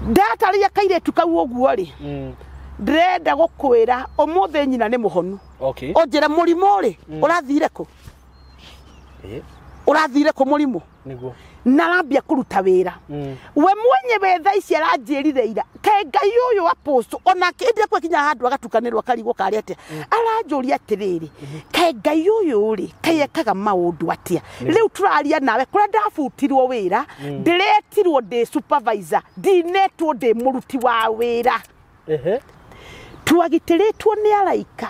Ndataria kairetu kau ũguo rĩ, ndĩrenda gũkwĩra ũmũthĩ nyina nĩ mũhonu. Okay. Ũnjĩre mũrimũ rĩ, ũrathire kũ? Ũrathire kũ mũrimũ? Niguo. Na arambia kũruta wĩra. We mwenyewe thaa ici aranjĩrire ira kaĩ Ngai ũyũ apostle onake ĩndĩ ekwe kinya handũ agatukanĩrwo akarigwo karĩ atĩa, aranjũria atĩrĩrĩ, kaĩ Ngai ũyũ rĩ, kaĩ ekaga maũndũ atĩa? Rĩu tũraria nawe kũrĩa ndabutirwo wĩra, ndĩretirwo ndĩ supervisor, ndinetwo ndĩ mũruti wa wĩra. Twagitĩrĩtwo nĩ araika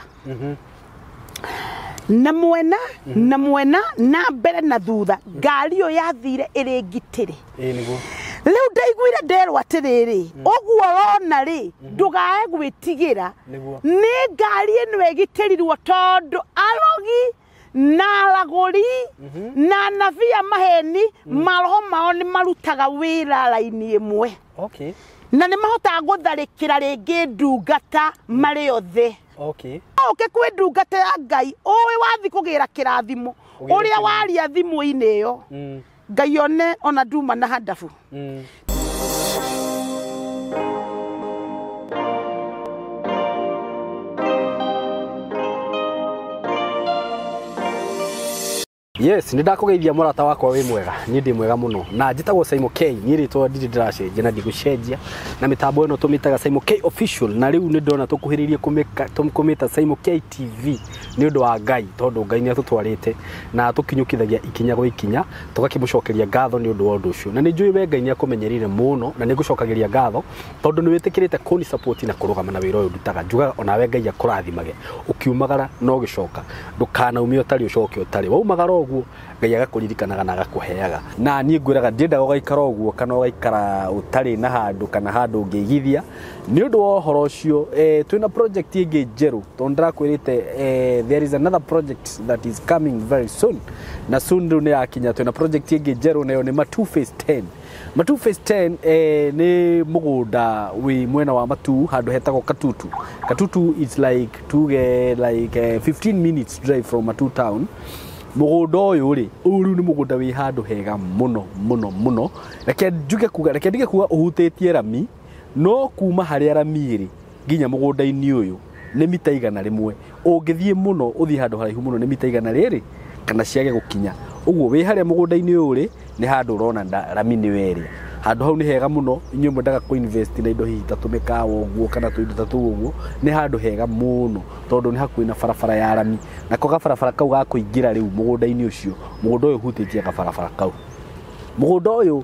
na mwena na mwena na mbere na thutha, ngari ĩyo yathire ĩrĩ ngitĩre. Ĩĩ niguo. Rĩu ndaiguire nderwo atĩrĩrĩ, ũguo ũrona rĩ, ndũgae gwĩtigĩra. Niguo. Nĩ ngari ĩno ĩgitĩrirwo tondũ arogi na aragũri na anabii a maheni maroho mao nĩ marutaga wĩra raini ĩmwe. Okay. Na nĩ mahotaga gũtharĩkĩra rĩngĩ ndungata marĩ othe. Okay. Ũke kwĩ ndungata ya Ngai ũĩ wathi kũgĩra kĩrathimo Ũgĩre ũrĩa kĩrathimo. waria thimũ-inĩ ĩyo, Ngai one ona nduma na handabu. Yes, nĩ ndakũgeithia mũrata wakwa, wĩ mwega? Niĩ ndĩ mwega mũno na njĩtagwo Simon K. Niĩ rĩtwa ndirĩ ndĩracenjia na ndigũcenjia, na mĩtambo ĩno tũmĩtaga Simon K Official, na rĩu nĩ ndona tũkuhĩrĩirie kũmĩta Simon K TV nĩ ũndũ wa Ngai, tondũ Ngai nĩ atũtwarĩte na tũkinyũkithagia ikinya gwa ikinya, tũgakĩmũcokeria ngatho nĩ ũndũ wa ũndũ ũcio. Na nĩ njũĩ we Ngai nĩ akũmenyereire mũno, na nĩ ngũcokagĩria ngatho tondũ nĩ wĩtĩkĩrĩte kũni support na kũrũgama na wĩra ũyũ ndutaga. Njugaga onawe Ngai akũrathimage ũkiumagara na ũgĩcoka, ndũkanaume ũtarĩ ũcoke ũtarĩ. Waumagara ũguo Ngai agakũririkanaga na agakũheaga. Na niĩ ngwĩraga ndiendaga ũgaikara ũguo kana ũgaikara ũtarĩ na handũ kana handũ ũngĩigithia. Nĩ ũndũ wa ũhoro ũcio, twĩna project ĩngĩ njerũ, tondũ ndĩrakwĩrĩte, there is another project that is coming very soon, na soon rĩu nĩ yakinya. Twĩna project ĩngĩ njerũ, nayo nĩ Matu Phase 10. Matu Phase 10 nĩ mũgũnda wĩ mwena wa Matu, handũ hetagwo Katutu. Katutu is like, tuge like 15 minutes drive from Matu town. Mũgũnda ũyũ rĩ, ũyũ rĩu nĩ mũgũnda wĩ handũ hega mũno mũno mũno. Reke njuge kuga, reke ndige kuga ũhutĩtie rami, no kuma harĩa rami ĩrĩ nginya mũgũnda-inĩ ũyũ nĩ mita 100. Ũngĩthiĩ mũno ũthiĩ handũ haraihu mũno nĩ mita 200 kana ciage gũkinya. Ũguo wĩ harĩa mũgũnda-inĩ ũyũ rĩ, nĩ handũ ũrona rami nĩ area. Handũ hau nĩ hega mũno, inyuĩ mwendaga kũ invest na indo hihi ta tũmĩkawa ũguo kana tũindo ta tũu ũguo, nĩ handũ hega mũno tondũ nĩ hakuhĩ na barabara ya rami. Nako gabarabara kau ga kũingĩra rĩu mũgũnda-inĩ ũcio, mũgũnda ũyũ ũhutĩtie gabarabara kau. Mũgũnda ũyũ,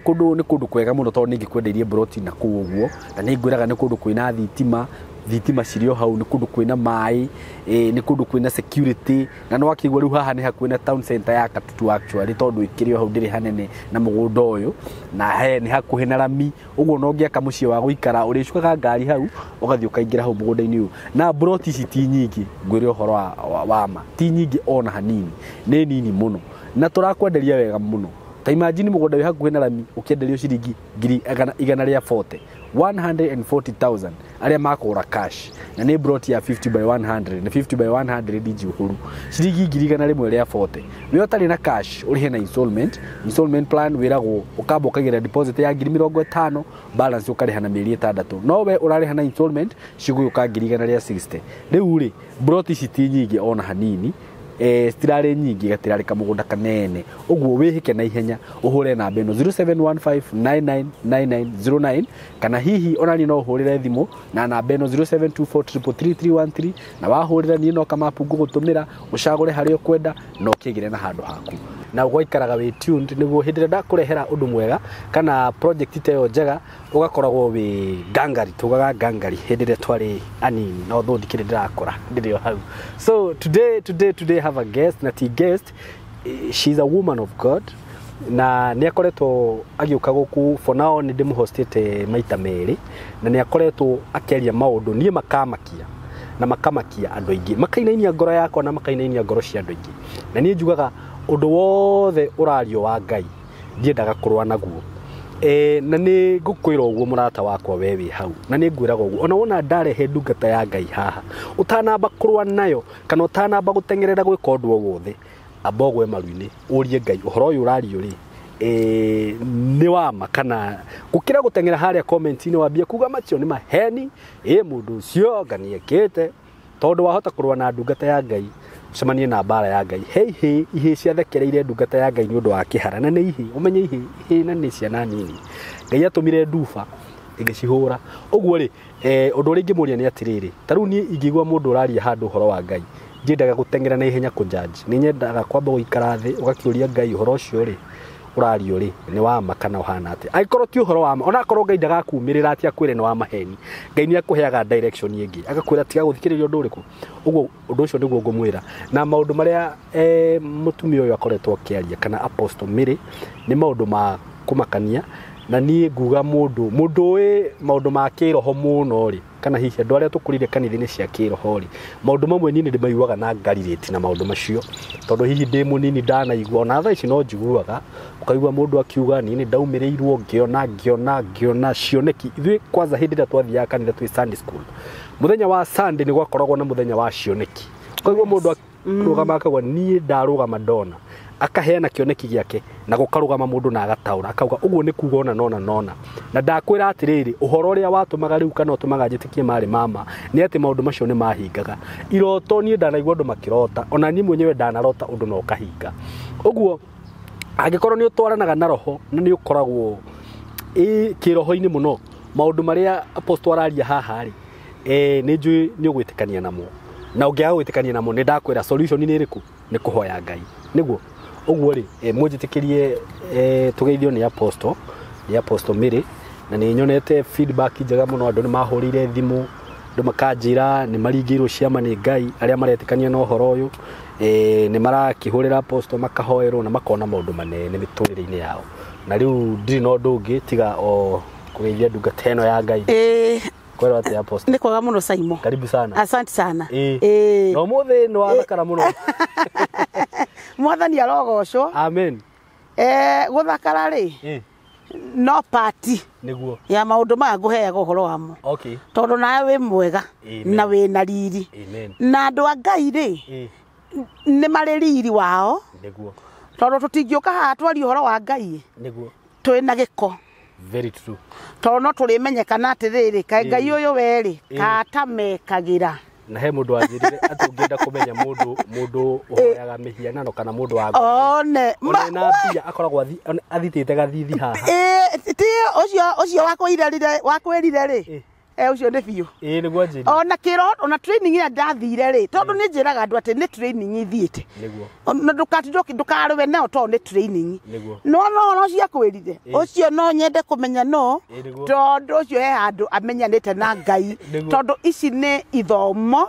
kũndũ nĩ kũndũ kwega mũno tondũ nĩ ingĩkwendeirie broti na kũu ũguo, na nĩ ngwĩraga nĩ kũndũ kwĩna thitima, thitima cirĩ o hau, nĩ kũndũ kwĩna maĩ, nĩ kũndũ kwĩna security, na nĩ wakĩigua rĩu haha nĩ hakuhĩ na town center ya Katutu actually, tondũ ĩkĩrĩ o hau ndĩrĩ hanene na mũgũnda ũyũ, na he nĩ hakuhĩ na rami, ũguo no ũngĩaka mũciĩ wa gũikara ũrĩcukaga ngari hau ũgathiĩ ũkaingĩra hau mũgũnda-inĩ ũyũ. Na broti ici ti nyingĩ, ngwĩre ũhoro wa ma, ti nyingĩ ona hanini, nĩ nini mũno, na tũrakwenderia wega mũno. Ta imagine mũgũnda wĩ hakuhĩ na rami ũkĩenderio ciringi ngiri igana rĩa 40, 140,000 arĩa makũgũra cash, na nĩ broti ya 50 by 100, na 50 by 100 njihũru, ciringi ngiri igana rĩmwe rĩa 40. We ũtarĩ na cash ũrĩhe na installment. Installment plan wĩragwo ũkamba ũkagĩra deposit ya ngiri 50, balance ũkarĩha na mĩeri 6, no we ũrarĩha na installment cigũgĩũka ngiri igana rĩa 60. Rĩu rĩ, broti ici ti nyingĩ ona hanini, citirarĩ nyingĩ, gatirarĩ kamũgũnda kanene ũguo wĩhĩke na ihenya ũhũre namba ĩno 0715999909, kana hihi ona niĩ no ũhũrĩre thimũ na namba ĩno 0724333313, na wahũrĩra niĩ no kamapu ngũgũtũmĩra ũcagũre harĩa ũkwenda na ũkĩgĩre na handũ haku, na ũgaikaraga wĩ tuned nĩguo hĩndĩ ĩrĩa ndakũrehera ũndũ mwega kana project ta ĩyo njega ũgakoragwo wĩ ngangari. Tugaga ngangari hĩndĩ ĩrĩa twarĩ anini, no though ndikĩrĩ ndĩrakũra, ndĩrĩ o hau. So today I have a guest, na ti guest, she's a woman of God, na nĩ akoretwo agĩũka gũkũ. For now nĩ ndĩmũhostĩte maita merĩ, na nĩ akoretwo akĩaria maũndũ niĩ makamakia na makamakia andũ aingĩ, makainainia ngoro yakwa na makainainia ngoro cia andũ aingĩ. Na niĩ njugaga ũndũ wothe ũrario wa Ngai ndiendaga kũrũa naguo. Na nĩ ngũkwĩra ũguo mũrata wakwa, we wĩ hau, na nĩ ngwĩraga ũguo ona wona ndarehe ndungata ya Ngai haha, ũtanamba kũrũa nayo kana ũtanamba gũteng'erera gwĩka ũndũ o wothe, amba ũgwe maru-inĩ ũrie Ngai ũhoro ũyũ ũrario rĩ, Nĩ wama kana gũkĩra gũteng'era harĩa comment-inĩ wambie kuga macio nĩ maheni, mũndũ ũcio nga nĩekĩte, tondũ wahota kũrũa na ndungata ya Ngai ũcemanie na mbara ya Ngai. He ihĩ ihĩ ciathekereire ndungata ya Ngai nĩ ũndũ wa kĩhara, na nĩ ihĩ, ũmenye ihĩ ihĩ na nĩ ciana nini. Ngai atũmire nduba ĩgĩcihũra. Ũguo rĩ, ũndũ ũrĩa ingĩmũria nĩ atĩrĩrĩ, ta rĩu niĩ ingĩigua mũndũ ũraria handũ ũhoro wa Ngai, ndiendaga gũteng'era na ihenya kũjudge. Nĩ nyendaga kwamba gũikara thĩ ũgakĩũria Ngai ũhoro ũcio rĩ ũrario rĩ nĩ wa ma kana ũhana atĩa. Angĩkorwo ti ũhoro wa ma, onakorwo Ngai ndagakumĩrĩra atĩ akwĩre nĩ wa maheni, Ngai nĩ akũheaga direction ĩngĩ, agakwĩra tiga gũthikĩrĩria ũndũ ũrĩkũ. Ũguo ũndũ ũcio nĩguo ngũmwĩra. Na maũndũ marĩa mũtumia ũyũ akoretwo akĩaria kana Apostle Mary nĩ maũndũ ma kũmakania, na niĩ nguga mũndũ ũĩ maũndũ ma kĩroho mũno rĩ, kana hihi andũ arĩa tũkũrire kanitha-inĩ cia kĩroho rĩ, maũndũ mamwe niĩ nĩ ndĩmaiguaga na ngarirĩti na maũndũ macio, tondũ hihi ndĩ mũnini ndanaigua, ona thaa ici no njiguaga, ũkaigua mũndũ akiuga niĩ nĩ ndaumĩrĩirwo ngĩona ngĩona ngĩona cioneki. Ithuĩ kwanza hĩndĩ ĩrĩa twathiaga kanitha twĩ Sunday school, mũthenya wa Sunday nĩ gwakoragwo na mũthenya wa cioneki. Ũkaigua mũndũ akĩrũgama akauga niĩ ndarũgama ndona, akaheana kĩoneki gĩake na gũkarũgama mũndũ na agataũra akauga ũguo nĩ kuga ona nona nona. Na ndakwĩra atĩrĩrĩ, ũhoro ũrĩa watũmaga rĩu kana ũtũmaga njĩtĩkie marĩ mama nĩ atĩ maũndũ macio nĩ mahingaga. Iroto niĩ ndanaigua andũ makĩrota, ona niĩ mwenyewe ndanarota ũndũ na ũkahinga. Ũguo angĩkorwo nĩ ũtwaranaga na roho na nĩ ũkoragwo kĩroho-inĩ mũno, maũndũ marĩa Apostle araria haha rĩ, nĩ njũĩ nĩ ũgwĩtĩkania namo. Na ũngĩaga gwĩtĩkania namo nĩ ndakwĩra solution nĩ ĩrĩkũ? Nĩ kũhoya Ngai. Nĩguo ũguo rĩ, mũnjĩtĩkĩrie tũgeithio nĩ Apostle, nĩ Apostle Mary, na nĩ nyonete feedback njega mũno. Andũ nĩ mahũrĩire thimũ, andũ makanjĩra nĩ maringĩirwo ciama nĩ Ngai, arĩa maretĩkania na ũhoro ũyũ, nĩ marakĩhũrĩra Apostle makahoerwo na makona maũndũ manene mĩtũrĩre-inĩ yao. Na rĩu ndirĩ na ũndũ ũngĩ tiga o kũgeithia ndungata ĩno ya Ngai. Kwĩrwo atĩa Apostle? Nĩ kwega mũno Saimo. Karibu sana. Asante sana. Na ũmũthĩ nĩ wathakara mũno. Mwathani arogocwo. Amen. Gũthakara rĩ no party nĩguo ya maũndũ maya ngũheaga ũhoro wamo. Okay. Tondũ nawe wĩ mwega na wĩ na riri. Amen. Na andũ a Ngai rĩ nĩ marĩ riri wao. Nĩguo. Tondũ tũtingĩũka haha twarie ũhoro wa Ngai nĩguo twĩ na gĩko. Very true. Tondũ no tũrĩmenyekana atĩrĩrĩ, kaĩ Ngai ũyũ werĩ katamekagĩra. Na he mũndũ wanjĩrire atĩ ũngĩenda kũmenya mũndũ ũhoyaga mĩhianano kana mũndũ wa one na mbia akoragwo athitĩte gathithi haha. Ti ũcio wakwĩrire rĩ, ũcio nĩ biũ. Nĩguo anjĩrire. Ona kĩro ona training ĩrĩa ndathire rĩ, tondũ nĩ njĩraga andũ atĩ nĩ training ithiĩte. Nĩguo. Na ndũkarũwe nao tondũ nĩ training. Nĩguo. No no ũcio akwĩrire, ũcio no nyende kũmenya no, tondũ ũcio he handũ amenyanĩte na Ngai. Tondũ ici nĩ ithomo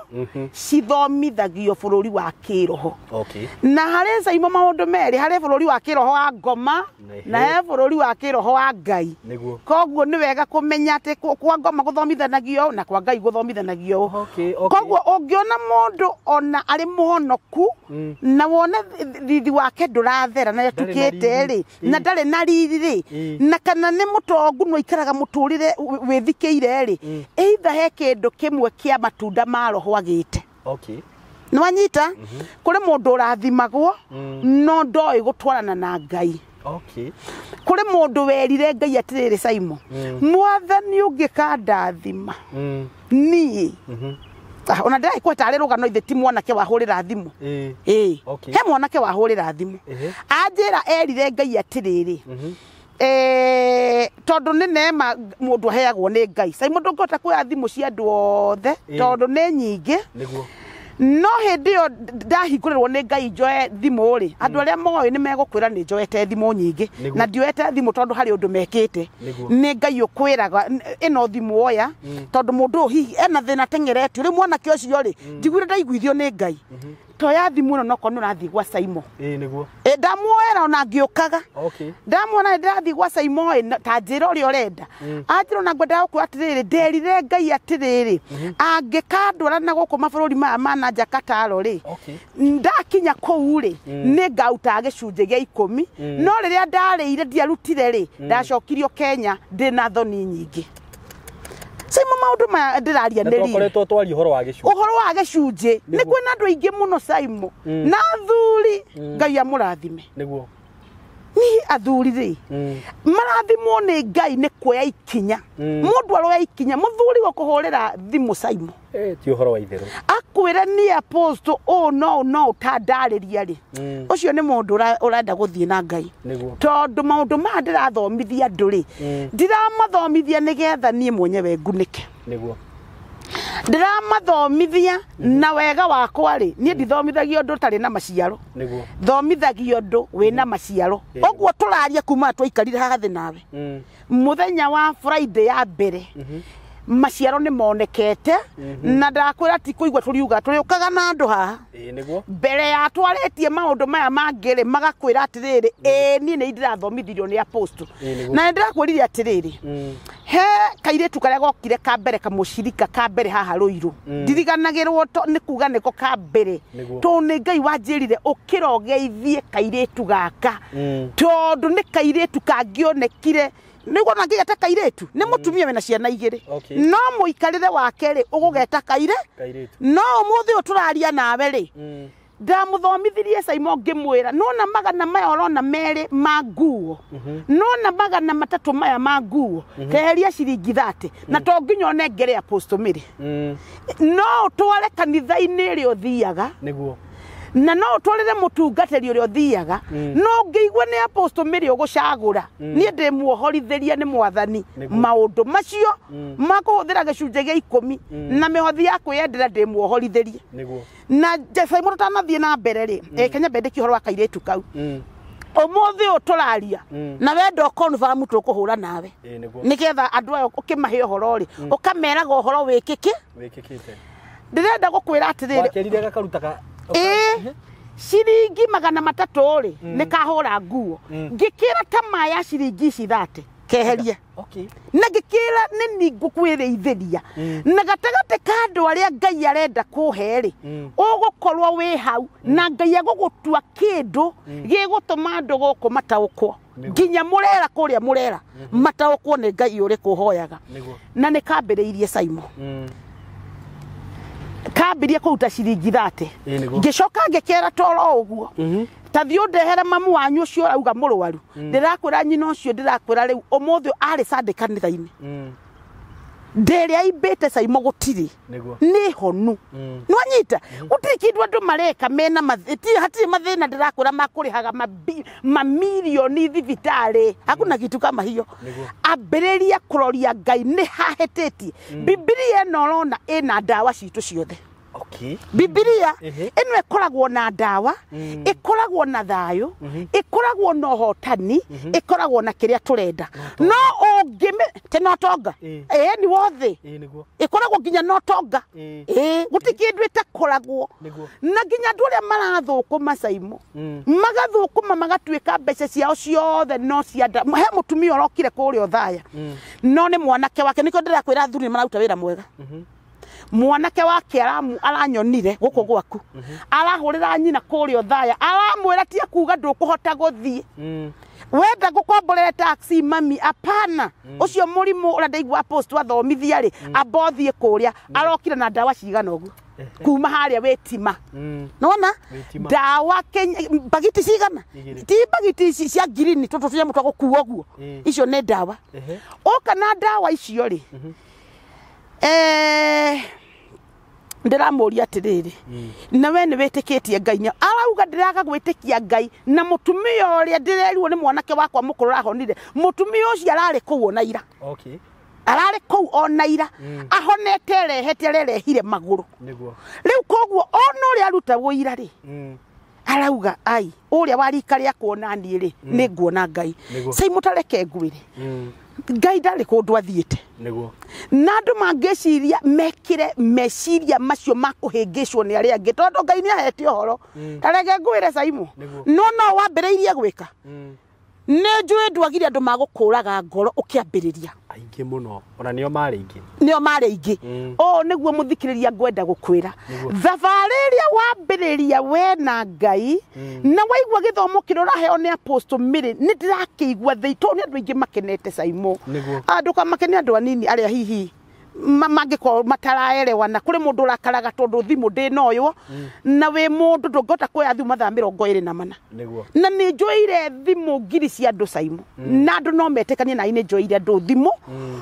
cithomithagio bũrũri wa kĩroho. Okay. Na harĩ Saimo maũndũ merĩ, harĩ bũrũri wa kĩroho wa ngoma na he bũrũri wa kĩroho wa Ngai. Nĩguo. Koguo nĩ wega kũmenya atĩ kwa ngoma gũthomithanagio na kwa Ngai gũthomithanagio. Okay, okay. Koguo ũngĩona mũndũ ona arĩ mũhonoku na wone thithi wake ndũrathera na yatukĩte rĩ, na ndarĩ na riri rĩ, na kana nĩ mũtongu no ikaraga mũtũrĩre wĩthikĩire rĩ, either he kĩndũ kĩmwe kĩa matunda ma roho agĩte. Okay. Nĩ wanyita? Kũrĩ mũndũ ũrathimagwo no ndoĩ gũtwarana na Ngai. Okay. Kũrĩ mũndũ werire Ngai atĩrĩrĩ Saimo, mwathani ũngĩkandathima niĩ ona ndĩragĩkũhe tarĩ rũgano ithe ti mwanake wahũrĩra thimũ. He mwanake wahũrĩra thimũ anjĩra erire Ngai atĩrĩrĩ, tondũ nĩ neema mũndũ aheagwo nĩ Ngai. Saimo ndũngĩhota kuoya thimũ cia andũ othe tondũ nĩ nyingĩ. Nĩguo. No hĩndĩ ĩyo ndahingũrĩrwo nĩ Ngai njoe thimũ rĩ, andũ arĩa moĩ nĩ megũkwĩra nĩ njoete thimũ nyingĩ, na ndioete thimũ tondũ harĩ ũndũ mekĩte. Nĩ Ngai ũkwĩraga ĩno thimũ oya, tondũ mũndũ ũyũ hihi ena thĩna teng'eretio. Rĩu mwanake ũcio rĩ, njiguire ndaiguithio nĩ Ngai. Toya thimũ ĩno nokorwo nĩ ũrathiĩ gwa Saimo. Nĩguo. Ndamuoera ona ngĩũkaga. Okay. Ndamuona ndĩrathiĩ gwa Saimo ĩ, ta njĩra ũrĩa ũrenda. Anjĩra ona ngwendaga gũkwĩra atĩrĩrĩ, nderire Ngai atĩrĩrĩ, angĩkandwara na gũkũ mabũrũri maya ma na nja Kataro rĩ, ndakinya kũu rĩ, nĩ ngaruta gĩcunjĩ gĩa 10. No rĩrĩa ndarĩire ndiarutire rĩ, ndacokirio Kenya ndĩna thoni nyingĩ. Saimo maũndũ maya ndĩraria nĩ riri. Twakoretwo twaria ũhoro wa gĩcunjĩ. Ũhoro wa gĩcunjĩ. Nĩ kwĩna andũ aingĩ mũno Saimo. Na athuri Ngai amũrathime. Nĩguo. Niĩ athuri rĩ marathimwo nĩ Ngai nĩ kuoya ikinya. Mũndũ aroya ikinya mũthuri gũkũhũrĩra thimũ Saimo ti ũhoro wa itherũ akwĩre nĩ apostle ũũ no no ũtandarĩria rĩ ũcio nĩ mũndũ ũrenda gũthiĩ na Ngai tondũ maũndũ maya ndĩrathomithia andũ rĩ ndiramathomithia nĩgetha niĩ mwenyewe ngunĩke nĩguo ndĩramathomithia na wega wakwa rĩ niĩ ndithomithagia ũndũ ũtarĩ na maciaro nĩguo thomithagia ũndũ wĩna maciaro ũguo tũraria kuma twaikarire haha thĩ nawe mũthenya wa Friday ya mbere maciaro nĩ monekete na ndakwĩra ti kũigua tũriuga tũrĩũkaga na andũ haha nĩguo mbere ya twarĩtie maũndũ maya mangĩ rĩ magakwĩra atĩrĩrĩ ĩĩ niĩ nĩ ndĩrathomithirio nĩ apostle na nĩ ndĩrakwĩrire atĩrĩrĩ he kairĩtu karĩa gokire ka mbere kamũcirika ka mbere haha Rũirũ ndiriganagĩrwo nĩ kuga nĩko ka mbere tondũ nĩ Ngai wanjĩrire ũkĩra ũgeithie kairĩtu gaka tondũ nĩ kairĩtu kangĩonekire nĩguo nangĩgeta kairĩtu nĩ mũtumia wĩna ciana igĩrĩ no mũikarĩre wake rĩ ũgũgeta kairĩtu no ũmũthĩ ũyũ tũraria nawe rĩ ndamũthomithirie Saimo ngĩmwĩra nona magana maya ũrona merĩ ma nguo nona magana matatũ maya ma nguo keheria ciringi 30 na to nginya ũnengere Apostle Mary no ũtware kanitha-inĩ ĩrĩa ũthiaga nĩguo na no ũtwarĩre mũtungatĩri ũrĩa ũthiaga no ũngĩigua nĩ Apostle Mary ũgũcagũra niĩ ndĩmuohorithĩria nĩ mwathani maũndũ macio ma kũhũthĩra gĩcunjĩ gĩa 10 na mĩhothi ya kwĩyendera ndĩmuohorithĩrie na Saimo tũtanathiĩ na mbere rĩ Kenya mbendeki ũhoro wa kairĩtu kau ũmũthĩ ũyũ tũraria na wenda ũconfirm tũkũhũra nawe nĩgetha andũ aya ũkĩmahe ũhoro rĩ ũkameraga ũhoro wĩkĩke wĩkĩkĩte ndĩrenda gũkwĩra atĩrĩrĩ wakerire gakaruta ka ciringi 300 rĩ nĩ kahũra nguo ngĩkĩra ta maya ciringi ici 30 keherie na ngĩkĩra nĩ ni ngũkwĩrĩithĩria na gatagatĩ ka andũ arĩa Ngai arenda kũhe rĩ ũgũkorwo wĩ hau na Ngai agũgũtua kĩndũ gĩgũtũma andũ gũkũ mataũkwo nginya mũrera kũrĩa mũrera mataũkwo nĩ Ngai ũrĩkũ ũhoyaga na nĩ kambĩrĩirie Saimo kambirie kũruta ciringi 30 ngĩcoka ngĩkĩra toro ũguo ta thiĩ ũndehere mamu wanyu ũcio ũrauga mũrwaru ndĩrakwĩra nyina ũcio ndĩrakwĩra rĩu ũmũthĩ arĩ Sunday kanitha-inĩ ndĩrĩa aimbĩte Saimo gũtirĩ nĩ honu nĩwanyita gũtirĩ kĩndũ andũ mareka mena hatirĩ mathĩna ndĩrakwĩra makũrĩhaga mamirioni thibitarĩ hakuna kitu kama hiyo ambĩrĩria kũroria Ngai nĩ hahĩtĩtie Bibilia ĩno ũrona ĩna ndawa citũ ciothe Bibilia ĩno ĩkoragwo na ndawa ĩkoragwo na thayũ ĩkoragwo na ũhotani ĩkoragwo na kĩrĩa tũrenda no ũngĩmĩ te na ũtonga ĩĩ nĩ wothe ĩkoragwo nginya na ũtonga ĩĩ gũtirĩ kĩndũ ĩtakoragwo na nginya andũ arĩa marathũkũma Saimo magathũkũma magatuĩka mbeca ciao ciothe no cia nda he mũtumia ũrokire kũrĩa Othaya no nĩ mwanake wake nĩkĩo ndĩrakwĩra athuri nĩ mararuta wĩra mwega mwanake wake aranyonire gũkũ gwaku arahũrĩra nyina kũrĩa Othaya aramwĩra ti akuga ndũkũhota gũthiĩ wenda ngũkomborere taxi mami apana ũcio mũrimũ ũrĩa ndaigua Apostle athomithia rĩ amba ũthiĩ kũrĩa arokire na ndawa cigana ũguo kuma harĩa wĩtima nona ndawa mbagiti cigana ti mbagiti ici cia ngirini tũtũ tũnyamũ twa gũkua ũguo icio nĩ ndawa ũka na ndawa icio rĩ ndĩramũria atĩrĩrĩ na we nĩ wĩtĩkĩtie Ngai nĩ arauga ndĩraga gwĩtĩkia Ngai na mũtumia ũrĩa ndĩrerirwo nĩ mwanake wakwa mũkũrũ ũrahonire mũtumia ũcio ararĩ kũu ona ira ararĩ kũu ona ira ahonete rehete arerehire magũrũ rĩu koguo ona ũrĩa aruta wũira rĩ arauga ai ũrĩa wa rika rĩakwa ona niĩ rĩ nĩ nguona Ngai Saimo tareke ngwĩre Ngai ndarĩ kũndũ athiĩte na andũ mangĩciria mekĩre meciria macio ma kũhĩngĩcwo nĩ arĩa angĩ tondũ Ngai nĩ ahete ũhoro tareke ngwĩre Saimo no no wambĩrĩirie gwĩka nĩ njũĩ ndwagire andũ magũkũraga ngoro ũkĩambĩrĩria aingĩ mũno ona nĩo marĩ aingĩ nĩo marĩ aingĩ ũũ nĩguo mũthikĩrĩria ngwenda gũkwĩra thabarĩ ĩrĩa wambĩrĩria we na Ngai na waigua gĩthomo kĩrĩa ũraheo nĩ Apostle Mary nĩ ndĩrakĩigua thĩ tondũ nĩ andũ aingĩ makenete Saimo andũ kamakenia andũ anini arĩa hihi Mangĩkorwo mataraerewana kũrĩ mũndũ ũrakaraga tondũ thimũ ndĩnoywo na wĩ mũndũ ndũngĩhota kuoya thimũ mathaa 24. Nĩguo. Na nĩ njoire thimũ ngiri cia andũ Saimo na andũ no metĩkanie na nĩ njoire andũ thimũ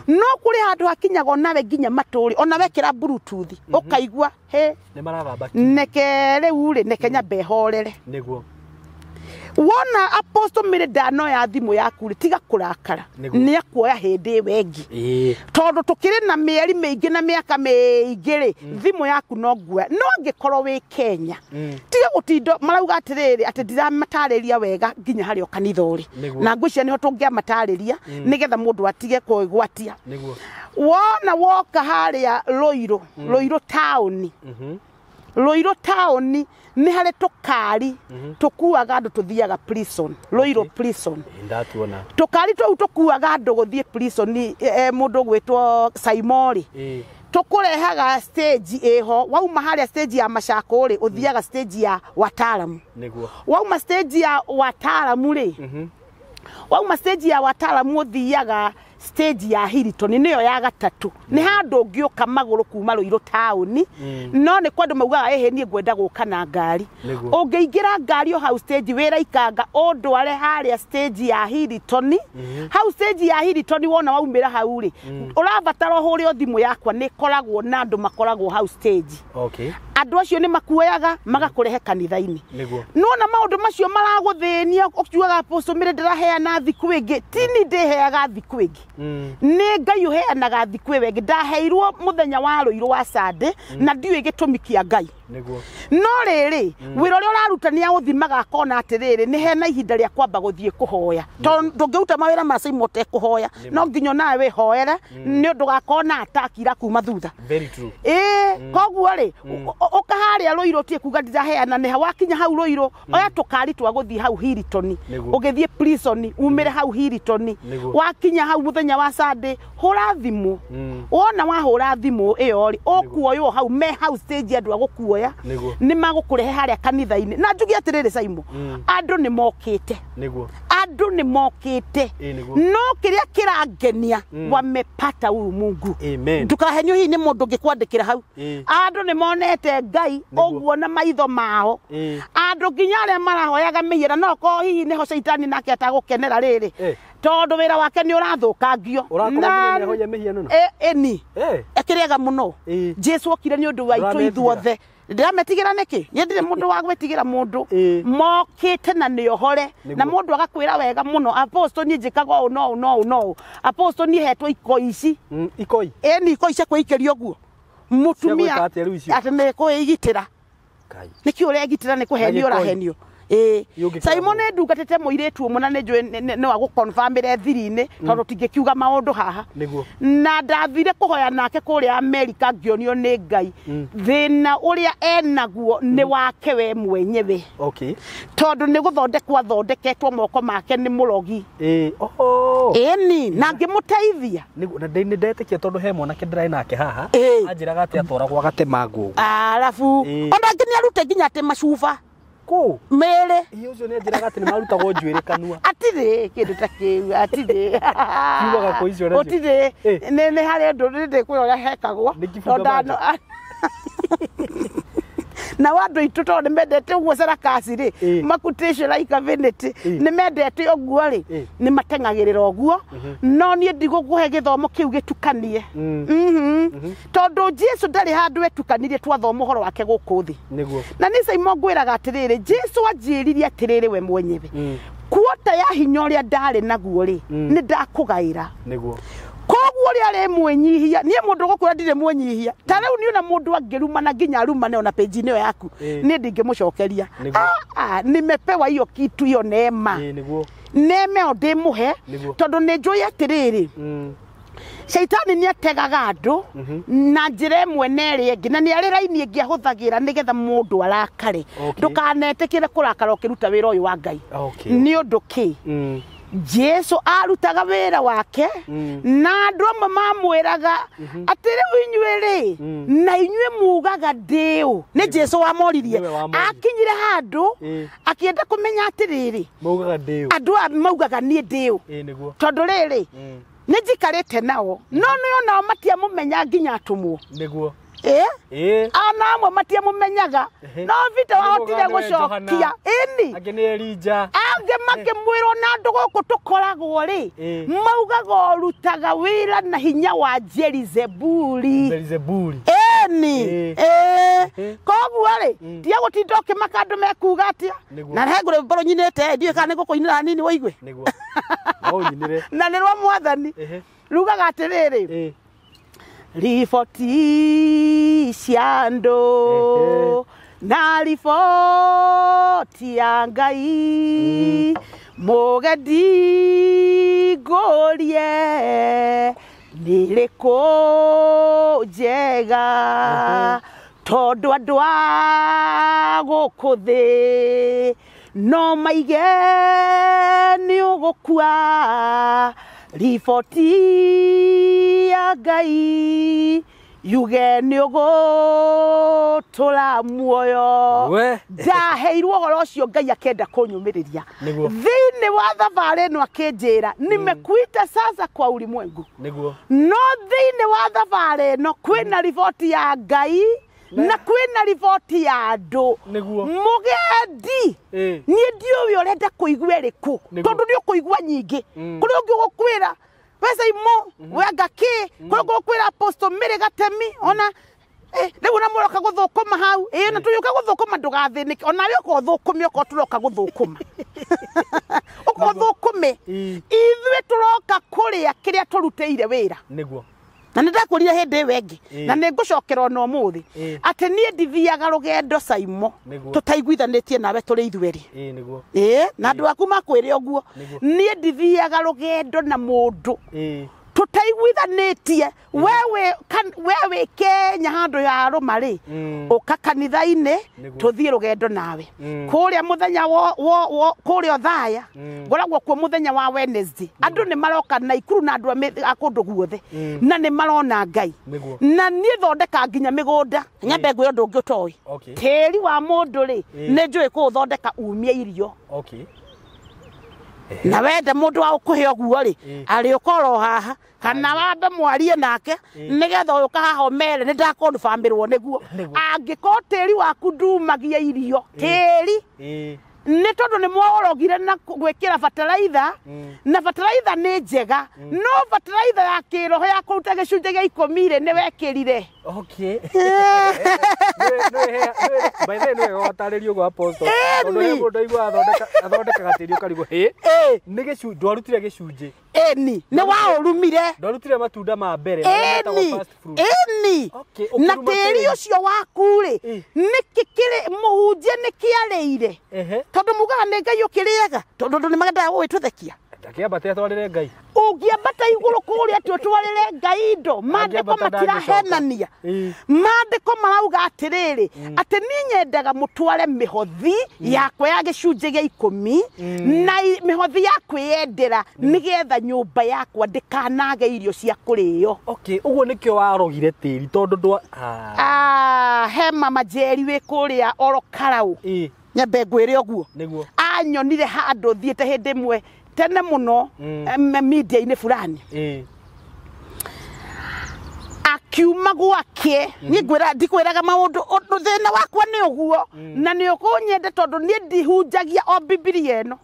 no kũrĩ handũ hakinyaga onawe nginya matũrĩ ona wekĩra bluetooth ũkaigua he Nĩ maragamba. Neke rĩu rĩ neke nyambe horere. Nĩguo. Wona Apostle Mary ndanoya thimũ yaku rĩ tiga kũrakara nĩ akuoya hĩndĩ ĩyo ĩngĩ tondũ tũkĩrĩ na mĩeri mĩingĩ na mĩaka mĩingĩ rĩ thimũ yaku no nguoya no angĩkorwo wĩ Kenya tiga gũtinda marauga atĩrĩrĩ atĩ ndiramatарĩria wega nginya harĩa kanitha ũrĩ na ngwĩciria nĩho tũngĩamatarĩria nĩgetha mũndũ atige kwĩgwatia. Wona woka harĩa Ruiru Ruiru taũni Ruiru taũni nĩ harĩ tũkari tũkuaga andũ tũthiaga prison Ruiru prison. Ndatuona tũkari tũu tũkuaga andũ gũthiĩ prison mũndũ ũgwĩtwo Saimori tũkũrehaga stage ĩho wauma harĩa stage ya Machako rĩ ũthiaga stage ya wataalamu. Nĩguo. Wauma stage ya wataalamu rĩ wauma stage ya wataalamu ũthiaga stage ya Hilton nĩyo ya gatatũ nĩ handũ ũngĩũka magũrũ kuma Ruiru taũni no nĩ kwa andũ maugaga ĩhĩ niĩ ngwenda gũka na ngari ũngĩingĩra ngari o hau stage wĩra ikanga ũndware harĩa stage ya Hilton hau stage ya Hilton wona waumĩra hau rĩ ũrabatara ũhũre o thimũ yakwa nĩ ĩkoragwo na andũ makoragwo hau stage. Okay. Andũ acio nĩ makuoyaga magakũrehe kanitha-inĩ. Nona maũndũ macio maragũthĩnia ũkiugaga Apostle Mary ndĩraheana thikũ ĩngĩ tini ndĩheaga thikũ ĩngĩ nĩ Ngai ũheanaga thikũ ĩyo ĩngĩ ndaheirwo mũthenya wa Ruiru wa Sunday na ndiũĩ gĩtũmi kĩa Ngai. Nĩguo. No rĩrĩ wĩra ũrĩa ũraruta nĩ aũthimaga akona atĩrĩrĩ nĩ hena ihinda rĩa kwamba gũthiĩ kũhoya tondũ ndũngĩruta mawĩra ma Saimo ũtekũhoya no nginya onawe wĩhoere nĩ ũndũ gakona atakira kuma thutha. Very true. Koguo rĩ ũka harĩa Ruiru tie kuga ndiraheana nĩ wakinya hau Ruiru oya tũkari twa gũthiĩ hau Hilton ũgĩthiĩ prison umĩre hau Hilton wakinya hau mũthenya wa Sunday hũra thimũ wona wahũra thimũ ĩyo rĩ ũkuoywo hau me hau stage andũ a gũkuoya nĩ magũkũrehe harĩa kanitha-inĩ na njuge atĩrĩrĩ Saimo andũ nĩ mokĩte. Nĩguo. Andũ nĩ mokĩte no kĩrĩa kĩrangenia wamepata huyu Mungu. Ndũkahenio hihi nĩ mũndũ ũngĩkwandĩkĩra hau andũ nĩ monete Ngai ũguo na maitho mao andũ nginya arĩa marahoyaga mĩhĩra no korwo hihi nĩho caitani nake atagũkenera rĩrĩ tondũ wĩra wake nĩ ũrathũkangio ĩni akĩrĩaga mũno Jesu okire nĩ ũndũ wa itũ ithuothe ndĩrametigĩra nĩkĩ niĩ ndirĩ mũndũ wa gwĩtigĩra mũndũ mokĩte na nĩ ohore na mũndũ agakwĩra wega mũno Apostle niĩ njĩkaga ũũ no ũũ no ũũ no ũũ Apostle niĩ hetwo ikoi ici ikoi ĩni ikoi cia kwĩikĩria ũguo mũtumia atĩ nĩ kwĩigitĩra nĩkĩ ũregitĩra nĩ kũhenio ũrahenio. Saimo nĩ ndungatĩte mũirĩtu ũmwe na nĩ njũĩ no agũconfirmĩre thiri-inĩ tondũ tingĩkiuga maũndũ haha na ndathire kũhoya nake kũrĩa Amerika ngĩonio nĩ Ngai thĩna ũrĩa enaguo nĩ wake we mwenyewe. Okay. Tondũ nĩ gũthondekwo athondeketwo moko make nĩ mũrogi. Ĩni na ngĩmũteithia na nĩ ndetĩkia tondũ he mwanake ndĩraĩ nake haha anjĩraga atĩ atwaragwo agatema nguo arabu ona angĩ nĩ arute nginya atĩ macuba kũ mĩrĩ hihi ũcio nĩ anjĩraga atĩ nĩ marutagwo njuĩrĩ kanua atirĩ kĩndũ ta kĩu atirĩ kiugaga kũ icio nacio gũtirĩ nĩ harĩ ũndũ ndĩkwĩra ũrĩa hekagwo na andũ aitũ tondũ nĩ mendete ũguo sarakasi rĩ makutĩcio like vanity nĩ mendete ũguo rĩ nĩ mateng'agĩrĩra ũguo no niĩ ndigũkũhe gĩthomo kĩu gĩtukanie tondũ Jesu ndarĩ handũ etukanirie twathoma ũhoro wake gũkũ thĩ. Na nĩ Saimo ngwĩraga atĩrĩrĩ Jesu anjĩririe atĩrĩrĩ we mwenyewe kuota ya hinya ũrĩa ndarĩ naguo rĩ nĩ ndakũgaĩra. Nĩguo. Koguo ũrĩa arĩ mwĩnyihia niĩ mũndũ gũkwĩra ndirĩ mwĩnyihia ta rĩu niĩ ona mũndũ angĩrumana nginya arumane ona page-inĩ ĩyo yaku niĩ ndingĩmũcokeria nimepewa hiyo kitu hiyo neema neema ĩyo ndĩmũhe tondũ nĩ njũĩ atĩrĩrĩ Shaitani nĩ ategaga andũ na njĩra ĩmwe na ĩrĩa ĩngĩ na nĩ arĩ raini ĩngĩ ahũthagĩra nĩgetha mũndũ arakare ndũkanetĩkĩre kũrakara ũkĩruta wĩra ũyũ wa Ngai nĩ ũndũ kĩ Jesu arutaga wĩra wake na andũ amwe mamwĩraga atĩ rĩu inyuĩ rĩ na inyuĩ mugaga ndĩũ nĩ Jesu wamoririe akinyire handũ akĩenda kũmenya atĩrĩrĩ maugaga ndĩũ andũ aya maugaga niĩ ndĩũ tondũ rĩrĩ Nĩ njikarĩte nao no nĩ onao matiamũmenya nginya atũmwo. Nĩguo. Ĩ ana amwe matiamũmenyaga no Peter wahotire gũcokia ĩni. Angĩ nĩ Elija. Angĩ makĩmwĩrwo na andũ gũkũ tũkoragwo rĩ maugaga ũrutaga wĩra na hinya wa Jelizebuli. Belzebuli. Ĩni. Koguo rĩ tiga gũtinda ũkĩmaka andũ mekuga atĩa. Na he ngũrĩ mboro nyinĩte ndiũĩ kana nĩ ngũkũinĩra hanini wũigue. Nĩguo. No ũnyinĩre. Na nĩ rwa Mwathani. Rugaga atĩrĩrĩ. Riboti cia andũ na riboti ya Ngai mũgendi ngũrie nĩ ĩrĩkũ njega tondũ andũ a gũkũ thĩ no maige nĩ ũgũkua. Riboti ya Ngai yuge nĩ ũgũtũra muoyo. Ndaheirwo ũhoro ũcio Ngai akĩenda kũnyũmĩrĩria thĩinĩ wa thabarĩ ĩno akĩnjĩra nimekuita sasa kwa ulimwengu. No thĩinĩ wa thabarĩ ĩno kwĩna riboti ya Ngai na kwĩna riboti ya andũ. Mũgendi niĩ ndiũĩ ũrenda kũigua ĩrĩkũ tondũ nĩ ũkũigua nyingĩ. Kũrĩ ũngĩ ũgũkwĩra we Saimo we anga kĩ, kũrĩ ũngĩ ũgũkwĩra Apostle Mary Gatemi ona rĩu ona mũroka gũthũkũma hau. Ĩ na tũgĩũka gũthũkũma ndũgathĩnĩke onawe ũka ũthũkũme okorwo tũroka gũthũkũma. Ũka ũthũkũme. Ithuĩ tũroka kũrĩa kĩrĩa tũrutĩire wĩra. Nĩguo. Na nĩ ndakwĩrire hĩndĩ ĩyo ĩngĩ na nĩ ngũcokera ona ũmũthĩ atĩ niĩ ndithiaga rũgendo Saimo tũtaiguithanĩtie nawe tũrĩ ithuerĩ. Nĩguo. Na andũ aku makwĩre ũguo. Niĩ ndithiaga rũgendo na mũndũ tũtaiguithanĩtie. We wĩ Kenya handũ ya rũma rĩ ũka kanitha-inĩ tũthiĩ rũgendo nawe kũrĩa mũthenya kũrĩa Othaya ngoragwo kuo mũthenya wa Wednesday. Andũ nĩ maroka Naikuru na andũ a kũndũ guothe na nĩ marona Ngai. Na niĩ thondeka nginya mĩgũnda nyambe ngwĩre ũndũ ũngĩ ũtoĩ. Tĩri wa mũndũ rĩ nĩ njũĩ kũũthondeka umie irio. Na wenda mũndũ wa ũkũhe ũguo rĩ arĩũka oro haha kana wambe mwarie nake nĩgetha ũyũka haha ũmere nĩ ndakonfirmĩrwo nĩguo. Angĩkorwo tĩri waku ndumagia irio tĩri nĩ tondũ nĩ mworogire na gwĩkĩra bataraitha na bataraitha nĩ njega no bataraitha ya kĩroho ya kũruta gĩcunjĩ gĩa 10 rĩ nĩ wekĩrire. By the way nĩ wega watarĩria ũguo Apostle tondũ he mũndũ aiguaga athondekaga tĩri ũkarigwo hĩ nĩ gĩcunjĩ ndwarutire gĩcunjĩ. Ĩni nĩ waũrumire ndwarutire matunda ma mbere marĩa metagwo first fruit. Ĩni na tĩri ũcio waku rĩ nĩkĩ kĩrĩ mũhunjia nĩkĩarĩire tondũ mugaga nĩ Ngai ũkĩrĩaga tondũ andũ nĩ mendaga gũgĩtũthekia. Ndakĩambate atwarĩre Ngai. Ũngĩambata igũrũ kũrĩa atĩ ũtwarĩre Ngai indo maandĩko matirahenania. Maandĩko marauga atĩrĩrĩ atĩ niĩ nyendaga mũtware mĩhothi yakwa ya gĩcunjĩ gĩa 10 na mĩhothi ya kwĩyendera nĩgetha nyũmba yakwa ndĩkanage irio cia kũrĩo. Ũguo nĩkĩo warogire tĩri tondũ ndwa he mama Njeri wĩ kũrĩa oro Karau nyambe ngwĩre ũguo. Anyonire handũ thiĩte hĩndĩ ĩmwe tene mũno media-inĩ fulani akiuma gwake niĩ ngwĩra ndikwĩraga maũndũ thĩna wakwa nĩ ũguo na nĩ ũkũnyende tondũ niĩ ndihunjagia o Bibilia ĩno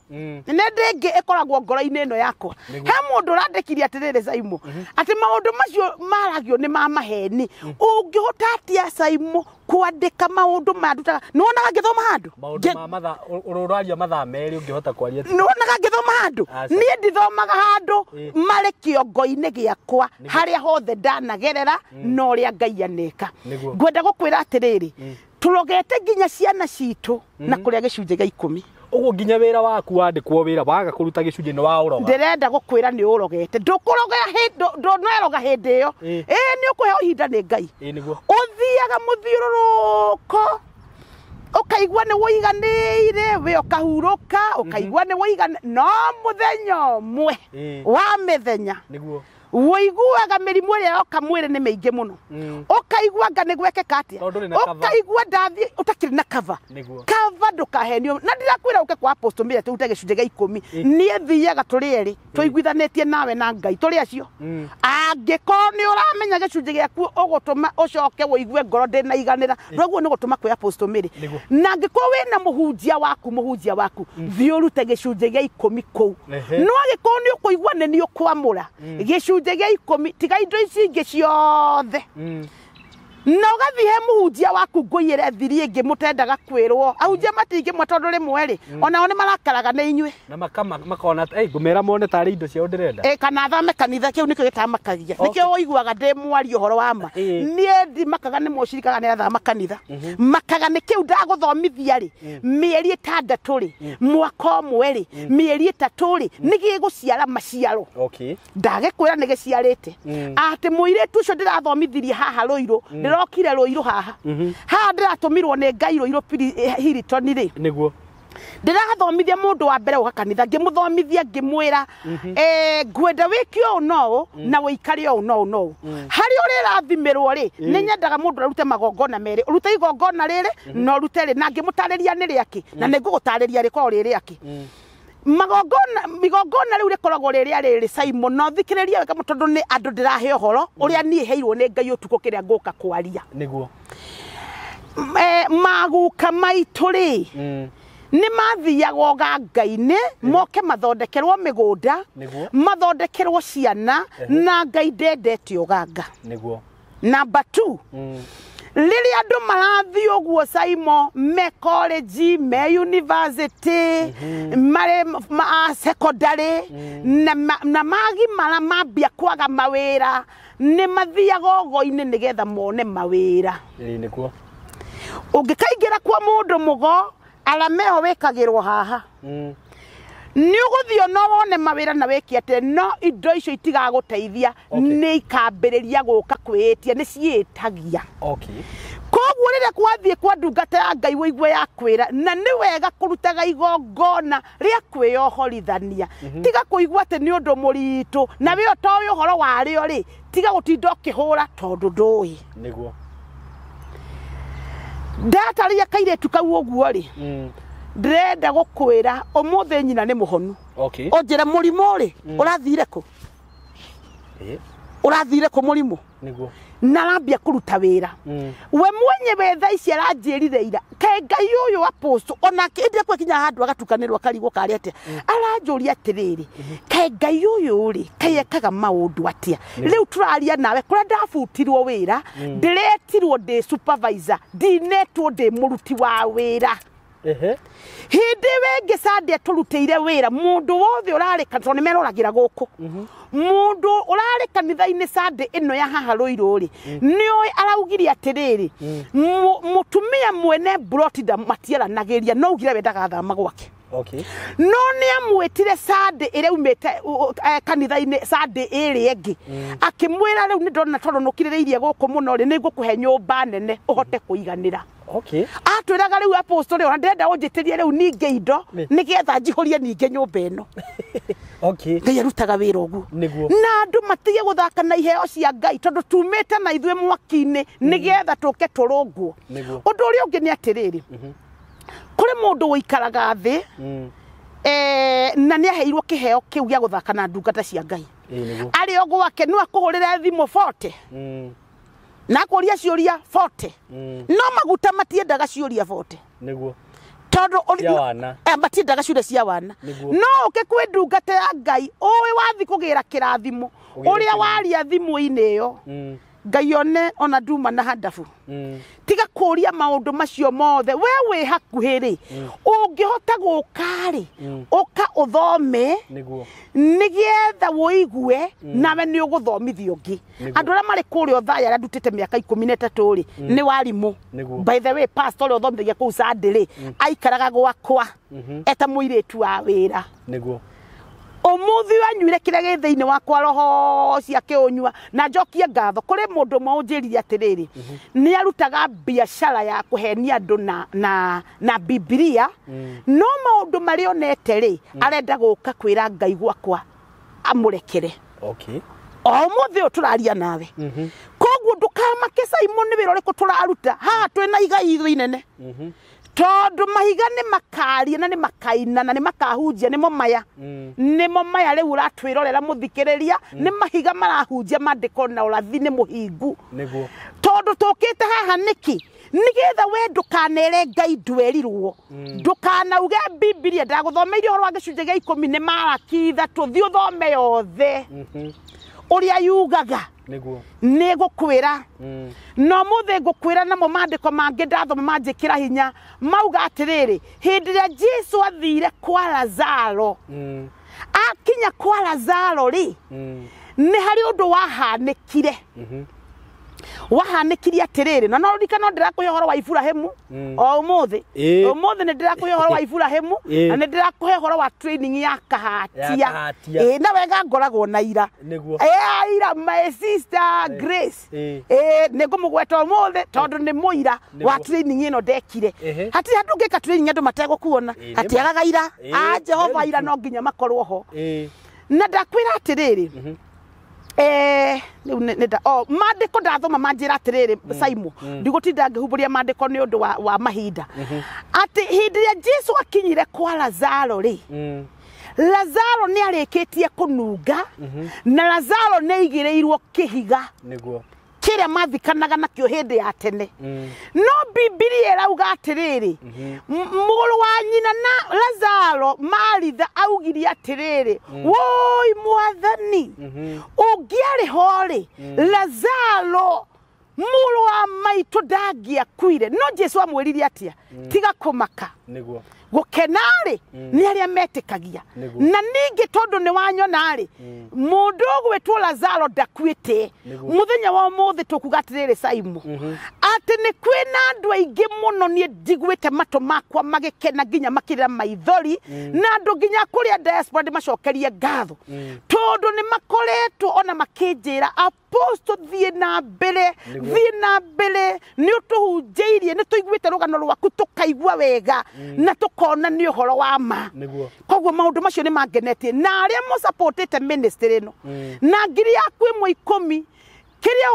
nĩ ndĩngĩ ĩkoragwo ngoro-inĩ ĩno yakwa. He mũndũ ũrandĩkirie atĩrĩrĩ Saimo atĩ maũndũ macio maragio nĩ ma maheni. Ũngĩhota atĩa Saimo kwandĩka maũndũ maya ndutaga? Nĩ wonaga ngĩthoma handũ maũndũ ma mathaa ũraria mathaa merĩ ũngĩhota kwaria? Nĩ wonaga ngĩthoma handũ? Niĩ ndithomaga handũ marĩ kĩongo-inĩ gĩakwa harĩa hothe ndanagerera na ũrĩa Ngai aneka. Ngwenda gũkwĩra atĩrĩrĩ tũrogete nginya ciana citũ na kũrĩa gĩcunjĩ gĩa 10. Ũguo nginya wĩra waku wandĩkwo wĩra waga kũruta gĩcunjĩ nĩ waũroga. Ndĩrenda gũkwĩra nĩ ũrogete ndũkũroga ndũneroga hĩndĩ ĩyo. Ĩ nĩ ũkũheo ihinda nĩ Ngai. Ũthiaga mũthiũrũrũko ũkaigua nĩ wũiganĩire we ũkahurũka ũkaigua nĩ wũiganĩire no mũthenya ũmwe wa mĩthenya Nĩguo. Wũiguaga mĩrimũ ĩrĩa yoka mwĩrĩ nĩ mĩingĩ mũno. Ũkaigua nga nĩ gwekĩka atĩa, ũkaigua ndathiĩ ũtakĩrĩ na cover. Cover ndũkahenio. Na ndirakwĩra ũke kwa Apostle Mary atĩ ũrute gĩcunjĩ gĩa 10. Niĩ thiaga tũrĩ erĩ tũiguithanĩtie nawe na Ngai tũrĩ acio. Angĩkorwo nĩ ũramenya gĩcunjĩ gĩaku ũgũtũma ũcoke wũigue ngoro ndĩnaiganĩra, ndwaguo nĩ gũtũma kwĩ Apostle Mary. Na angĩkorwo wĩna mũhunjia waku thiĩ ũrute gĩcunjĩ gĩa 10 kũu. No angĩkorwo nĩ ũkũigua nĩ nĩ ũkwamũra gĩcunjĩ gĩa 10, tiga indo ici ingĩ ciothe. Na ũgathiĩ he mũhunjia waku ngũiyĩre thiri ĩngĩ mũtendaga kwĩrwo. Ahunjia matingĩmwe tondũ rĩmwe rĩ, onao nĩ marakaraga nĩ inyuĩ. Na makona ngũmera mone tarĩ indo ciao ndĩrenda. Kana athame kanitha, kĩu nĩkĩo gĩtamakagia. Nĩkĩo ũiguaga ndĩ mwaria ũhoro wa ma. Niĩ ndimakaga nĩ mũcirikaga nĩ athama kanitha. Makaga nĩ kĩu ndagũthomithia rĩ, mĩeri 6 rĩ, mwaka ũmwe rĩ, mĩeri 3 rĩ, nĩ gĩgũciara maciaro. Ndagĩkwĩra nĩ gĩciarĩte. Atĩ mũirĩtu ũcio ndĩrathomithirie haha Rũirũ, ndĩrokire Rũirũ haha. Haha ndĩratũmirwo nĩ Ngai Rũirũ Hilton rĩ. Nĩguo. Ndĩrathomithia mũndũ wa mbere ũka kanitha, ngĩmũthomithia ngĩmwĩra ngwenda wĩke ũũ na ũũ na ũikare ũũ na ũũ na ũũ. Harĩa ũrĩrathimĩrwo rĩ, nĩ nyendaga mũndũ arute magongona merĩ, ũrute igongona rĩrĩ na ũrute rĩ, na ngĩmũtarĩria nĩ rĩakĩ, na nĩ ngũgũtarĩria rĩkoragwo rĩ rĩakĩ. Magongona migongona rĩu rĩkoragwo rĩrĩa rĩrĩ Simon, no thikĩrĩria wega tondũ nĩ andũ ndĩrahe ũhoro ũrĩa niĩ heirwo nĩ Ngai ũtukũ kĩrĩa ngũka kwaria. Nĩguo. Maguka maitũ rĩ, nĩ mathiaga ũganga-inĩ moke mathondekerwo mĩgũnda, mathondekerwo ciana, na Ngai ndendete ũganga. Nĩguo. Number 2, rĩrĩa andũ marathiĩ ũguo Simon, me college, me university, marĩ secondary, na magimara mambia kwaga mawĩra, nĩ mathiaga ũgo-inĩ nĩgetha mone mawĩra. Nĩguo. Ũngĩkaingĩra kwa mũndũ mũgo, arameo wĩkagĩrwo haha. Nĩ ũgũthiĩ no wone mawĩra na wĩke atĩ, no indo icio itigagũteithia, nĩ ikambĩrĩria gũka kwĩĩtia, nĩ ciĩtagia. Koguo rĩrĩa kwathiĩ kwa ndungata ya Ngai wĩigue ya kwĩra, na nĩ wega kũrutaga igongona rĩa kwĩyohorithania. Tiga kũigua atĩ nĩ ũndũ mũritũ, na we ũtoĩ ũhoro warĩo rĩ, tiga gũtinda ũkĩhũra tondũ ndũĩ. Nĩguo. Ndatarĩria kairĩtu kau ũguo rĩ, ndĩrenda gũkwĩra ũmũthĩ nyina nĩ mũhonu. Ũnjĩre mũrimũ rĩ, ũrathire kũ? Ũrathire kũ mũrimũ? Nĩguo. Na arambia kũruta wĩra. We mwenyewe thaa ici aranjĩrire ira, kaĩ Ngai ũyũ Apostle, onake hĩndĩ ĩrĩa gwakinya handũ agatukanĩrwo akarigwo karĩ atĩa, aranjũria atĩrĩrĩ, kaĩ Ngai ũyũ rĩ, kaĩ ekaga maũndũ atĩa? Rĩu tũraria nawe kũrĩa ndabutirwo wĩra, ndĩretirwo ndĩ supervisor, ndinetwo ndĩ mũruti wa wĩra. Hĩndĩ ĩyo ĩngĩ Sunday tũrutĩire wĩra, mũndũ wothe ũrarĩ tondũ nĩ meroragĩra gũkũ, mũndũ ũrarĩ kanitha-inĩ Sunday ĩno ya haha Rũirũ rĩ, nĩũĩ araugire atĩrĩrĩ, mũtumia mwene mburoti matiaranagĩria, no augire we ndagathama gwake. No nĩ amwĩtire Sunday ĩrĩa umĩte kanitha-inĩ Sunday ĩrĩa ĩngĩ, akĩmwĩra rĩu nĩ ndona tondũ nũkirĩrĩirie gũkũ mũno rĩ, nĩ ngũkũhe nyũmba nene ũhote kũiganĩra. Atwĩraga rĩu Apostle rĩ, ona ndĩrenda ũnjĩtĩrie rĩu ningĩ indo nĩgetha njihũrie ningĩ nyũmba ĩno. Ngai arutaga wĩra ũguo. Na andũ matige gũthaka na iheo cia Ngai tondũ tumĩte na ithuĩ mwaki-inĩ nĩgetha tũke tũrũngwo. Ũndũ ũrĩa ũngĩ nĩ atĩrĩrĩ, kũrĩ mũndũ ũikaraga thĩ, na nĩ aheirwo kĩheo kĩu gĩa gũthaka na ndungata cia Ngai. Arĩ o gwake no akũhũrĩre thimũ 40. Na akũria ciũria 40. No maguta matiendaga ciũria 40. Nĩguo. Tondũ Cia wana. Matiendaga ciũria cia wana. No ũke kwĩ ndungata ya Ngai, ũĩ wathi kũgĩra kĩrathimo, ũrĩa waria thimũ-inĩ ĩyo, Ngai one ona nduma na handabu. Tiga kũria maũndũ macio mothe, we wĩ hakuhĩ rĩ, ũngĩhota gũka rĩ, ũka ũthome, nĩgetha wũigue, nawe nĩ ũgũthomithio ũngĩ. Andũ arĩa marĩ kũrĩa Othaya arĩa ndutĩte mĩaka 13 rĩ, nĩ warimũ. By the way, pastor ũrĩa ũthomithagia kũu Sunday rĩ, aikaraga gwakwa, eta mũirĩtu wa wĩra. Nĩguo. Ũmũthĩ wanyuire kĩrĩa gĩ thĩinĩ wakwa roho cia kĩũnyua, na njokie ngatho kũrĩ mũndũ ũmwe ũnjĩrire atĩrĩrĩ, nĩ arutaga biacara ya kũhenia andũ na Bibilia, no maũndũ marĩa onete rĩ, arenda gũka kwĩra Ngai gwakwa amũrekere. O ũmũthĩ ũyũ tũraria nawe. Koguo ndũkamake Simon nĩ wĩra ũrĩkũ tũraruta haha twĩna igai inene. Tondũ mahiga nĩ makaria na nĩ makaina na nĩ makahunjia nĩmo maya. Nĩmo maya rĩu ũratwĩrorera mũthikĩrĩria nĩ mahiga marahunjia maandĩko na ũrathi nĩ mũhingu. Nĩguo. Tondũ tũkĩte haha nĩkĩ? Nĩgetha we ndũkanere Ngai ndwerirwo. Ndũkanauge Bibilia ndagũthomeire ũhoro wa gĩcunjĩ gĩa 10 nĩ Maraki 3 thiĩ ũthome yothe. Ũrĩa yugaga. Nĩguo. Nĩ ngũkwĩra. No mũthĩ ngũkwĩra namo maandĩko mangĩ ndathoma manjĩkĩra hinya mauga atĩrĩrĩ hĩndĩ ĩrĩa Jesu athire kwa Lazaro akinya kwa Lazaro rĩ nĩ harĩ ũndũ wahanĩkire. Wahanĩkirie atĩrĩrĩ na no ririkana ndĩrakũhe ũhoro wa Iburahĩmu o ũmũthĩ. Ũmũthĩ nĩ ndĩrakũhe ũhoro wa Iburahĩmu na nĩ ndĩrakũhe ũhoro wa training ya Kahatia. Na wega ngoragwo na ira. Nĩguo. Ira my sister Grace. Nĩ ngũmũgweta ũmũthĩ tondũ nĩ mũira wa training ĩno ndekire. Hatirĩ handũ ũngĩka training andũ mategũkuona. Hatiagaga ira. A Jehova ira no nginya makorwo ho. Na ndakwĩra atĩrĩrĩ maandĩko ndathoma manjĩra atĩrĩrĩ Simon ndigũtinda ngĩhumbũria maandĩko nĩ ũndũ wa mahinda atĩ hĩndĩ ĩrĩa Jesu akinyire kwa Lazaro rĩ Lazaro nĩ arĩkĩtie kũnunga na Lazaro nĩ aigĩrĩirwo kĩhiga. Nĩguo. Kĩrĩa mathikanaga nakĩo hĩndĩ ya tene. No Bibilia ĩrauga atĩrĩrĩ mũrũ wa nyina na Lazaro Maritha augire atĩrĩrĩ woi mwathani ũngĩarĩ ho rĩ Lazaro mũrũ wa maitũ ndangĩakuire. No Jesu amwĩrire atĩa? Tiga kũmaka. Nĩguo. Gũkena rĩ nĩ arĩa metĩkagia. Na ningĩ tondũ nĩ wanyona rĩ mũndũ ũgwĩtwo Lazaro ndakuĩte. Mũthenya wa ũmũthĩ tũkuga atĩrĩrĩ Simon atĩ nĩ kwĩna andũ aingĩ mũno niĩ njiguĩte matũ makwa magĩkena nginya makĩrĩra maithori na andũ nginya kũrĩa diaspora ndĩmacokerie ngatho tondũ nĩ makoretwo ona makĩnjĩra Apostle thiĩ na mbere thiĩ na mbere nĩ ũtũhunjĩirie nĩ tũiguĩte rũgano rwaku tũkaigua wega na tũkona nĩ ũhoro wa ma. Koguo maũndũ macio nĩ mangenetie na arĩa mũsupportĩte ministry ĩno na ngiri yaku ĩmwe 10 kĩrĩa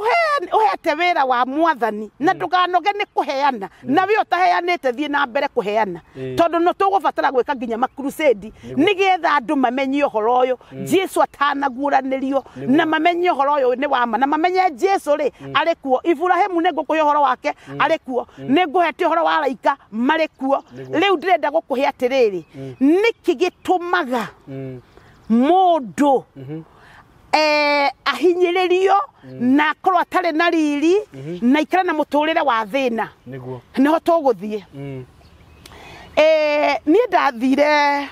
ũhete wĩra wa mwathani na ndũkanoge nĩ kũheana na we ũtaheanĩte thiĩ na mbere kũheana tondũ no tũgũbatara gwĩka nginya makrusade nĩgetha andũ mamenye ũhoro ũyũ Jesu atanaguũranĩrio na mamenye ũhoro ũyũ nĩ wa ma na mamenye Jesu rĩ arĩ kuo. Iburahĩmu nĩ ngũkũhe ũhoro wake arĩ kuo, nĩ ngũhete ũhoro wa araika marĩ kuo. Rĩu ndĩrenda gũkũhe atĩrĩrĩ nĩkĩ gĩtũmaga mũndũ ahinyĩrĩrio na akorwo atarĩ na riri na ikare na mũtũrĩre wa thĩna? Nĩguo. Nĩho tũgũthiĩ. Niĩ ndathire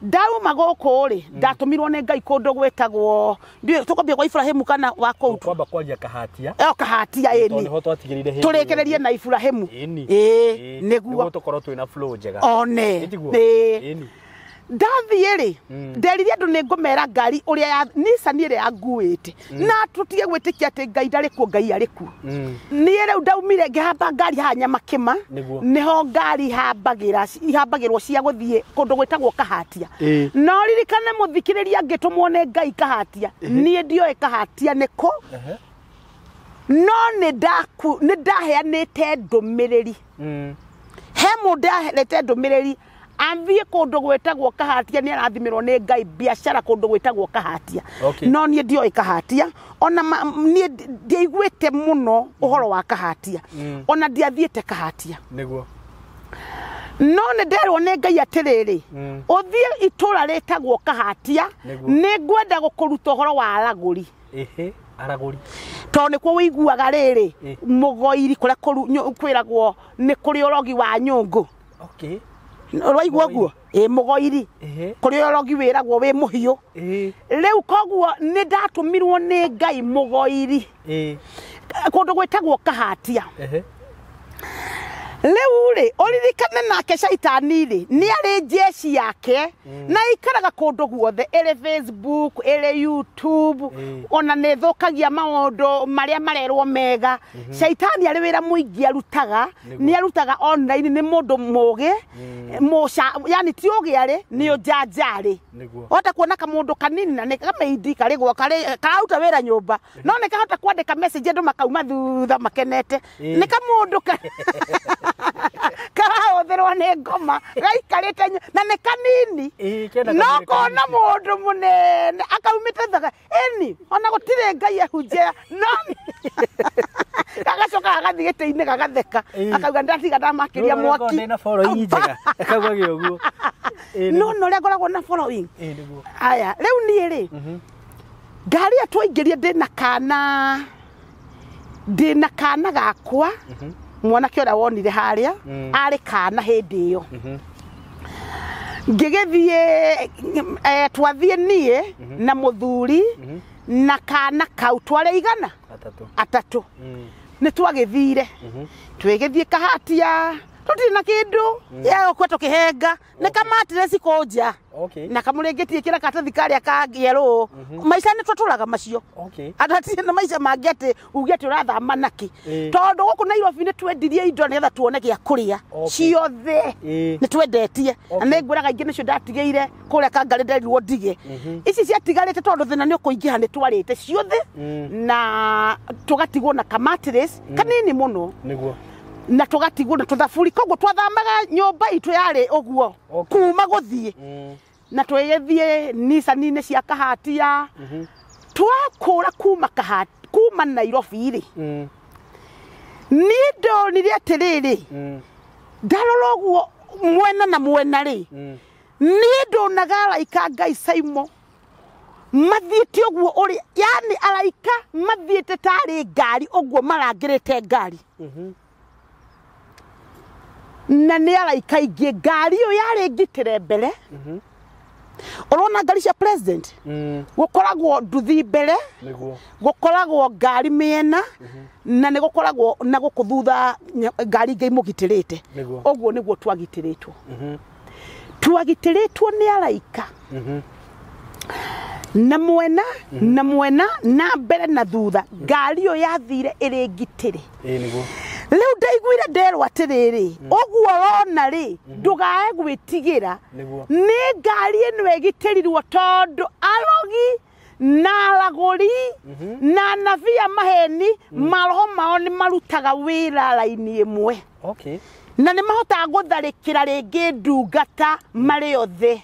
ndauma gũkũ rĩ ndatũmirwo nĩ Ngai kũndũ gwĩtagwo tũkwambia kwa Iburahĩmu kana wa kũu Tũkwamba kwaria Kahatia. Kahatia ĩni. Tondũ nĩho twatigĩrĩire hĩndĩ. Tũrĩkĩrĩrie na Iburahĩmu. Ĩĩ nĩguo. Nĩguo tũkorwo twĩna flow njega. One. Ĩĩ. Ndathiĩ rĩ nderire andũ nĩ ngũmera ngari ũrĩa ya Nissan ĩrĩa yanguĩte na tũtige gwĩtĩkia atĩ Ngai ndarĩ kuo Ngai arĩ kuo. Niĩ rĩu ndaumire ngĩhamba ngari haha Nyamakĩma nĩho ngari ihambagĩrwo cia gũthiĩ kũndũ gwĩtagwo Kahatia. No ririkane mũthikĩrĩria ngĩtũmwo nĩ Ngai Kahatia niĩ ndioĩ Kahatia nĩkũ no nĩ ndaheanĩte ndũmĩrĩri. He mũndũ aheanĩte ndũmĩrĩri athiĩ kũndũ gwĩtagwo Kahatia nĩ arathimirwo nĩ Ngai biacara kũndũ gwĩtagwo Kahatia. No niĩ ndioĩ Kahatia ona niĩ ndiaiguĩte mũno ũhoro wa Kahatia ona ndiathiĩte Kahatia. Nĩguo. No nĩ nderwo nĩ Ngai atĩrĩrĩ ũthiĩ itũra rĩtagwo Kahatia nĩ ngwenda gũkũruta ũhoro wa aragũri. Aragũri tondũ nĩkuo wĩiguaga rĩrĩ mũgoiri kũrĩa kwĩragwo nĩ kũrĩ ũrogi wa nyũngũ. Ũraigua ũguo? Ĩ mũgoiri kũrĩa ũrogi wĩragwo wĩ mũhiũ. Rĩu koguo nĩ ndatũmirwo nĩ Ngai mũgoiri kũndũ gwĩtagwo Kahatia. Rĩu rĩ ũririkane nake caitani rĩ nĩ arĩ jeshi yake na ikaraga kũndũ guothe, ĩrĩ Facebook, ĩrĩ YouTube, ona nĩ ĩthũkagia maũndũ marĩa marerwo mega. Caitani arĩ wĩra mũingĩ arutaga, nĩ arutaga online, nĩ mũndũ mũgĩ mũca, yani ti ũgĩ arĩ nĩ ũnjanja arĩ. Wahota kuona kamũndũ kanini na nĩ kameindi karĩ gwa karĩ kararuta wĩra nyũmba, no nĩ kahota kwandĩka message andũ makauma thutha makenete. Nĩ kamũndũ karahũthĩrwo nĩ ngoma gaikarĩte na nĩ kanini, no kona mũndũ mũnene akaumĩte thaka ĩni ona gũtirĩ Ngai ehunjia, no gagacoka gagathiĩ gĩtĩ-inĩ gagatheka akauga ndatiga ndamakĩria mwaki. Ndĩna following njega akauga ũguo. No no ũrĩa ngoragwo na following. Aya rĩu niĩ rĩ ngari ĩyo twaingĩrie ndĩna kana gakwa mwanake ũrĩa wonire harĩa arĩ kana hĩndĩ ĩyo. Ngĩgĩthiĩ twathiĩ niĩ na mũthuri na kana kau twarĩ igana atatũ. Nĩ twagĩthire twĩgĩthiĩ Kahatia tũtirĩ na kĩndũ gĩa tũkĩhenga nĩ kamatire cikũnja na kamũrĩngĩtie kĩra karatathi karĩa kangĩerũ. Maica nĩ twatũraga macio, andũ hatirĩ na maica mangĩ atĩ uge atĩ ũrathama nakĩ, tondũ gũkũ Nairobi nĩ twendirie indo nĩgetha tuone gĩa kũrĩa ciothe nĩ twendetie, na nĩ ngwĩraga ingĩ nĩcio ndatigĩire kũrĩa Kangarĩ nderirwo ndige ici ciatigarĩte tondũ thĩna nĩ ũkũingĩha nĩ twarĩte ciothe na tũgatigwo na kamatress kanini mũno na tũgatigwo na tũthaburi. Koguo twathamaga nyũmba itũ yarĩ ũguo kuma gũthiĩ na twĩgĩthiĩ Nissan-inĩ cia Kahatia. Twakũra kuma Kahatia kuma Nairobi rĩ niĩ ndonire atĩrĩrĩ ndarora ũguo mwena na mwena rĩ niĩ ndonaga araika Ngai Saimo mathiĩte ũguo ũrĩa, yani araika mathiĩte tarĩ ngari ũguo marangĩrĩte ngari na nĩ araika aingĩ. Ngari ĩyo yarĩ ngitĩre mbere. Ũrona ngari cia president gũkoragwo nduthi mbere, gũkoragwo ngari mĩena, na nĩ gũkoragwo na gũkũ thutha ngari ingĩ imũgitĩrĩte. Ũguo nĩguo twagitĩrĩtwo. Twagitĩrĩtwo nĩ araika na mwena na mwena na mbere na thutha. Ngari ĩyo yathire ĩrĩ ngitĩre. Rĩu ndaiguire nderwo atĩrĩrĩ ũguo ũrona rĩ ndũgae gwĩtigĩra, nĩ ngari ĩno ĩgitĩrirwo tondũ arogi na aragũri na anabii a maheni maroho mao nĩ marutaga wĩra raini ĩmwe na nĩ mahotaga gũtharĩkĩra rĩngĩ ndungata marĩ othe.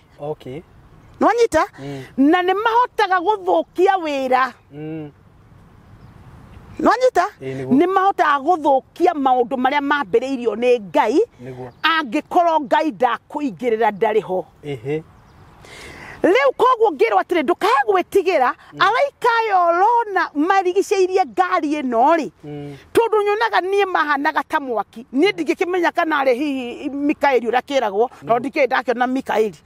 Nĩwanyita? Na nĩ mahotaga gũthũkia wĩra. Nĩwanyita? Nĩ mahotaga gũthũkia maũndũ marĩa mambĩrĩirio nĩ Ngai angĩkorwo Ngai ndakũingĩrĩra ndarĩ ho. Rĩu koguo ngĩrwo atĩrĩ ndũkae gwĩtigĩra, araika aya ũrona marigicĩirie ngari ĩno rĩ tondũ nyonaga niĩ mahanaga ta mwaki. Niĩ ndingĩkĩmenya kana arĩ hihi Mikaeli ũrĩa kĩragwo tondũ ndikĩrĩ ndakĩona Mikaeli,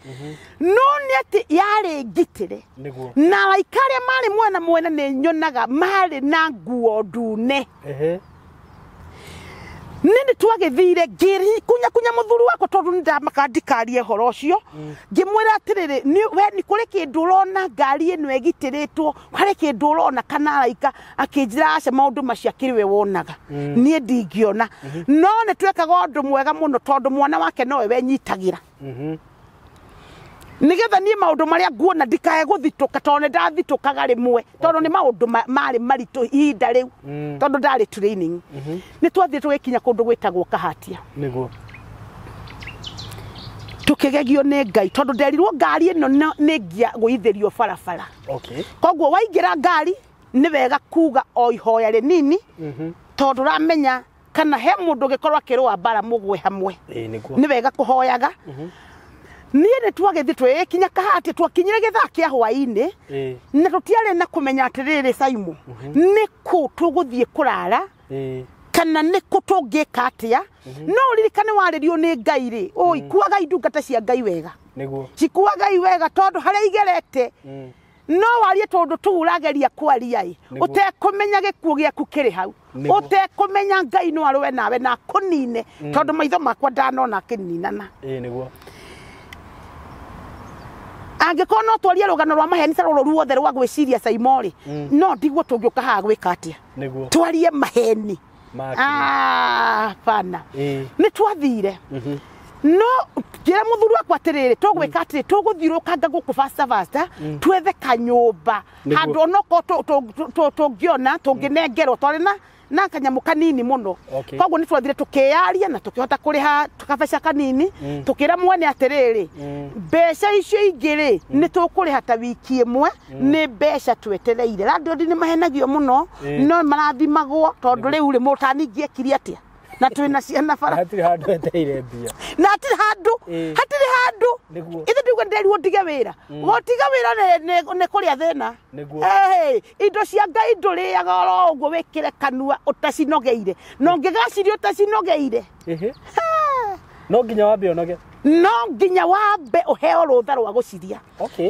no nĩ atĩ yarĩ ngitĩre na araika arĩa marĩ mwena mwena nĩ nyonaga marĩ na nguo ndune. Nĩ nĩ twagĩthire ngĩkunya kunya mũthuri wakwa tondũ nĩ ndamaka ndikarie ũhoro ũcio, ngĩmwĩra atĩrĩrĩ we nĩ kũrĩ kĩndũ ũrona ngari ĩno ĩgitĩrĩtwo, harĩ kĩndũ ũrona kana araika? Akĩnjĩra aca maũndũ macio akĩrĩ we wonaga, niĩ ndingĩona. No nĩ twekaga ũndũ mwega mũno tondũ mwana wake nowe wenyitagĩra nĩgetha niĩ maũndũ marĩa nguona ndikae gũthitũka tondũ nĩ ndathitũkaga rĩmwe tondũ nĩ maũndũ marĩ maritũ ihinda rĩu tondũ ndarĩ training. Nĩ twathiĩ tũgĩkinya kũndũ gwĩtagwo Kahatia tũkĩgegio nĩ Ngai tondũ nderirwo ngari ĩno nĩ ngia gũithĩrio barabara. Koguo waingĩra ngari nĩ wega kuga o ihoya rĩnini tondũ ũramenya kana he mũndũ ũngĩkorwo akĩrũa mbara mũgwe hamwe, nĩ wega kũhoyaga. Niĩ nĩ twagĩthiĩ twĩkinya Kahatia twakinyire gĩthaa kĩa hwaĩ-inĩ na tũtiarĩ na kũmenya atĩrĩrĩ Saimo nĩ kũ tũgũthiĩ kũrara kana nĩ kũ tũngĩka atĩa. No ũririkane warĩrio nĩ Ngai rĩ oi kuagai ndungata cia Ngai wega, cikuagai wega tondũ harĩa igerete No warie tondu tu urageria kwaria i utekumenya gikuo giaku kiri hau utekumenya Ngai no arowe nawe na kunine tondu maitho makwa ndanona kininana. Niguo angikorwo no twarie rugano rwa maheni ta ruru ruothe rwa gwiciria Saimori no ndiguo tungiuka haha gwika atia. Niguo twarie maheni bana ni twathire. No ngira muthuri wakwa atiriri tugwika atiri tuguthiurukanga guku faster faster twethe kanyumba handu onoko tungiona tunginengerwo twari na kanyamu kanini muno. Koguo ni twathire tukiyaria na tukihota kuriha tukabeca kanini tukira mwene atiriri mbeca icio ingĩ ni tukuriha ta wiki imwe ni mbeca twetereire. Landlord ni mahenagio muno no marathimagwo tondu riu ri mutani ngiekirie atia na twina ciana bara hatiri handu eteire mbia na hatiri handu hatiri handu ithe ndiuga nderirwo ndige wira gotiga wira ni kuria thina. Indo cia Ngai nduriaga oro uguo wikire kanua utacinogeire no ngigaciria utacinogeire no nginya wambe unoge, no nginya wambe uheo rutha rwa guciria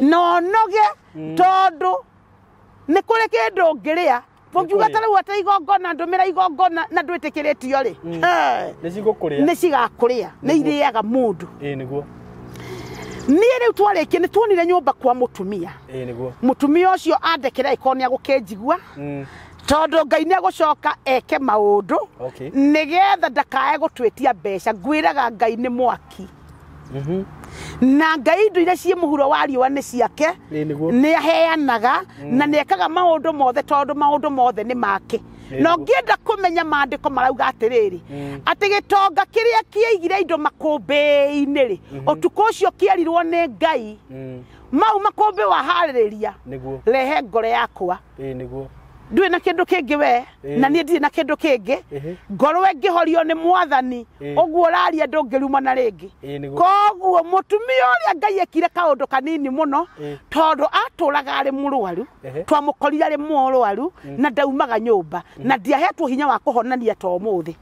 no noge tondu ni kuri kindu ungiria. Ungiuga ta riu ati igongona ndumira igongona na ndwitikiritio ri ni cigakuria ni iriaga mundu. Niguo nie riu twarikie ni tuonire nyumba kwa mutumia. Niguo mutumia ucio andekera ikorwo ni agukinjigua tondu Ngai ni agucoka eke maundu nigetha ndakae gutwitia mbeca. Ngwiraga Ngai ni mwaki na Ngai indo iria ciĩ mũhuro wa riũa nĩ ciake, nĩ aheanaga na nĩ ekaga maũndũ mothe tondu maũndũ mothe nĩ make. Na ũngĩenda kũmenya maandĩko marauga atĩrĩrĩ atĩ gĩtonga kĩrĩa kĩaigire indo makũmbĩ-inĩ rĩ ũtukũ ũcio kĩerirwo nĩ Ngai mau makũmbĩ waharĩrĩria rehe ngoro yakwa. Niguo ndui na kindu kingi we na nie ndirĩ na kindu kingi ngorwo ngihorio ni mwathani uguo uraria ndungirumana ringi. Koguo mutumia uria Ngai ekire kaundu kanini muno tondu aturaga ari murwaru twamukorire ari murwaru na ndaumaga nyumba na ndiahetwo hinya wa kuhonania to umuthi.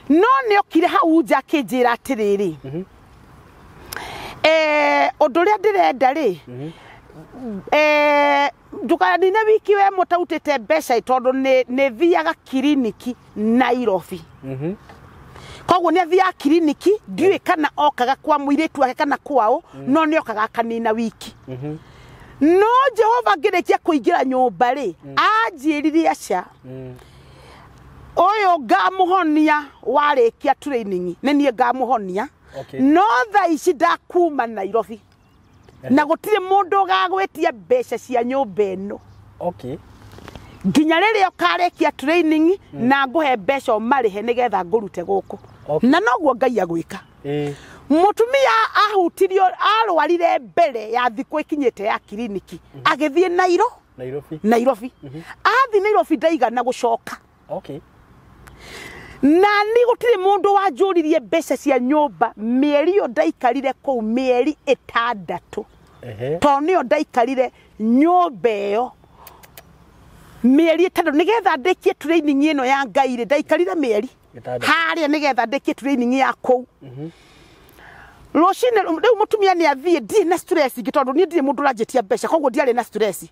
No ni okire hau nja akinjira atiriri undu uria ndirenda ri ndukanine wiki we mutautite mbeca tondu ni thiaga kiriniki Nairobi. Koguo ni athiaga kiriniki ndiũĩ kana okaga kwa mũirĩtu wake kana kwao no nĩ okaga akanina wiki. No Jehova ngĩrĩkia kũingĩra nyũmba rĩ anjĩrire aca ũyũ ngamũhonia warĩkia training nĩ niĩ ngamũhonia no thaa ici ndakuma Nairobi na gutire mundu ugagwitia mbeca cia nyumba ino. Nginya riria ukarekia training na nguhe mbeca umarihe nigetha ngurute guku. Na noguo Ngai agwika. Mutumia ahutirio arwarire mbere ya thiku ikinyite ya kiriniki agithie Nairobi. Athi Nairobi ndaigana gucoka. Na ni gutire mundu wanjuririe mbeca cia nyumba mieri iyo ndaikarire kuu mieri 6 to niyo ndaikarire nyumba iyo mieri 6 nigetha ndikie training ino ya Ngai ri ndaikarire mieri haria nigetha ndikie training ya kuu. Rũcinĩ rĩu mũtumia nĩ athiĩ ndirĩ na stress ingĩ tondũ niĩ ndirĩ mũndũ ũranjĩtia mbeca koguo ndiarĩ na stress.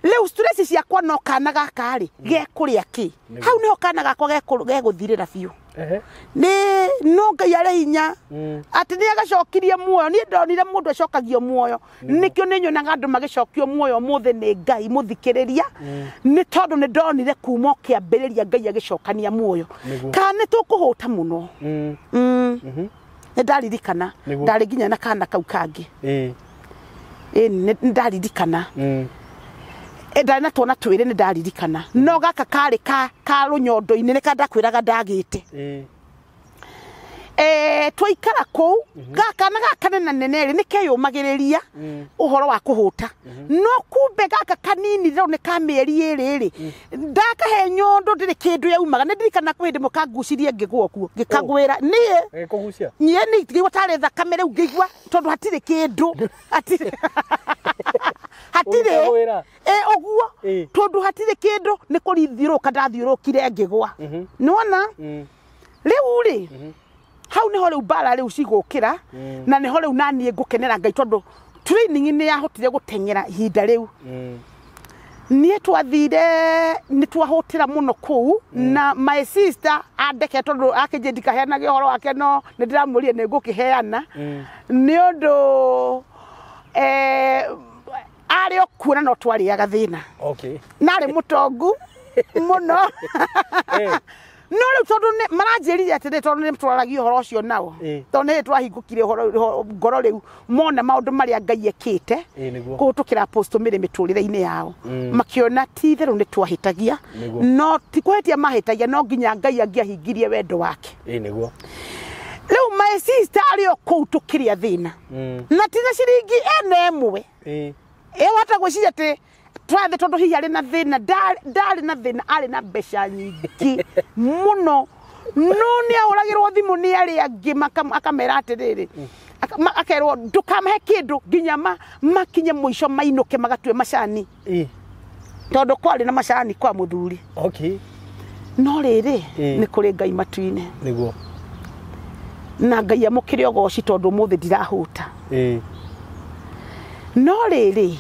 Rĩu stress ciakwa no kana gaka rĩ gekũrĩa kĩ hau nĩho kana gakwa gegũthirĩra biũ. Nĩ no Ngai arĩ hinya atĩ nĩ agacokirie muoyo. Niĩ ndonire mũndũ acokagio muoyo nĩkĩo nĩ nyonaga andũ magĩcokio muoyo ũmũthĩ nĩ Ngai mũthikĩrĩria nĩ tondũ nĩ ndonire kuma kĩambĩrĩria Ngai agĩcokania muoyo. Kana nĩ tũkũhũta mũno. Nĩ ndaririkana ndarĩ nginya na kana kau kangĩ. Nĩ ndaririkana ndarĩ na twana twĩrĩ nĩ ndaririkana no gaka karĩ ka rũnyondo-inĩ nĩ kandakwĩraga ndagĩte. Twaikara kũu gaka na gaka nena nene rĩ nĩ keyũmagĩrĩria ũhoro wa kũhũta no kumbe gaka kanini rĩu nĩ ka mĩeri ĩrĩ rĩ ndakahe nyondo ndĩrĩ kĩndũ yaumaga. Nĩ ndirikana kwĩ hĩndĩ mũkangucirie ngĩgũa kuo ngĩkagwĩra niĩ Gĩkũgucia niĩ nĩ ngĩigua tarĩ thakame rĩu ngĩigua tondũ hatirĩ kĩndũ hatirĩ hatirĩ ũguo tondũ hatirĩ kĩndũ nĩ kũrithiũrũka ndathiũrũkire ngĩgũa. Nĩwona rĩu rĩ hau niho riu mbara riu cigukira na niho riu nanie ngukenera Ngai tondu Training nĩ yahotire gũteng'era ihinda rĩu. Niĩ twathire nĩ twahũtĩra mũno kũu na my sister andeke tondũ akĩnjĩ ndikaheanage ũhoro wake no nĩ ndĩramũrire nĩ ngũkĩheana nĩ ũndũ arĩ o kuo na no twarĩaga thĩna. Okay. Narĩ mũtongu mũno. No rĩu tondũ maranjĩrire atĩrĩ tondũ nĩ twararagia ũhoro ũcio nao tondũ nĩ twahingũkire ũhoro ngoro rĩu mona maũndũ marĩa Ngai ekĩte kũhĩtũkĩra Apostle Mary mĩtũrĩre-inĩ yao makĩona ti itherũ nĩ twahĩtagia no ti kũhĩtia mahĩtagia no nginya Ngai angĩahingirie wendo wake. Nĩguo. Rĩu my sister arĩ o kũu tũkĩrĩa thĩna na ti na ciringi ene ĩmwe ĩwata gwĩciria atĩ twathi tondu hihi arĩ na thĩna ndarĩ na thĩna arĩ na mbeca nyingĩ mũno no nĩ ahũragĩrwo thimũ nĩ arĩa angĩ akamera atĩrĩrĩ akerwo ndũkamahe kĩndũ nginya makinye mũico mainũke magatue macani tondũ kwarĩ na macani kwa mũthuri. Okay. No rĩrĩ nĩ kũrĩ Ngai matu-inĩ. Nĩguo. Na Ngai amũkĩre ũgoci tondũ ũmũthĩ ndirahũta. No rĩrĩ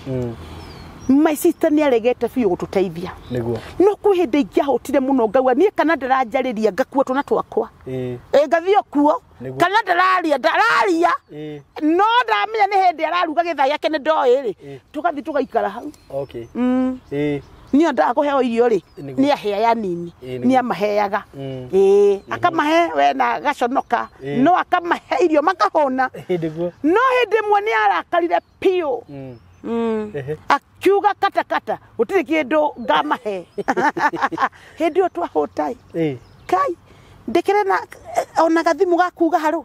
my sister nĩ aregete biũ gũtũteithia. Nĩguo. No kwĩ hĩndĩ ingĩahũtire mũno ngauga niĩ kana ndĩranjarĩria ngakua tũna twakwa. Ngathiĩ kuo kana ndĩraria ndararia no ndamenya nĩ hĩndĩ araruga gĩthaa gĩake nĩ ndoĩ rĩ tũgathiĩ tũgaikara hau. Okay. Niĩ ndaga kũheo irio rĩ nĩ aheaga nini nĩ amaheaga akamahe we na agaconoka no akamahe irio makahũna. Nĩguo. No hĩndĩ ĩmwe nĩ arakarire biũ akiuga kata kata gũtirĩ kĩndũ ngamahe. Hĩndĩ ĩyo twahũtai kai ndĩkĩre na ona gathimũ gakuga harũ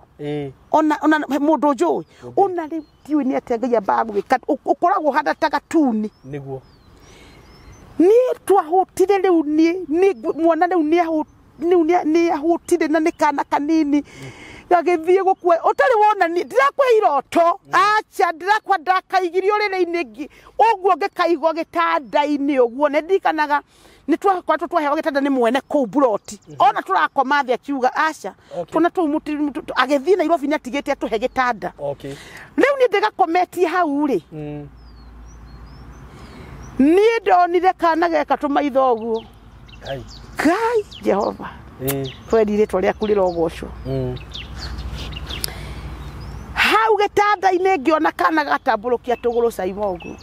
ona mũndũ njũĩ ona rĩu ndiũĩ nĩ atĩa Ngai ambaga gwĩka ũkoragwo ũhana ta gatuni. Nĩguo. Niĩ twahũtire rĩu niĩ mwana rĩu nĩ ahũtire na nĩ kana kanini gagĩthiĩ gũkua ũtarĩ wona ndirakwa iroto acha ndirakwa ndakaigirio ũrĩrĩ-inĩ ũguo ngĩkaigwo gĩtanda-inĩ ũguo nĩ ndirikanaga nĩ twakoretwo twaheo gĩtanda nĩ mwene kũu buroti ona tũrakoma thĩ akiuga aca tũna tũu agĩthiĩ Nairobi nĩ atigĩte atũhe gĩtanda. Rĩu niĩ ndĩgakometie hau rĩ niĩ ndonire kana geka tũmaitho ũguo. Ngai Jehova kweri rĩtwa rĩaku rĩrogocwo. Hau gĩtanda-inĩ ngĩona kana gatambũrũkia tũgũrũ Caima ũguo.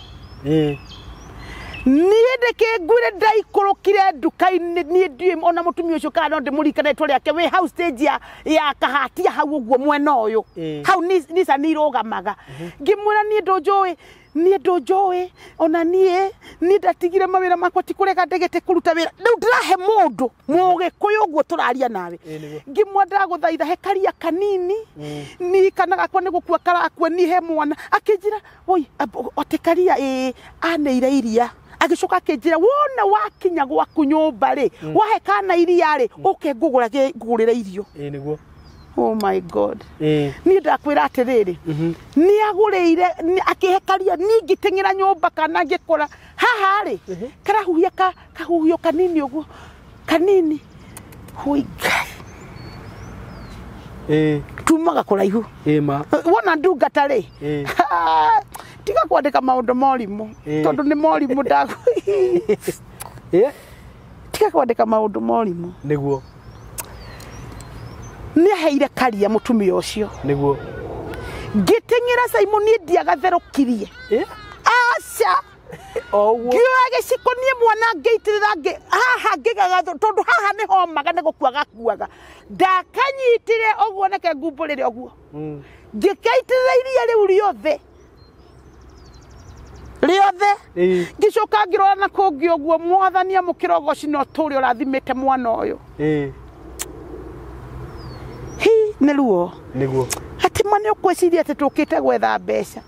Niĩ ndĩkĩnguire ndaikũrũkire nduka-inĩ niĩ ndiũĩ ona mũtumia ũcio kana no ndĩmũririkane rĩtwa rĩake wĩ hau stage ya kahatia hau ũguo mwena ũyũ hau Nissan irũgamaga ngĩmwĩra niĩ ndũnjũĩ niĩ ndũnjũĩ ona niĩ ndatigire mawĩra makwa ti kũrega ndegete kũruta wĩra rĩu ndĩrahe mũndũ mũgĩkũyũ ũguo tũraria nawe ngĩmwa ndagũthaitha he karia kanini niĩ kana gakwa nĩ gũkua karakua niĩ he mwana akĩnjĩra woi atĩ karia ĩĩ aneire iria agĩcoka akĩnjĩra wona wakinya gwaku nyũmba rĩ wahe kana iria rĩ ũke ngũgũrĩre irio. Nĩguo. Oh my God. Niĩ ndakwĩra atĩrĩrĩ nĩ agũrĩire akĩhe karia niĩ ngĩteng'era nyũmba kana ngĩkora haha rĩ karahuhia kahuhio kanini ũguo kanini hoi Ngai tumaga kũraihu wona ndungata rĩ tiga kwandĩka maũndũ morimũ tondũ nĩ morimũ ndagu tiga kwandĩka maũndũ morimũ. Nĩguo. Nĩ aheire karia mũtumia ũcio. Nĩguo. Ngĩteng'era Simon niĩ ndiagatherũkirie. Aca ngĩoya gĩciko niĩ mwana ngĩitĩrĩra haha ngĩgaga tondũ haha nĩ homaga nĩ gũkua gakuaga ndakanyitire ũguo neke ngumbũrĩre ũguo ngĩkaitĩrĩra iria rĩu rĩothe rĩothe ngĩcoka ngĩrora na kũngĩ ũguo mwathani amũkĩra ũgoci na ũtũũre ũrathimĩte mwana ũyũ. Hi nĩ ruo. Nĩguo. Atĩ ma nĩ ũkwĩciria atĩ tũkĩte gwetha mbeca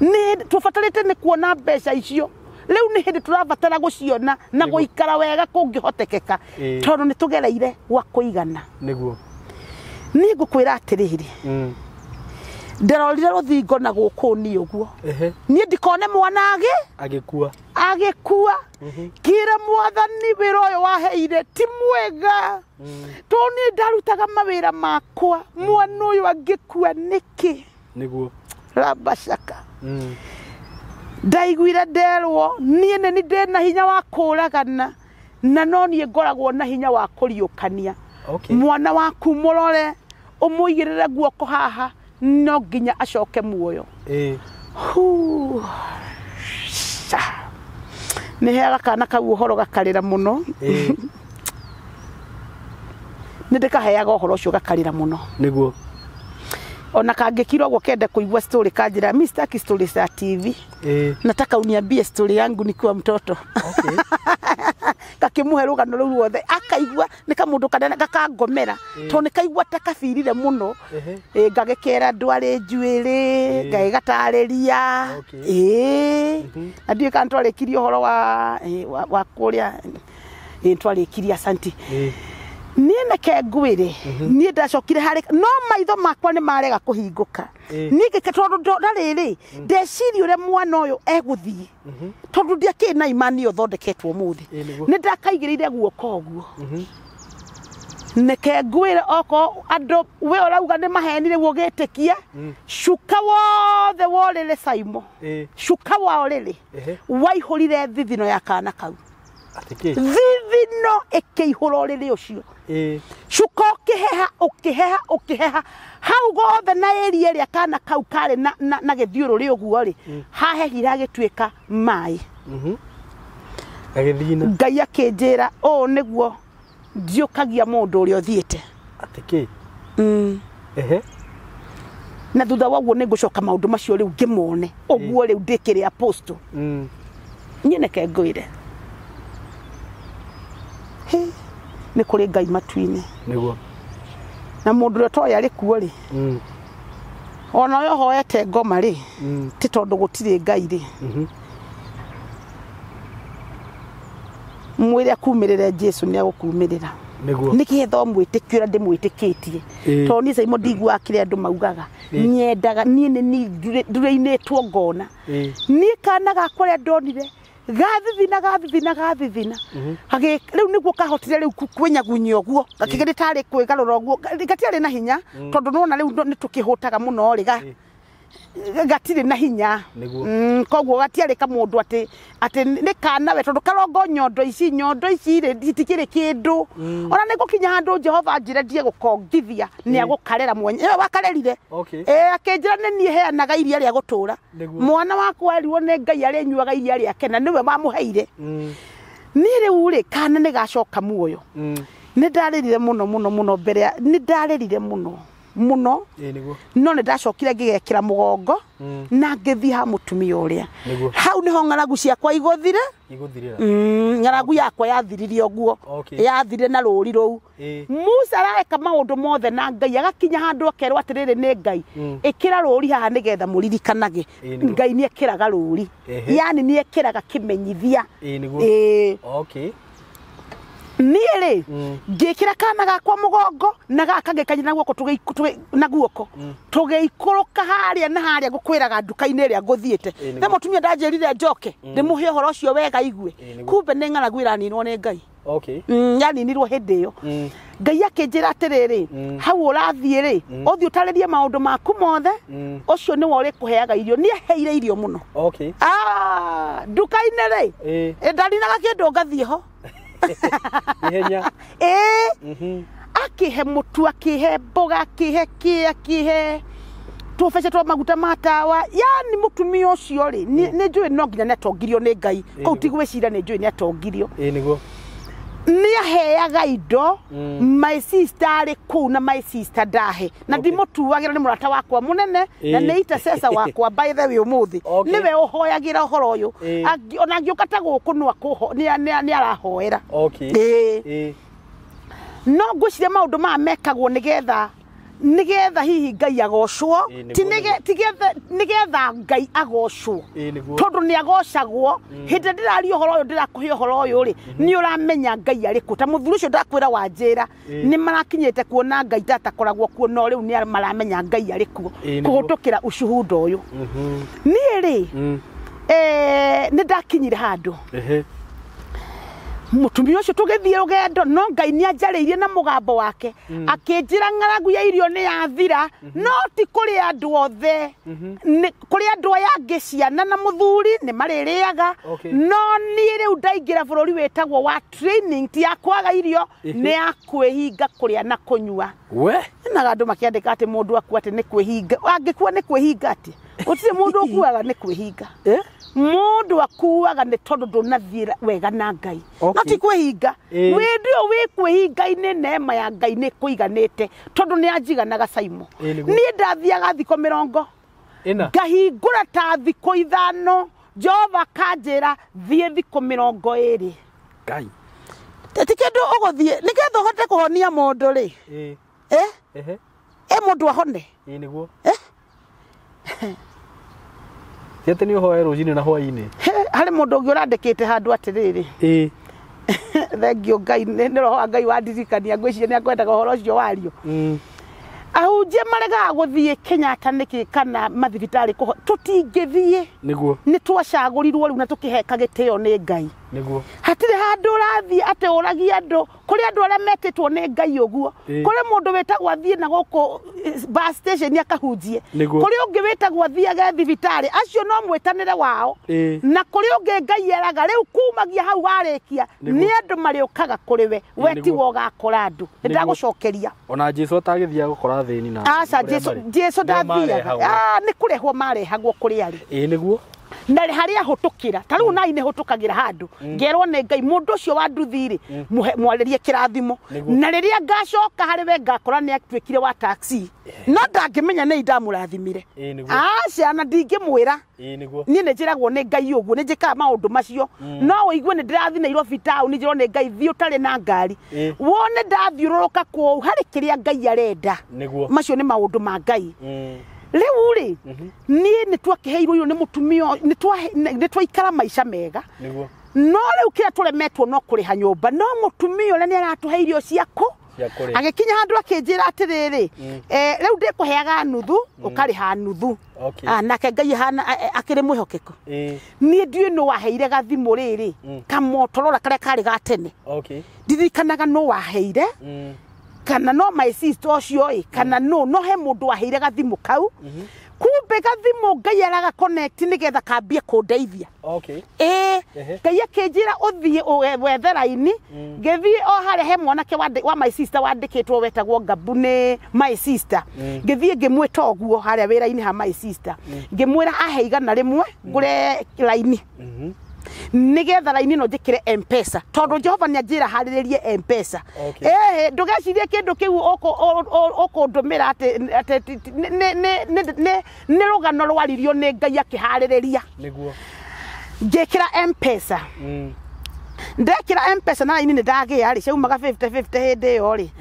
nĩ tũbatarĩte nĩ kuona mbeca icio rĩu nĩ hĩndĩ tũrabatara gũciona na gũikara wega kũngĩhotekeka tondũ nĩ tũgereire gwa kũigana. Nĩguo. Niĩ ngũkwĩra atĩrĩrĩ ndarorire rũthingo na gũkũ niĩ ũguo niĩ ndikone mwana agĩkua agĩkua kĩra mwathani wĩra ũyũ waheire ti mwega tondũ niĩ ndarutaga mawĩra makwa mwana ũyũ angĩkua nĩkĩ. Nĩguo. Rabashaka. Ndaiguire nderwo niĩ nĩ ndĩ na hinya wa kũragana na no niĩ ngoragwo na hinya wa kũriũkania. Okay. Mwana waku mũrore ũmũigĩrĩre guoko haha no nginya acoke muoyo. Huu. Nĩ heaga kana kau ũhoro gakarĩra mũno. Nĩ ndĩkaheaga ũhoro ũcio gakarĩra mũno. Niguo. Ona kangĩkirwo ũguo kende kũigua story kanjĩra mi sitaki story za TV. Nataka uniambie story yangu nikiwa mtoto. Okay. Gakĩmũhe rũgano rũu ruothe akaigua nĩ kamũndũ kanene gakangomera tondũ nĩ kaigua ta kabirire mũno. Ngagĩkera ndwarĩ njuĩrĩ ngagĩgatarĩria. Na ndiũĩ kana twarĩkirie ũhoro wa kũrĩa twarĩkirie asanti. Niĩ neke ngwĩre niĩ ndacokire harĩ no maitho makwa nĩ marega kũhingũka. Niĩ ngĩke tondũ na rĩrĩ ndeciria ũrĩa mwana ũyũ egũthiĩ tondũ ndiakĩrĩ na imani ĩyo thondeketwo ũmũthĩ. Nĩ ndakaigĩrĩire guoko ũguo. Neke ngwĩre okorwo andũ we ũrauga nĩ maheni rĩu ũgĩtĩkie cuka wothe wa ũrĩrĩ Saimo cuka wa ũrĩrĩ waihũrire thithino ya kana kau. Thithino ĩkĩihũra ũrĩrĩ ũcio. Cuka ũkĩheha ũkĩheha ũkĩheha hau gothe na area ĩrĩa kana kau karĩ na gĩthiũrũrĩ ũguo rĩ hahehire hagĩtuĩka maĩ. Gagĩthina. Ngai akĩnjĩra ũũ nĩguo ndiũkagia mũndũ ũrĩa ũthiĩte. Atĩ kĩ? Na thutha wa ũguo nĩngũcoka maũndũ macio rĩu ngĩmone ũguo rĩu ndĩkĩrĩ apostle. Niĩ neke ngwĩre nĩ kũrĩ Ngai matu-inĩ. Nĩguo. Na mũndũ ũrĩa ũtoĩ arĩ kuo rĩ ona ũrĩa ũhoete ngoma rĩ ti tondũ gũtirĩ Ngai rĩ mwĩre akumĩrĩre Jesu nĩ agũkumĩrĩra. Nĩguo. Nĩgetha ũmwĩtĩkie ũrĩa ndĩmwĩtĩkĩtie. Tondũ niĩ Saimo ndiguaga kĩrĩa andũ maugaga. Nyendaga niĩ nĩ niĩ ndurĩinĩtwo ngona. Niĩ kana gakwa ũrĩa ndonire gathithina gathithina gathithina rĩu nĩguo kahotire rĩu kwĩnyagunyia ũguo gakĩgeria tarĩ kwĩgarũra ũguo gatiarĩ na hinya tondũ nĩwona rĩu nĩ tũkĩhũtaga mũno rĩ gatirĩ na hinya. Koguo gatiarĩ kamũndũ atĩ nĩ kana we tondũ karongo nyondo ici rĩ itikĩrĩ kĩndũ. Ona nĩ ngũkinya handũ Jehova anjĩre ndie gũkongithia nĩ agũkarera mwenye wakarerire. Akĩnjĩra nĩ niĩ heanaga iria rĩa gũtũra. Mwana wakwa erirwo nĩ Ngai arĩnyuaga iria rĩake na nĩwe wamũheire. Niĩ rĩu rĩ kana nĩ gacoka muoyo. Nĩ ndarĩrire mũno mũno mũno mbere ya nĩ ndarĩrire mũno mũno no nĩ ndacokire ngĩgekĩra mũgongo na ngĩthiĩ ha mũtumia ũrĩa. Hau nĩho ng'aragu ciakwa igũthire. Ng'aragu yakwa yathirire ũguo yathirire na rũri rũu. Musa areka maũndũ mothe na Ngai agakinya handũ akerwo atĩrĩrĩ nĩ Ngai ĩkĩra rũri haha nĩgetha mũririkanage. Ngai nĩ ekĩraga rũri yani nĩ ekĩraga kĩmenyithia. Niĩ rĩ ngĩkĩra kana gakwa mũgongo na gaka ngĩkanyita na guoko na guoko tũgĩikũrũka harĩa na harĩa ngũkwĩraga nduka-inĩ ĩrĩa ngũthiĩte. Na mũtumia ndanjĩrire njoke ndĩmũhe ũhoro ũcio wega igue. Kumbe nĩ ng'aragu ĩraninwo nĩ Ngai. Yaninirwo hĩndĩ ĩyo. Ngai akĩnjĩra atĩrĩrĩ hau ũrathiĩ rĩ ũthiĩ ũtarĩrie maũndũ maku mothe ũcio nĩwe ũrĩkũheaga irio. Nĩ aheire irio mũno. Nduka-inĩ rĩ ndarinaga kĩndũ ngathiĩ ho. Ihenya. Akĩhe mũtu akĩhe mboga akĩhe kĩ akĩhe tũbeca twa maguta ma tawa. Yani mũtumia ũcio rĩ nĩ njũĩ no nginya nĩ atongirio nĩ Ngai. Kũu ti gwĩciria nĩ njũĩ nĩ atongirio. Nĩguo. Nĩ aheaga indo my sister arĩ kũu na my sister ndahe na ndimũtuagĩra nĩ mũrata wakwa mũnene na nĩ intercessor wakwa by the way ũmũthĩ nĩwe ũhoyagĩra ũhoro ũyũ. Ona angĩũka ta gũkũ no nĩ arahoera. No ngwĩciria maũndũ maya mekagwo nĩgetha nĩgetha hihi Ngai agocwo ti nĩgetha Ngai agocwo tondũ nĩ agocagwo. Hĩndĩ ndĩraria ũhoro ũyũ ndĩrakũhe ũhoro ũyũ rĩ nĩ ũramenya Ngai arĩ kũ. Ta mũthuri ũcio ndakwĩra wa njĩra nĩ marakinyĩte kuona Ngai tatakoragwo kuo no rĩu nĩ maramenya Ngai arĩ kuo kũhĩtũkĩra ũcuhundo ũyũ. Niĩ rĩ nĩ ndakinyire handũ Mutumia ucio tugithie rugendo no Ngai ni anjarĩirie na mũgambo wake akĩnjĩra ng'aragu ya irio nĩ yathira no ti kũrĩ andũ othe nĩ kũrĩ andũ aya angĩ ciana na mũthuri nĩ marĩrĩaga no niĩ rĩu ndaingĩra bũrũri wĩtagwo wa training ti ya kwaga irio nĩ ya kwĩhinga kũrĩa na kũnyua we na andũ makĩandĩka atĩ mũndũ akua atĩ nĩ kwĩhinga angĩkua nĩ kwĩhinga atĩ gũtirĩ mũndũ ũkuaga nĩ kwĩhinga mundu akuaga nĩ tondũ ndũnathiĩ wega na Ngai no ti kwĩhinga wĩndĩ ũyũ wĩ kwĩhinga-inĩ neema ya Ngai nĩ kũiganĩte tondũ nĩ anjiganaga Saimo niĩ ndathiaga thikũ 40 ngahingũra ta thikũ 5 Jehova akanjĩra thiĩ thikũ 20 Ngai ti kĩndũ ũgũthiĩ nĩgetha ũhote kũhonia mũndũ rĩ mũndũ ahone nĩguo Tiate ni uhoe rũcinĩ na hwainĩ. Harĩ mũndũ ũngĩ ũrandĩkĩte handũ atĩrĩrĩ. Thengiũ Ngai nĩ roho wa Ngai wandirikania ngwĩciria nĩ akwendaga ũhoro ũcio wario. Ahunjia maregaga gũthiĩ Kenyatta nĩkĩ kana mathibitarĩ kũho tũtingĩthiĩ. Nĩguo. Nĩ twacagũrirwo rĩu na tũkĩheka gĩtĩo nĩ Ngai. Nĩguo. Hatirĩ handũ ũrathiĩ atĩ ũragie andũ kũrĩ andũ arĩa metĩtwo nĩ Ngai ũguo. Kũrĩ mũndũ wĩtagwo athiĩ na gũkũ bus station akahunjie. Kũrĩ ũngĩ wĩtagwo athiage thibitarĩ acio no mwĩtanĩre wao. Na kũrĩ ũngĩ Ngai eraga rĩu kumagia hau warĩkia nĩ andũ marĩũkaga kũrĩ we we tiwe ũgakora andũ. Nĩ ndagũcokeria. Ona Jesu atagĩthiaga gũkora thĩni na. Aca Jesu ndathiaga. Nĩ kũrehwo marehagwo kũrĩ arĩ. Nĩguo. Na harĩa hũtũkĩra ta rĩu nai nĩ hũtũkagĩra handũ ngerwo nĩ Ngai mũndũ ũcio wa nduthi rĩ mwarĩrie kĩrathimo na rĩrĩa ngacoka harĩ we ngakora nĩ atuĩkire wa taxi no ndangĩmenya nĩ ndamũrathimire aca na ndingĩmwĩra niĩ nĩ njĩragwo nĩ Ngai ũguo nĩ njĩkaga maũndũ macio no ũigue nĩ ndĩrathiĩ Nairobi taũni njĩrwo nĩ Ngai thiĩ ũtarĩ na ngari wone ndathiũrũrũka kũu harĩ kĩrĩa Ngai arenda macio nĩ maũndũ ma Ngai rĩu rĩ niĩ nĩ twakĩheirwo irio nĩ mũtumia nĩ twaikara maica mega no rĩu kĩrĩa tũremetwo no kũrĩha nyũmba no mũtumia ũrĩa nĩ aratũhe irio ciaku agĩkinya handũ akĩnjĩra atĩrĩrĩ rĩu ndĩkũheaga nuthu ũkarĩha nuthu nake Ngai ahana akĩrĩ mwĩhokeku niĩ ndiũĩ nũ waheire gathimũ rĩrĩ kamotorola karĩa karĩ ga tene ndirikanaga nũ waheire kana no my sister ũcio ĩ kana no no he mũndũ waheire gathimũ kau kumbe gathimũ Ngai araga connect nĩgetha kambie kũndeithia Ngai akĩnjĩra ũthiĩ wethe raini ngĩthiĩ o harĩa he mwanake wa my sister wandĩkĩtwo wetagwo Ngabu nĩ my sister ngĩthiĩ ngĩmwĩta ũguo harĩa wĩra-inĩ ha my sister ngĩmwĩra ahe 100 ngũre raini nigetha raini no njikire M-Pesa tondu Jehova ni anjira hariririe M-Pesa ndugecirie kindu kiu ukundumira ati ni rugano rwaririo ni Ngai akihaririria niguo ngikira M-Pesa ndekira M-Pesa na raini ni ndagia ri ciaumaga 50-50 hindi iyo ri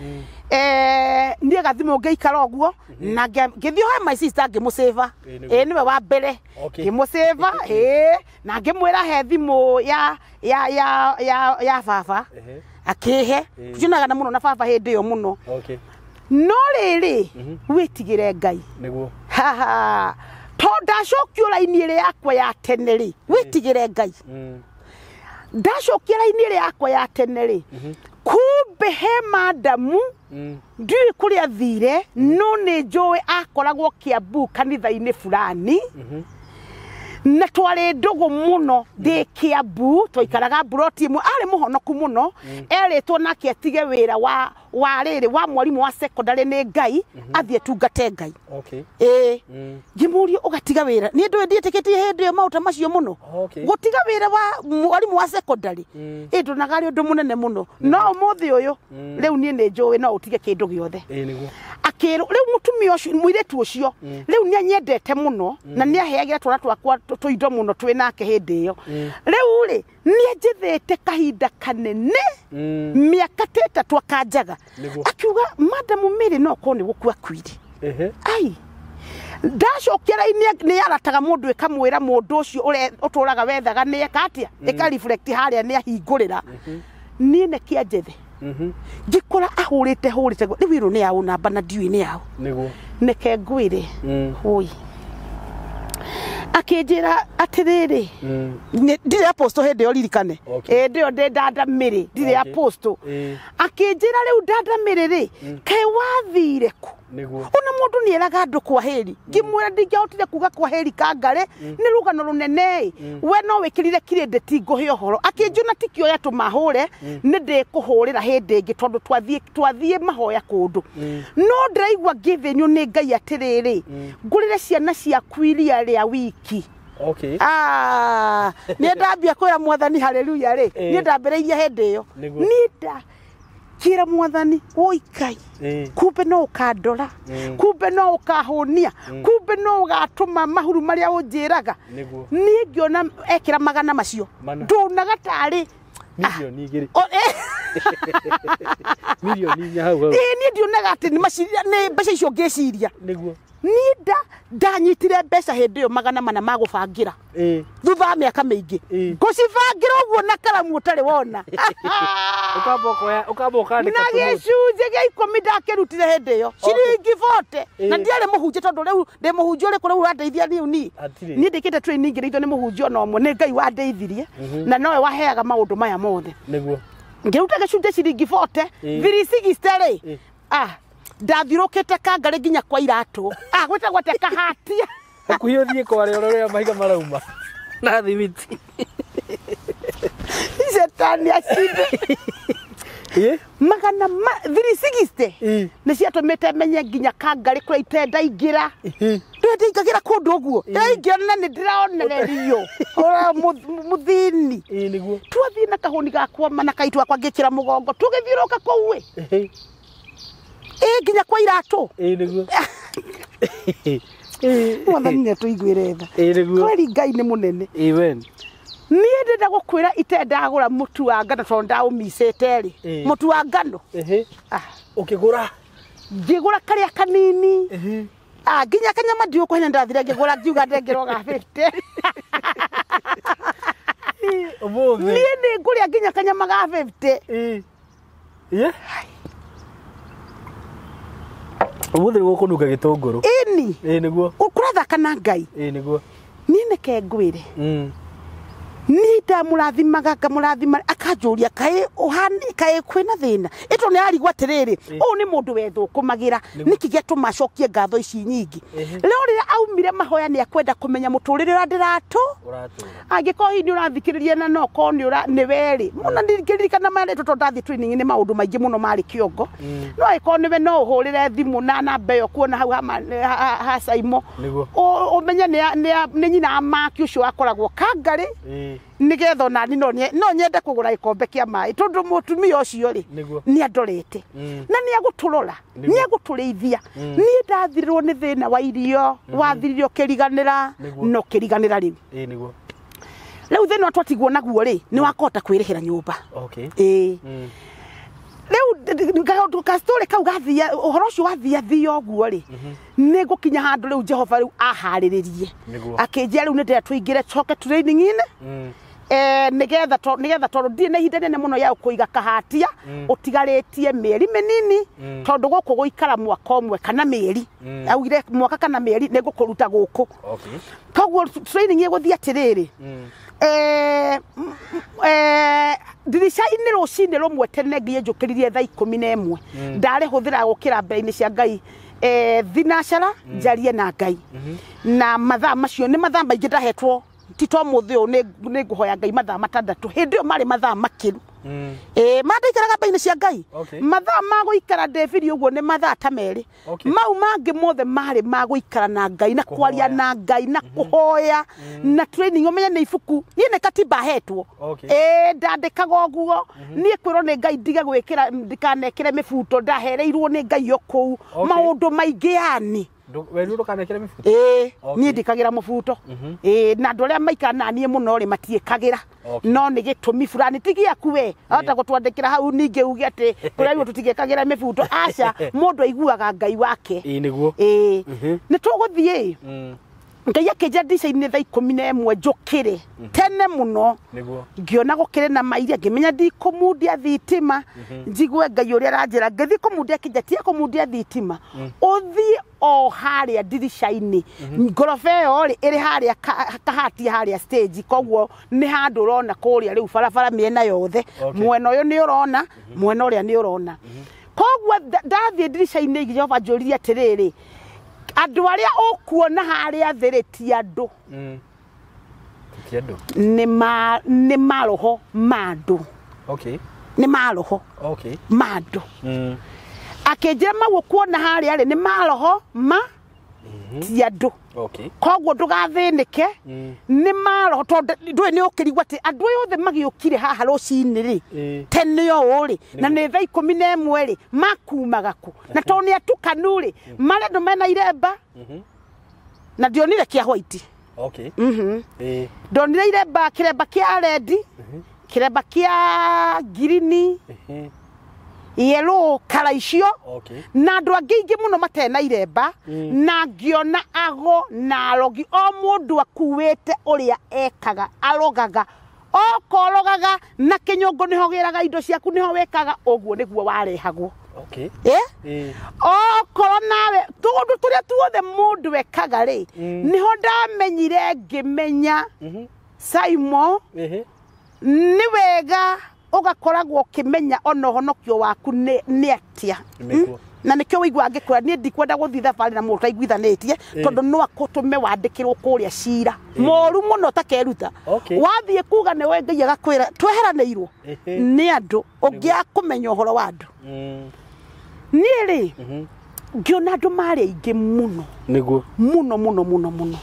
niĩ gathimũ ngĩikara ũguo na ngĩthiĩ he my sister ngĩmũcĩva nĩwe wa mbere ngĩmũcĩva na ngĩmwĩra he thimũ ya baba akĩhe tucionaga na mũno na baba hĩndĩ ĩyo mũno no rĩrĩ wĩtigĩre Ngai nĩguo tondũ ndacokio raini ĩrĩa yakwa ya tene rĩ wĩtigĩre Ngai ndacokia raini ĩrĩa yakwa ya tene rĩ kumbe he madamu ndiũĩ kũrĩa athire no nĩ njũĩ akoragwo Kiambu kanitha-inĩ fulani na twarĩ ndũgũ mũno ndĩ Kiambu twaikaraga mburoti ĩmwe arĩ mũhonoku mũno erĩtwo nake atige wĩra wa rĩrĩ wa mwarimũ wa secondary nĩ Ngai athiĩ tungate Ngai ngĩmũria ũgatiga wĩra niĩ ndũĩ ndiĩtĩkĩtie hĩndĩ ĩyo maũta macio mũno gũtiga wĩra wa mwarimũ wa secondary ĩ ndonaga arĩ ũndũ mũnene mũno no ũmũthĩ ũyũ rĩu niĩ nĩ njũĩ no ũtige kĩndũ gĩothe akĩrwo rĩu mũtumia ũcio mũirĩtu ũcio rĩu nĩ anyendete mũno na nĩ aheagĩra twana twakwa tũindo mũno twĩ nake hĩndĩ ĩyo rĩu rĩ nĩ anjĩthĩte kahinda kanene mĩaka ta ĩtatũ akanjaga akiuga madamu Mary no korwo nĩ gũkua akuire ai ndacokia raini nĩ yarataga mũndũ ĩkamwĩra mũndũ ũcio ũtũraga wethaga nĩ eka atĩa ĩka reflect harĩa nĩ ahingũrĩra niĩ nĩkĩ anjethe ngĩkora ahũrĩte hũrĩte rĩu ĩno nĩ yaũ namba na ndiũĩ nĩ yaũ nĩguo nĩke ngwĩre hũi Akĩnjĩra atĩrĩrĩ, ndirĩ apostle hĩndĩ ĩyo ririkane. Hĩndĩ ĩyo ndĩ Ndanda Mĩrĩ, ndirĩ apostle. Akĩnjĩra rĩu Ndanda Mĩrĩ rĩ, kaĩ wathire kũ? Ona mũndũ nĩ eraga andũ kwaheri. Ngĩmwĩra ndingĩahotire kuga kwaheri Kangarĩ, nĩ rũgano rũnene. We no wĩkĩrire kirĩndĩti ngũhe ũhoro. Akĩnjũna ti kĩoya tũmahũre, nĩ ndĩkũhũrĩra hĩndĩ ĩngĩ tondũ twathiĩ mahoya kũndũ. No ndĩraigua ngĩthĩnio nĩ Ngai atĩrĩrĩ, ngũrĩre ciana ciaku iria rĩa wiki. Niĩ ndambia kwĩra mwathani haleluya rĩ, niĩ ndambĩrĩirie hĩndĩ ĩyo. Niĩ ndakĩra mwathani, woi Ngai, kumbe no ũkandora, kumbe no ũkahũnia, kumbe no ũgatũma mahuru marĩa ũnjĩraga. Niĩ ngĩona ekĩra magana macio, ndonaga tarĩ milioni igĩrĩ. Milioni inya hau hau. Niĩ ndionaga atĩ nĩ maciria, nĩ mbeca icio ngĩciria. Niĩ ndanyitire mbeca hĩndĩ ĩyo 400 ma gũbangĩra. Thutha wa mĩaka mĩingĩ. Ngũcibangĩra ũguo na karamu ũtarĩ wona. Ũkamba ũkandĩka na gĩcunjĩ gĩa 10 ndakĩrutire hĩndĩ ĩyo. Ciringi 40. Na ndiarĩ mũhunjia tondũ rĩu ndĩ mũhunjia ũrĩkũ rĩu ũrandeithia niĩ ni. Niĩ ndĩkĩte training ngĩrĩithio nĩ mũhunjia ona ũmwe, nĩ Ngai wandeithirie. Na nowe waheaga maũndũ maya mothe. Ngĩruta gĩcunjĩ ciringi 40, 360 rĩ. Ndathirũkĩte Kangarĩ nginya kwa iratũ. Gwĩtagwo atĩa kahatia. Hakuhĩ ũthiĩ kware ũrĩa mahiga marauma. Na thimiti. Shetani acinde. Magana ma 360. Nĩ ciatũmĩte menye nginya Kangarĩ kũrĩa itendaingĩra. Ndĩndaingagĩra kũndũ ũguo. Ndaingĩra na nĩ ndĩraonererio. Ũrĩa mũthĩni. Twathiĩ na kahũni gakwa na kaitũ gakwa ngĩkĩra mũgongo. Tũgĩthiũrũrũka kũu ĩ. Nginya kwa iratũ. Mwathani nĩ atũiguĩre tha. Kweri Ngai nĩ mũnene. Niĩ ndĩrenda gũkwĩra itendagũra mũtu wa ngano tondũ ndaũmicĩte rĩ. Mũtu wa ngano. Ũkĩgũra? Ngĩgũra karĩa kanini. Nginya kanyama ndiũkũhenya ndathire ngĩgũra ngiuga ndengerwo ga 50. Ũmũthĩ. Niĩ nĩ ngũrĩa nginya kanyama ga 50. Ũmũthĩ nĩ gũkũnunga gĩtũngũrũ. Ĩni. Nĩguo. Ũkũrathaka na Ngai. Nĩguo. Niĩ nĩke ngwĩre. Niĩ ndamũrathimaga ngamũrathima akanjũria kaĩ ũhani kaĩ kwĩna thĩna. Ĩto nĩ arigwo atĩrĩrĩ, ũyũ nĩ mũndũ wethũkũmagĩra, nĩkĩ gĩatũma acokie ngatho ici nyingĩ. Rĩu rĩrĩa aumire mahoya nĩ akwenda kũmenya mũtũrĩre ũrĩa ndĩratũ. Angĩkorwo hihi nĩ ũrathikĩrĩria na no korwo nĩ ũra nĩ werĩ. Mũno ndingĩririkana marĩtwa tondũ ndathiĩ training nĩ maũndũ maingĩ mũno marĩ kĩongo. No angĩkorwo nĩwe no ũhũrĩre thimũ na namba ĩyo kuona hau ha Saimo. Ũmenye nĩ nyina wa Maki ũcio wakoragwo Kangarĩ. Nĩgetha onani no nyende kũgũra gĩkombe kĩa maĩ tondũ mũtumia ũcio rĩ nĩ andorete na nĩ agũtũrora, nĩ agũtũrĩithia. Niĩ ndathirĩrwo nĩ thĩna wa irio, wathiririo kĩriganĩra, no kĩriganĩra rĩu. Rĩu thĩna twatigwo naguo rĩ nĩ wakũhota kwĩrĩhĩra nyũmba. Rĩu kastori kau gathia ũhoro ũcio wathiathia ũguo rĩ, nĩ ngũkinya handũ rĩu Jehova rĩu aharĩrĩrie. Akĩnjĩra rĩu nĩ ndĩrenda tũingĩre coke training-inĩ. Nĩgetha tondũ ndirĩ na ihinda inene mũno ya kũiga kahatia, ũtigarĩtie mĩeri mĩnini, tondũ gũkũ gũikara mwaka ũmwe kana mĩeri. Augire mwaka kana mĩeri nĩ ngũkũruta gũkũ. Koguo training ĩgũthiĩ atĩrĩrĩ, ndirica-inĩ rũcinĩ rũmwe tene nginya njũkĩririe thaa 11. Ndarĩ hũthĩra gũkĩra mbere-inĩ cia Ngai, thinacara njarie na Ngai. Na mathaa macio nĩ mathaa maingĩ ndahetwo, ti to mũthĩ ũyũ nĩ ngũhoya Ngai mathaa 6. Hĩndĩ ĩyo marĩ mathaa makĩru. Mandaikaraga mbere-inĩ cia Ngai. Mathaa ma gũikara ndĩ ũguo nĩ mathaa ta 2. Mau mangĩ mothe marĩ ma gũikara na Ngai na kwaria na Ngai na kũhoya na training. Ũmenye nĩ ibuku niĩ nĩ katiba hetwo. Ndandĩkaga ũguo. Niĩ kwĩrwo nĩ Ngai ndige gwĩkĩra ndikanekĩre mĩbuto, ndahereirwo nĩ Ngai o kũu. Maũndũ maingĩ yani. Werirwo ndũkanekĩre mĩbuto? Niĩ ndĩkagĩra mũbuto. Na andũ arĩa maikara na niĩ mũno rĩ matiĩkagĩra. No nĩ gĩtũmi fulani ti gĩaku we. Ahota gũtwandĩkĩra hau ningĩ uge atĩ kũrĩa tũtigĩkagĩra mĩbuto. Aca, mũndũ aiguaga Ngai wake. Nĩ tũgũthiĩ. Ngai akĩnjĩra ndica-inĩ thaa 11 njũkĩre tene mũno. Ngĩona gũkĩrĩ na mairia, ngĩmenya ndikũmundia thitima. Njigue Ngai ũrĩa aranjĩra. Ngĩthiĩ kũmundia kĩnja, tiga kũmundia thitima. Ũthiĩ o harĩa ndirica-inĩ. Ngoroba ĩyo rĩ ĩrĩ harĩa kahatia harĩa stage, koguo nĩ handũ ũrona kũrĩa rĩu barabara mĩena yothe. Mwena ũyũ nĩ ũrona, mwena ũrĩa nĩ ũrona. Koguo ndathiĩ ndirica-inĩ Jehova anjũririe atĩrĩrĩ, andũ arĩa ũkuona harĩa thĩ rĩ ti andũ. Ti andũ. Nĩ maroho ma andũ. Nĩ maroho ma andũ. Akĩnjĩra mau ũkuona harĩa rĩ nĩ maroho ma ti andũ. Koguo ndũgathĩnĩke, nĩ maroho tondũ ndũĩ nĩ ũkĩrigwo atĩ andũ aya othe magĩũkire haha rũcinĩ rĩ tene ũũ rĩ na nĩ thaa 11 rĩ makumaga kũ, na tondũ nĩ atukanu rĩ marĩ andũ mena iremba na ndionire kĩa white. Ndonire iremba, kĩremba kĩa red, kĩremba kĩa green, yellow, kara icio, na andũ angĩ aingĩ mũno matena iremba, na ngĩona ago na arogi, o mũndũ akuĩte ũrĩa ekaga, arogaga, okorogaga na kĩnyũngũ nĩho gĩraga indo ciaku nĩho wekaga, ũguo nĩguo warehagwo. Okorwo nawe tũndũ tũrĩa tuothe mũndũ ekaga rĩ, nĩho ndamenyire ngĩmenya Simon nĩ wega ũgakoragwo ũkĩmenya ona ũhonokio waku nĩ atĩa. Na nĩkĩo wĩiguaga ngĩkwĩra niĩ ndikwenda gũthiĩ thabarĩ na mũndũ ũtaiguithanĩtie, tondũ no akũtũme wandĩkĩrwo kũrĩa cira moru mũno takeruta. Wathiĩ kuga nĩ we Ngai agakwĩra tweheranĩirwo nĩ andũ ũngĩaga kũmenya ũhoro wa andũ. Niĩ rĩ ngĩona andũ marĩ aingĩ mũno. Nĩguo. Mũno mũno mũno mũno.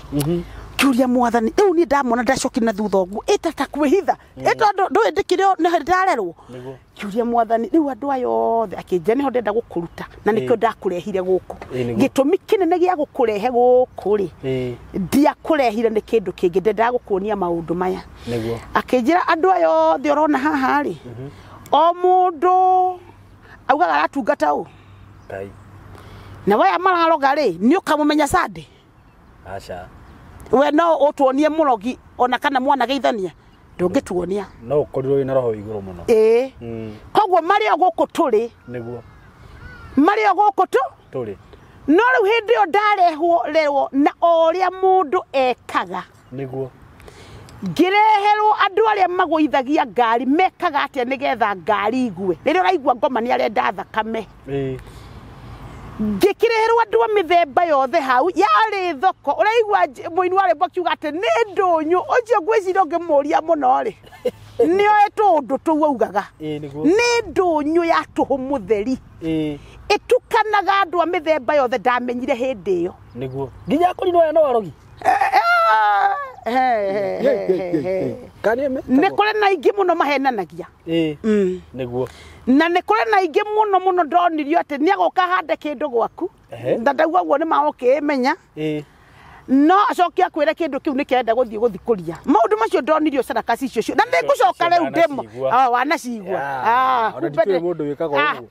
Ngĩũria mwathani, rĩu niĩ ndamona ndacokire na thutha ũguo, ĩta ta kwĩhitha, ĩ tondũ ndũĩ ndĩkĩrĩ nĩ ndarerwo. Ngĩũria mwathani, rĩu andũ aya othe, akĩnjĩra nĩho ndĩrenda gũkũruta, na nĩkĩo ndakũrehire gũkũ. Gĩtũmi kĩnene gĩa gũkũrehe gũkũ rĩ, ndiakũrehire nĩ kĩndũ kĩngĩ, ndendaga gũkuonia maũndũ maya. Akĩnjĩra andũ aya othe ũrona haha rĩ, o mũndũ augaga aratungata ũ. Na waya mararoga rĩ, nĩ ũkamũmenya Sunday? Aca. We no ũtuonie mũrogi ona kana mwanageithania, ndũngĩtuonia. No ũkorirwo wĩna roho igũrũ mũno. Ĩĩ. Koguo marĩ o gũkũ tũrĩ. Nĩguo. Marĩ o gũkũ tũrĩ. No rĩu hĩndĩ ĩyo ndarehwo rerwo na o ũrĩa mũndũ ekaga. Nĩguo. Ngĩreherwo andũ arĩa magũithagia ngari mekaga atĩa nĩgetha ngari igue. Rĩrĩa ũraigua ngoma nĩ arenda thakame. Ngĩkĩreherwo andũ a mĩthemba yothe hau, yarĩ thoko, ũraigua mũini wa rwĩmbo akiuga atĩ nĩ ndũnyũ, ũcio ngwĩciria ũngĩmũria mũno rĩ, nĩoĩ tũũndũ tũu augaga. Nĩ ndũnyũ ya tũhũ mũtheri. Ĩtukanaga andũ a mĩthemba yothe, ndamenyire hĩndĩ ĩyo. Nĩguo. Nginya akorirwo aya no arogi. Nĩ kũrĩ na aingĩ mũno mahenanagia. Nĩguo. Na nĩ kũrĩ na aingĩ mũno mũno ndonirio atĩ nĩ agoka hande kĩndũ gwaku. Na ndauga ũguo nĩ maũkĩmenya. No acoke akwĩre kĩndũ kĩu nĩkĩarenda gũthiĩ gũthikũria. Maũndũ macio ndonirio sadaka icio cio. Na nĩ ngũcoka rĩu ndĩmo. Wanacigua. Ona ndikũĩ mũndũ wĩkaga ũguo.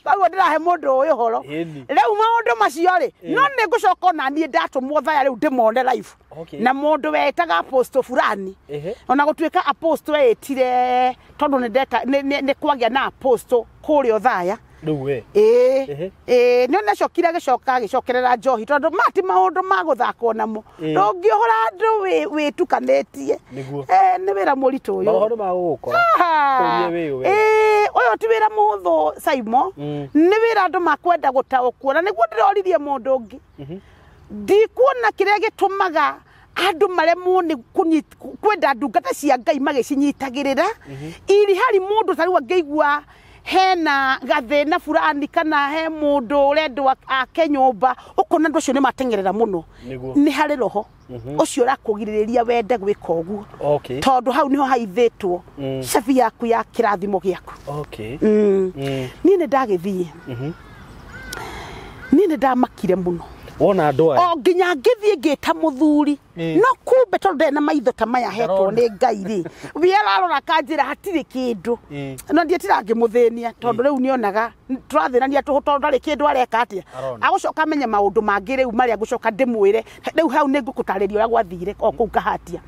Koguo ndĩrahe mũndũ ũyũ ũhoro. Rĩu maũndũ macio rĩ, no nĩ ngũcoka ona niĩ ndatũmwo thaya rĩu ndĩmone live. Na mũndũ wetaga apostle fulani. Ona gũtuĩka apostle etire tondũ nĩ ndeta nĩ kwagĩa na apostle kũrĩa Othaya. Rĩu we. Ĩĩ. Nĩ nacokire agĩcoka agĩcokerera njohi tondũ ma ti maũndũ ma gũthakwo namo. Ndũngĩohora andũ wĩtukanĩtie. Nĩ wĩra mũritũ ũyũ. Maũndũ ma gũgũkora. Kũrie wĩ ũũ. Ũyũ ti wĩra mũhũthũ Simon. Nĩ wĩra andũ makwenda gũtaũkwo na nĩguo ndĩroririe mũndũ ũngĩ. Ndikuona kĩrĩa gĩtũmaga andũ maremwo nĩ kwenda ndungata cia Ngai magĩcinyitagĩrĩra. Iri harĩ mũndũ ta rĩu angĩigua hena gathĩna fulani kana he mũndũ ũrendwo ake nyũmba, ũkona andũ acio nĩ mateng'erera mũno. Nĩ harĩ roho ũcio ũrakũgirĩrĩria wende gwĩka ũguo. Tondũ hau nĩho haithĩtwo cabi yaku ya kĩrathimo gĩaku. Niĩ nĩ ndagĩthiĩ. Niĩ nĩ ndamakire mũno. Wona andũ aya. O nginya ngĩthiĩ ngĩta mũthuri. No kumbe tondũ ndarĩ na maitho ta maya hetwo nĩ Ngai rĩ, we ararora kanjĩra hatirĩ kĩndũ. No ndietira ngĩmũthĩnia tondũ rĩu nĩonaga tũrathĩnania tũhũ tondũ ndarĩ kĩndũ areka atĩa. Agũcoka amenye maũndũ mangĩ rĩu marĩa ngũcoka ndĩmwĩre. Rĩu hau nĩ ngũkũtarĩria ũrĩa gwathire o kũu Kahatia.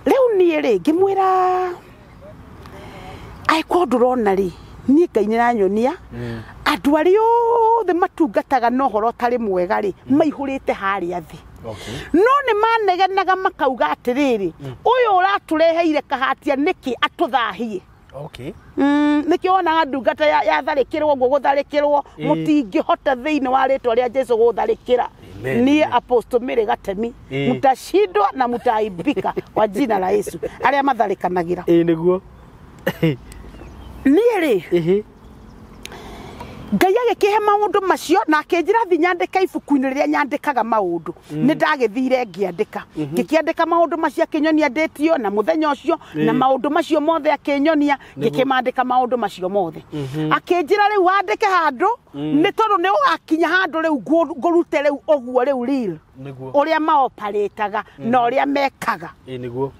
Rĩu niĩ rĩ ngĩmwĩra angĩkorwo ndũrona rĩ, niĩ Ngai nĩaranyonia Andũ arĩa othe matungataga na ũhoro ũtarĩ mwega rĩ maihũrĩte harĩa thĩ. No nĩ manegenaga makauga atĩrĩrĩ, ũyũ ũratũreheire kahatia nĩkĩ atũthahie. Nĩkĩo wonaga ndungata yatharĩkĩrwo ũguo gũtharĩkĩrwo mũtingĩhota thĩinĩ wa rĩtwa rĩa Jesu gũtharĩkĩra. Niĩ Apostle Mary Gatemi, mtashindwa na mtaaibika kwa jina la Yesu. Arĩa matharĩkanagĩra. Ĩĩ nĩguo. Niĩ rĩ, Ngai agĩkĩhe maũndũ macio na akĩnjĩra thi nyandĩka ibuku-inĩ rĩrĩa nyandĩkaga maũndũ. Nĩ ndagĩthire ngĩandĩka. Ngĩkĩandĩka maũndũ macio akĩnyonia ndĩtio na mũthenya ũcio na maũndũ macio mothe akĩnyonia ngĩkĩmandĩka maũndũ macio mothe. Akĩnjĩra rĩu wandĩke handũ nĩ tondũ nĩ ũgakinya handũ rĩu ngũrute rĩu ũguo rĩu real. Ũrĩa maoparĩtaga na ũrĩa mekaga. Ĩĩ nĩguo.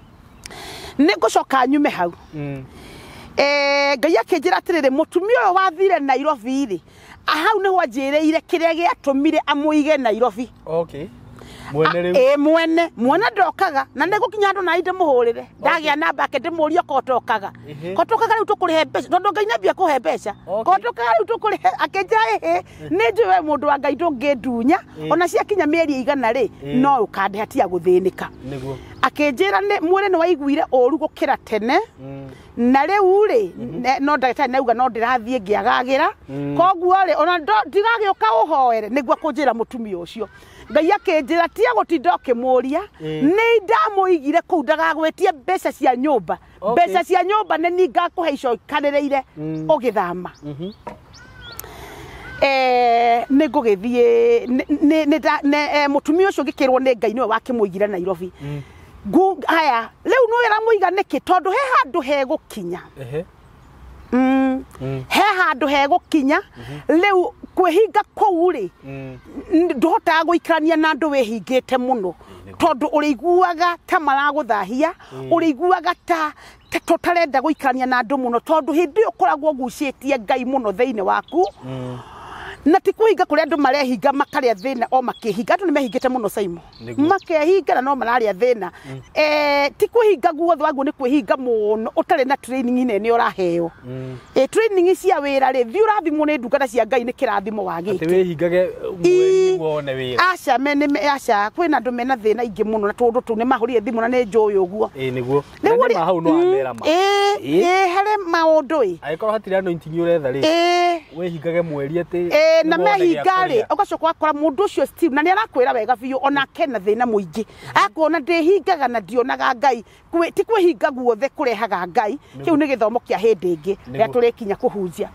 Nĩ ngũcoka nyume hau. Ngai akĩnjĩra atĩrĩrĩ, mũtumia ũyũ wathire Nairobi rĩ, hau nĩho anjĩrĩire kĩrĩa gĩatũmire amũige Nairobi. Mwene rĩu. Ĩĩ mwene, mwene ndokaga na nĩ gũkinya handũ na ndĩmũhũrĩre. Ndagĩa namba yake ndĩmũrie okorwo tokaga. Ko tokaga rĩu tũkũrĩhe mbeca tondũ Ngai nĩambia kũhe mbeca. Ko tokaga rĩu tũkũrĩhe akĩnjĩra ĩhĩ nĩ njũĩ we mũndũ wa Ngai ndũngĩndunya ona ciakinya mĩeri 100 rĩ no ũkandĩha tiga gũthĩnĩka. Nĩguo. Akĩnjĩra nĩ mwĩrĩ nĩ waiguire ũru gũkĩra tene. Na rĩu rĩ no ndagĩtarĩ nauga no ndĩrathiĩ ngĩagagĩra koguo rĩ ona ndigagĩũka ũhoere nĩguo kũnjĩra mũtumia ũcio. Ngai akĩnjĩra tiga gũtinda ũkĩmũria nĩ ndamũigire kũu ndagagwĩtie mbeca cia nyũmba. Mbeca cia nyũmba nĩ niĩ ngakũhe icio ikarĩrĩire ũgĩthama. Nĩ ngũgĩthiĩ mũtumia ũcio ngĩkĩrwo nĩ Ngai nĩwe wakĩmũigire Nairobi. Haya rĩu nĩ ũramũiga nĩkĩ tondũ he handũ hegũkinya. He handũ hegũkinya rĩu kwĩhinga kũu rĩ ndũhotaga gũikarania na andũ wĩhingĩte mũno tondũ ũrĩiguaga ta maragũthahia, ũrĩiguaga ta tũtarenda gũikarania na andũ mũno tondũ hĩndĩ ĩyo ũkoragwo ũgucĩtie Ngai mũno thĩinĩ waku. Na ti kwĩhinga kũrĩa andũ marehinga makarĩa thĩna o makĩhinga. Andũ nĩ mehingĩte mũno Saimo, makehinga na no mararĩa thĩna. Ti kwĩhinga guothe waguo nĩ kwĩhinga mũno ũtarĩ na training nene ũraheo. Training cia wĩra rĩ thiĩ ũrathimwo nĩ ndungata cia Ngai nĩ kĩrathimo wagĩte. Atĩ wĩhingage mweri nĩguo wone wĩra. Aca aca kwĩna andũ mena thĩna ingĩ mũno na tũndũ tũu nĩ mahũrire thimũ na nĩ njũĩ ũguo. Ĩĩ nĩguo. Na nĩ ma hau no wamera ma. Ĩĩ harĩ maũndũ ĩ. Angĩkorwo hatirĩ anointing ũretha rĩ. Wĩhingage mweri atĩ na mehinga rĩ ũgacoka ũgakora mũndũ ũcio still na nĩ arakwĩra wega biũ onake na thĩna mũingĩ akuona ndĩhingaga na ndionaga Ngai. Ti kwĩhinga guothe kũrehaga Ngai. Kĩu nĩ gĩthomo kĩa hĩndĩ ĩngĩ rĩrĩa tũrĩkinya kũhunjia.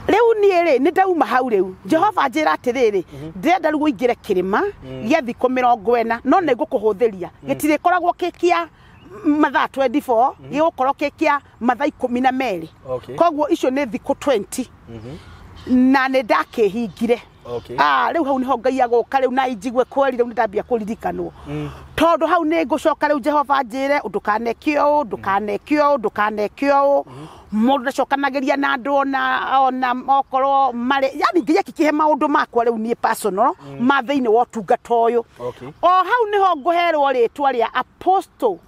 Rĩu niĩ rĩ nĩ ndauma hau rĩu Jehova anjĩra atĩrĩrĩ ndĩrenda rĩu ũingĩre kĩrĩma gĩa thikũ 40 no nĩ ngũkũhũthĩria gĩtirĩkoragwo kĩ kĩa mathaa 24 gĩgũkorwo kĩ kĩa mathaa 12. Koguo icio nĩ thikũ 20. Na nĩ ndakĩhingire. Rĩu hau nĩho Ngai agũka rĩu na injigue kweri rĩu nĩ ndambia kũririkanwo. Tondũ hau nĩ ngũcoka rĩu Jehova anjĩre ndũkaneke ũũ ndũkaneke ũũ ndũkaneke ũũ. Mũndũ ndacokanagĩria na andũ ona okorwo marĩ yani Ngai akĩkĩhe maũndũ makwa rĩu niĩ personal ma thĩinĩ wa ũtungata ũyũ. O hau nĩho ngũherwo rĩtwa rĩa apostle.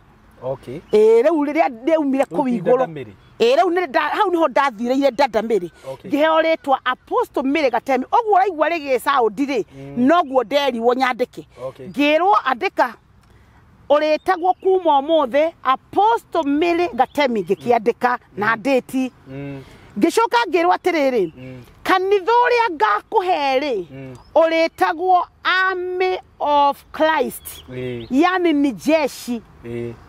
Rĩu rĩrĩa rĩaumire kũu igũrũ. Rĩu nĩ hau nĩho ndathirĩire Dada Mary. Ngĩheo rĩtwa Apostle Mary Gatemi. Ũguo ũraigua rĩgĩcaũndi rĩ noguo nderirwo nyandĩke. Ngĩrwo andĩka ũrĩtagwo kuma ũmũthĩ Apostle Mary Gatemi ngĩkĩandĩka na ndĩti. Ngĩcoka ngĩrwo atĩrĩrĩ kanitha ũrĩa ngakũhe rĩ ũrĩtagwo Army of Christ. Yani ni jeshi.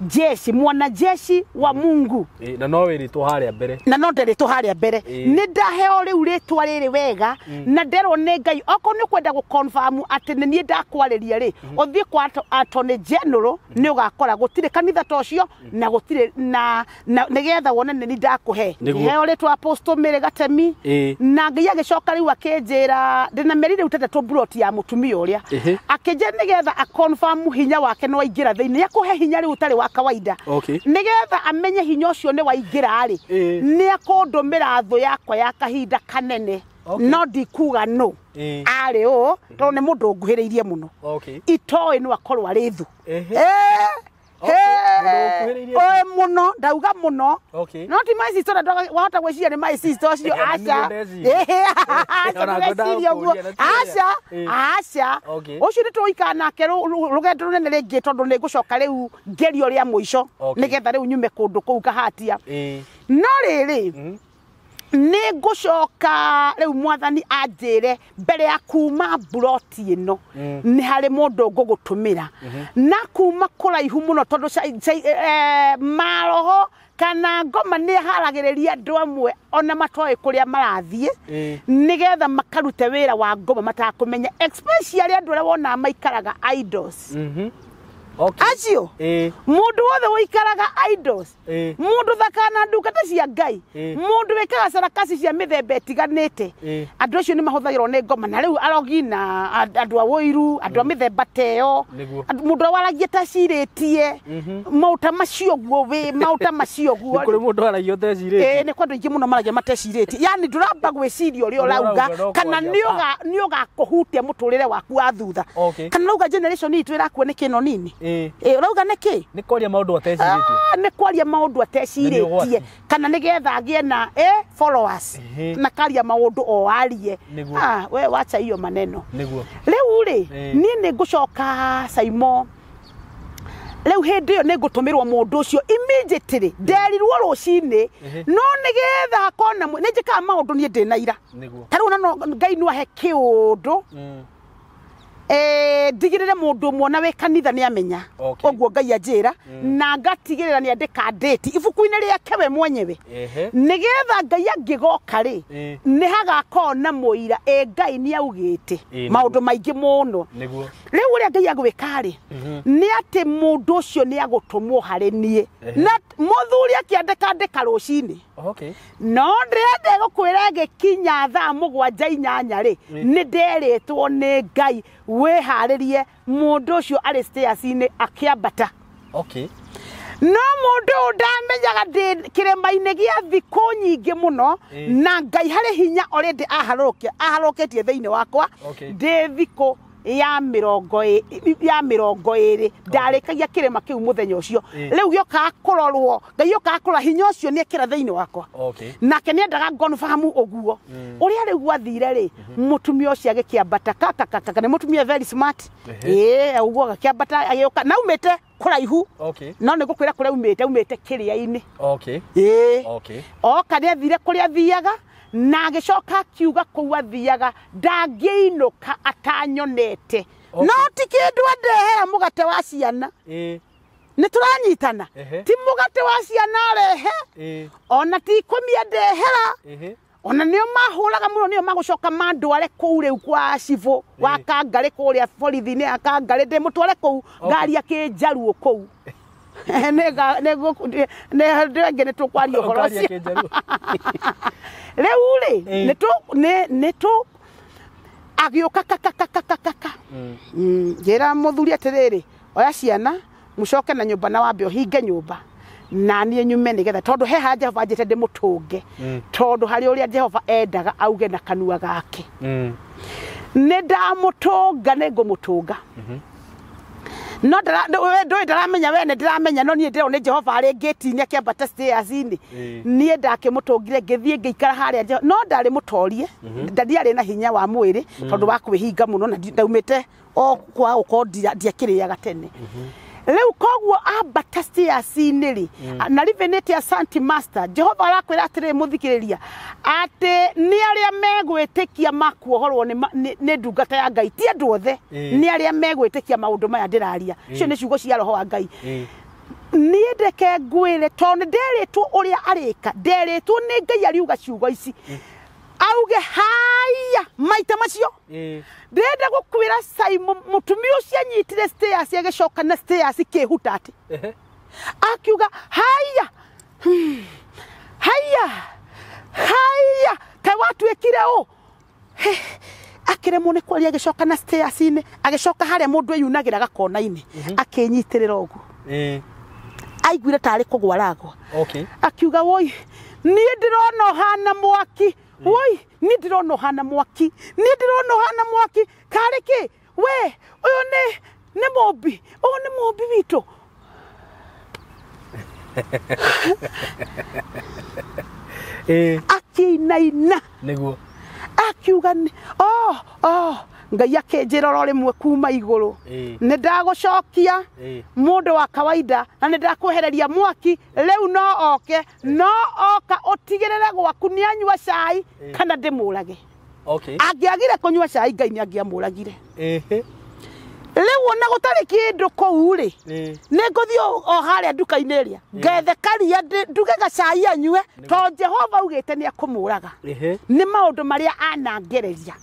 Jeshi, mwanajeshi wa Mungu. Na no wĩrĩtwo harĩa mbere. Na no nderĩtwo harĩa mbere. Nĩ ndaheo rĩu rĩtwa rĩrĩ wega na nderwo nĩ Ngai okorwo nĩ ũkwenda gũ-confirm atĩ nĩ niĩ ndakwarĩria rĩ ũthiĩ kwa Attorney General nĩ ũgakora gũtirĩ kanitha ta ũcio na gũtirĩ na nĩgetha wone nĩ niĩ ndakũhe. Ngĩheo rĩtwa Apostle Mary Gatemi. Na Ngai agĩcoka rĩu akĩnjĩra ndĩna mĩeri rĩu 3 plot ya mũtumia ũrĩa. Akĩnjĩra nĩgetha a-confirm hinya wake nĩ waingĩra thĩinĩ. Nĩ akũhe hinya rĩu ũtarĩ wa kawaida. Nĩgetha amenye hinya ũcio nĩ waingĩra rĩ nĩ akũndũmĩra thũ yakwa ya kahinda kanene. No ndikuga no arĩ ũũ tondũ nĩ mũndũ ũnguhĩrĩirie mũno. Itoĩ no akorwo arĩ thũ. Ĩĩ mũno ndauga mũno. Okay. No ti my sister wahota gwĩciria nĩ my sister ũcio. Ona Aca. nĩguo ndeciria. Aca, Ona ngwendaga ndũgecirie ũguo. kũũria, na ti ũrĩa. Aca. Ĩĩ. Aca. Okay. Ũcio nĩ tũgũikara nake rũgendo rũnene rĩngĩ tondũ nĩ ngũcoka rĩu ngerio rĩa mũico Okay. nĩgetha rĩu nyume kũndũ kũu kahatia. Ĩĩ. No rĩrĩ, nĩ ngũcoka rĩu mwathani anjĩre mbere ya kuma mburoti ĩno nĩ harĩ mũndũ ngũgũtũmĩra na kuma kũraihu mũno tondũ maroho kana ngoma nĩ haragĩrĩria andũ amwe ona matoĩ kũrĩa marathiĩ Ĩĩ. nĩgetha makarute wĩra wa ngoma matakũmenya, especially andũ arĩa wonaga maikaraga idols. Okay. Acio Ĩĩ. mũndũ wothe ũikaraga idols, Ĩĩ. mũndũ thakaga na ndungata cia Ngai, Ĩĩ. mũndũ wĩkaga carakasi cia mĩthemba ĩtiganĩte, Ĩĩ. andũ acio nĩ mahũthagĩrwo nĩ ngoma na rĩu arogi na andũ a wũiru, andũ a mĩthemba ta ĩyo. Nĩguo. Mũndũ ũrĩa waragia ta cirĩtie maũta macio guo wĩ maũta macio guo. Nĩ kũrĩ mũndũ waragia ũtecirĩtie? Ĩĩ, nĩ kwa andũ aingĩ mũno maragia matecirĩtie, yani ndũramba gwĩciria ũrĩa Ũrĩa ũrauga ũrauga no kana kwaria. nĩ ũgakũhutia mũtũrĩre waku wa thutha. Okay. Kana ũrauga generation itũ ĩrakua nĩ kĩno nini. Ĩĩ. Ĩĩ, ũrauga nĩkĩ? Nĩ kwaria maũndũ atecirĩtie. Ah, nĩ kwaria maũndũ Na nĩ atecirĩtie ũgwati. kana nĩgetha agĩe na followers Ehe. na karia maũndũ o arie. Nĩguo. Ah, we wacha hiyo maneno. Nĩguo. Rĩu rĩ, Ĩĩ. niĩ nĩ ngũcoka Saimo rĩu hĩndĩ ĩyo nĩ ngũtũmĩrwo mũndũ ũcio immediately nderirwo rũcinĩ. Ehe. No nĩgetha hakona nĩ njĩkaga maũndũ niĩ ndĩ na ira. Nĩguo. Ta rĩu ona no Ngai no ahe kĩũndũ, ndigĩrĩre mũndũ ũmwe ona wĩ kanitha nĩ amenya. Okay. Ũguo Ngai anjĩra na ngatigĩrĩra nĩ andĩka ndĩti ibuku-inĩ rĩake we mwenyewe Ehe. nĩgetha Ngai angĩgoka rĩ, Ĩĩ. nĩ hagakorwo na mũira ĩ Ngai nĩ augĩte Ĩĩ, maũndũ maingĩ mũno. Nĩguo. Rĩu ũrĩa Ngai agwĩka rĩ, nĩ atĩ mũndũ ũcio nĩ agũtũmwo harĩ niĩ Ehe. na mũthuri akĩandĩka ndĩka rũcinĩ. Okay. No ndĩrenda gũkwĩra ĩgĩkinya thaa 7 8 rĩ, nĩ nderĩtwo nĩ Ngai wĩharĩrie mũndũ ũcio arĩ stairs-inĩ akĩambata. Okay. No mũndũ ũyũ ndamenyaga ndĩ kĩrĩma-inĩ gĩa thikũ nyingĩ mũno. Ĩĩ. Na Ngai harĩ hinya already aharũrũkĩtie thĩinĩ wakwa. Okay. Ndĩ thikũ ya 20 ndarĩkagia kĩrĩma kĩu mũthenya ũcio. Ĩĩ. Rĩu gĩokaga kũrorwo Ngai okaga kũrora hinya ũcio nĩ ekĩra thĩinĩ wakwa. Okay. Nake nĩ endaga confirm ũguo ũrĩa rĩu gwathire rĩ, mũtumia ũcio agĩkĩambata kakakaka nĩ mũtumia very smart. Ehe. Ĩĩ, ũguo agĩkĩambata agĩũka na aumĩte kũraihu. Okay. No nĩ ngũkwĩra kũrĩa aumĩte, aumĩte kĩrĩa-inĩ. Okay. Ĩĩ. Okay. Oka nĩ athire kũrĩa athiaga na agĩcoka akiuga kũu athiaga ndangĩinũka atanyonete. Okay. No ti kĩndũ andehera mũgate wa ciana. Ĩĩ. Nĩ tũranyitana? Ehe. Ti mũgate wa ciana arehe, Ĩĩ. ona ti ikũmi andehera. Ehe. Ona nĩo mahũraga mũno nĩo magũcoka mandware kũu rĩu kwa cibũ wa Ĩĩ. Kangarĩ kũrĩa borithi-inĩ ya Kangarĩ ndĩmũtware kũu Okay. ngari akĩnjaruo kũu. Nĩ rĩngĩ nĩ tũkwaria ũhoro Ngari ũcio. akĩnjaruo. Rĩu rĩ, Ĩĩ. nĩ tũ agĩũka kakakakakaka. Njĩra mũthuri atĩrĩrĩ, oya ciana mũcoke na nyũmba na wambe ũhinge nyũmba na niĩ nyume nĩgetha tondũ he haha Jehova anjĩte ndĩmũtũnge tondũ harĩ ũrĩa Jehova endaga auge na kanua gake. Nĩ ndamũtũnga, nĩ ngũmũtũnga no ndũĩ ndaramenya we nĩ ndĩramenya no niĩ ndĩrona nĩ Jehova arĩ ngĩti-inĩ akĩambata stairs-inĩ. Ĩĩ. Niĩ ndakĩmũtũngire ngĩthiĩ ngĩikara harĩa no ndarĩ mũtorie, ndiarĩ na hinya wa mwĩrĩ tondũ wa kwĩhinga mũno na ndaumĩte o kwa gũkorwo ndiakĩrĩaga tene. Rĩu koguo ambata stairs-inĩ rĩ, na rivenĩte Asante Master Jehova arakwĩra atĩrĩrĩ mũthikĩrĩria atĩ nĩ arĩa megwĩtĩkia makuohorwo nĩ ndungata ya Ngai ti andũ othe. Ĩĩ. Nĩ arĩa megwĩtĩkia maũndũ maya ndĩraria, icio nĩ ciugo cia roho wa Ngai. Ĩĩ. Niĩ ndeke ngwĩre tondũ nĩ nderĩtwo ũrĩa arĩka, nderĩtwo nĩ Ngai ariuga ciugo ici auge haya maita macio. Ĩĩ. Ndĩrenda gũkwĩra Simon mũtumia ũcio anyitire stairs agĩcoka na stairs kĩhuta atĩ Ehe. akiuga haya, haya haya kaĩ watuĩkire ũ. Akĩremwo nĩ kwaria agĩcoka na stairs-inĩ agĩcoka harĩa mũndũ eyunagĩra gakona-inĩ akĩnyitĩrĩra ũguo. Ĩĩ. Aiguire tarĩ kũgwa aragwa. Okay. Akiuga woi niĩ ndĩrona ũhana mwaki, woi niĩ ndĩrona ũhana mwaki, niĩ ndĩrona ũhana mwaki karĩ kĩ we ũyũ nĩ mũmbi, ũyũ nĩ mũmbi witũ. Akĩinaina. Nĩguo. Akiuga oh oh Ngai akĩnjĩra oro rĩmwe kuma igũrũ, nĩ ndagũcokia mũndũ wa kawaida na nĩ ndakwehereria mwaki, rĩu no oke, no oka ũtigĩrĩre gwaku nĩ anyua cai kana ndĩmũrage. Okay. Angĩagire kũnyua cai Ngai nĩ angĩamũragire. Rĩu ona gũtarĩ kĩndũ kũu rĩ, nĩ ngũthiĩ o harĩa nduka-inĩ ĩrĩa ngethe karia nduge gacai anyue, tondũ Jehova augĩte nĩ akũmũraga. Nĩ maũndũ marĩa anangereria.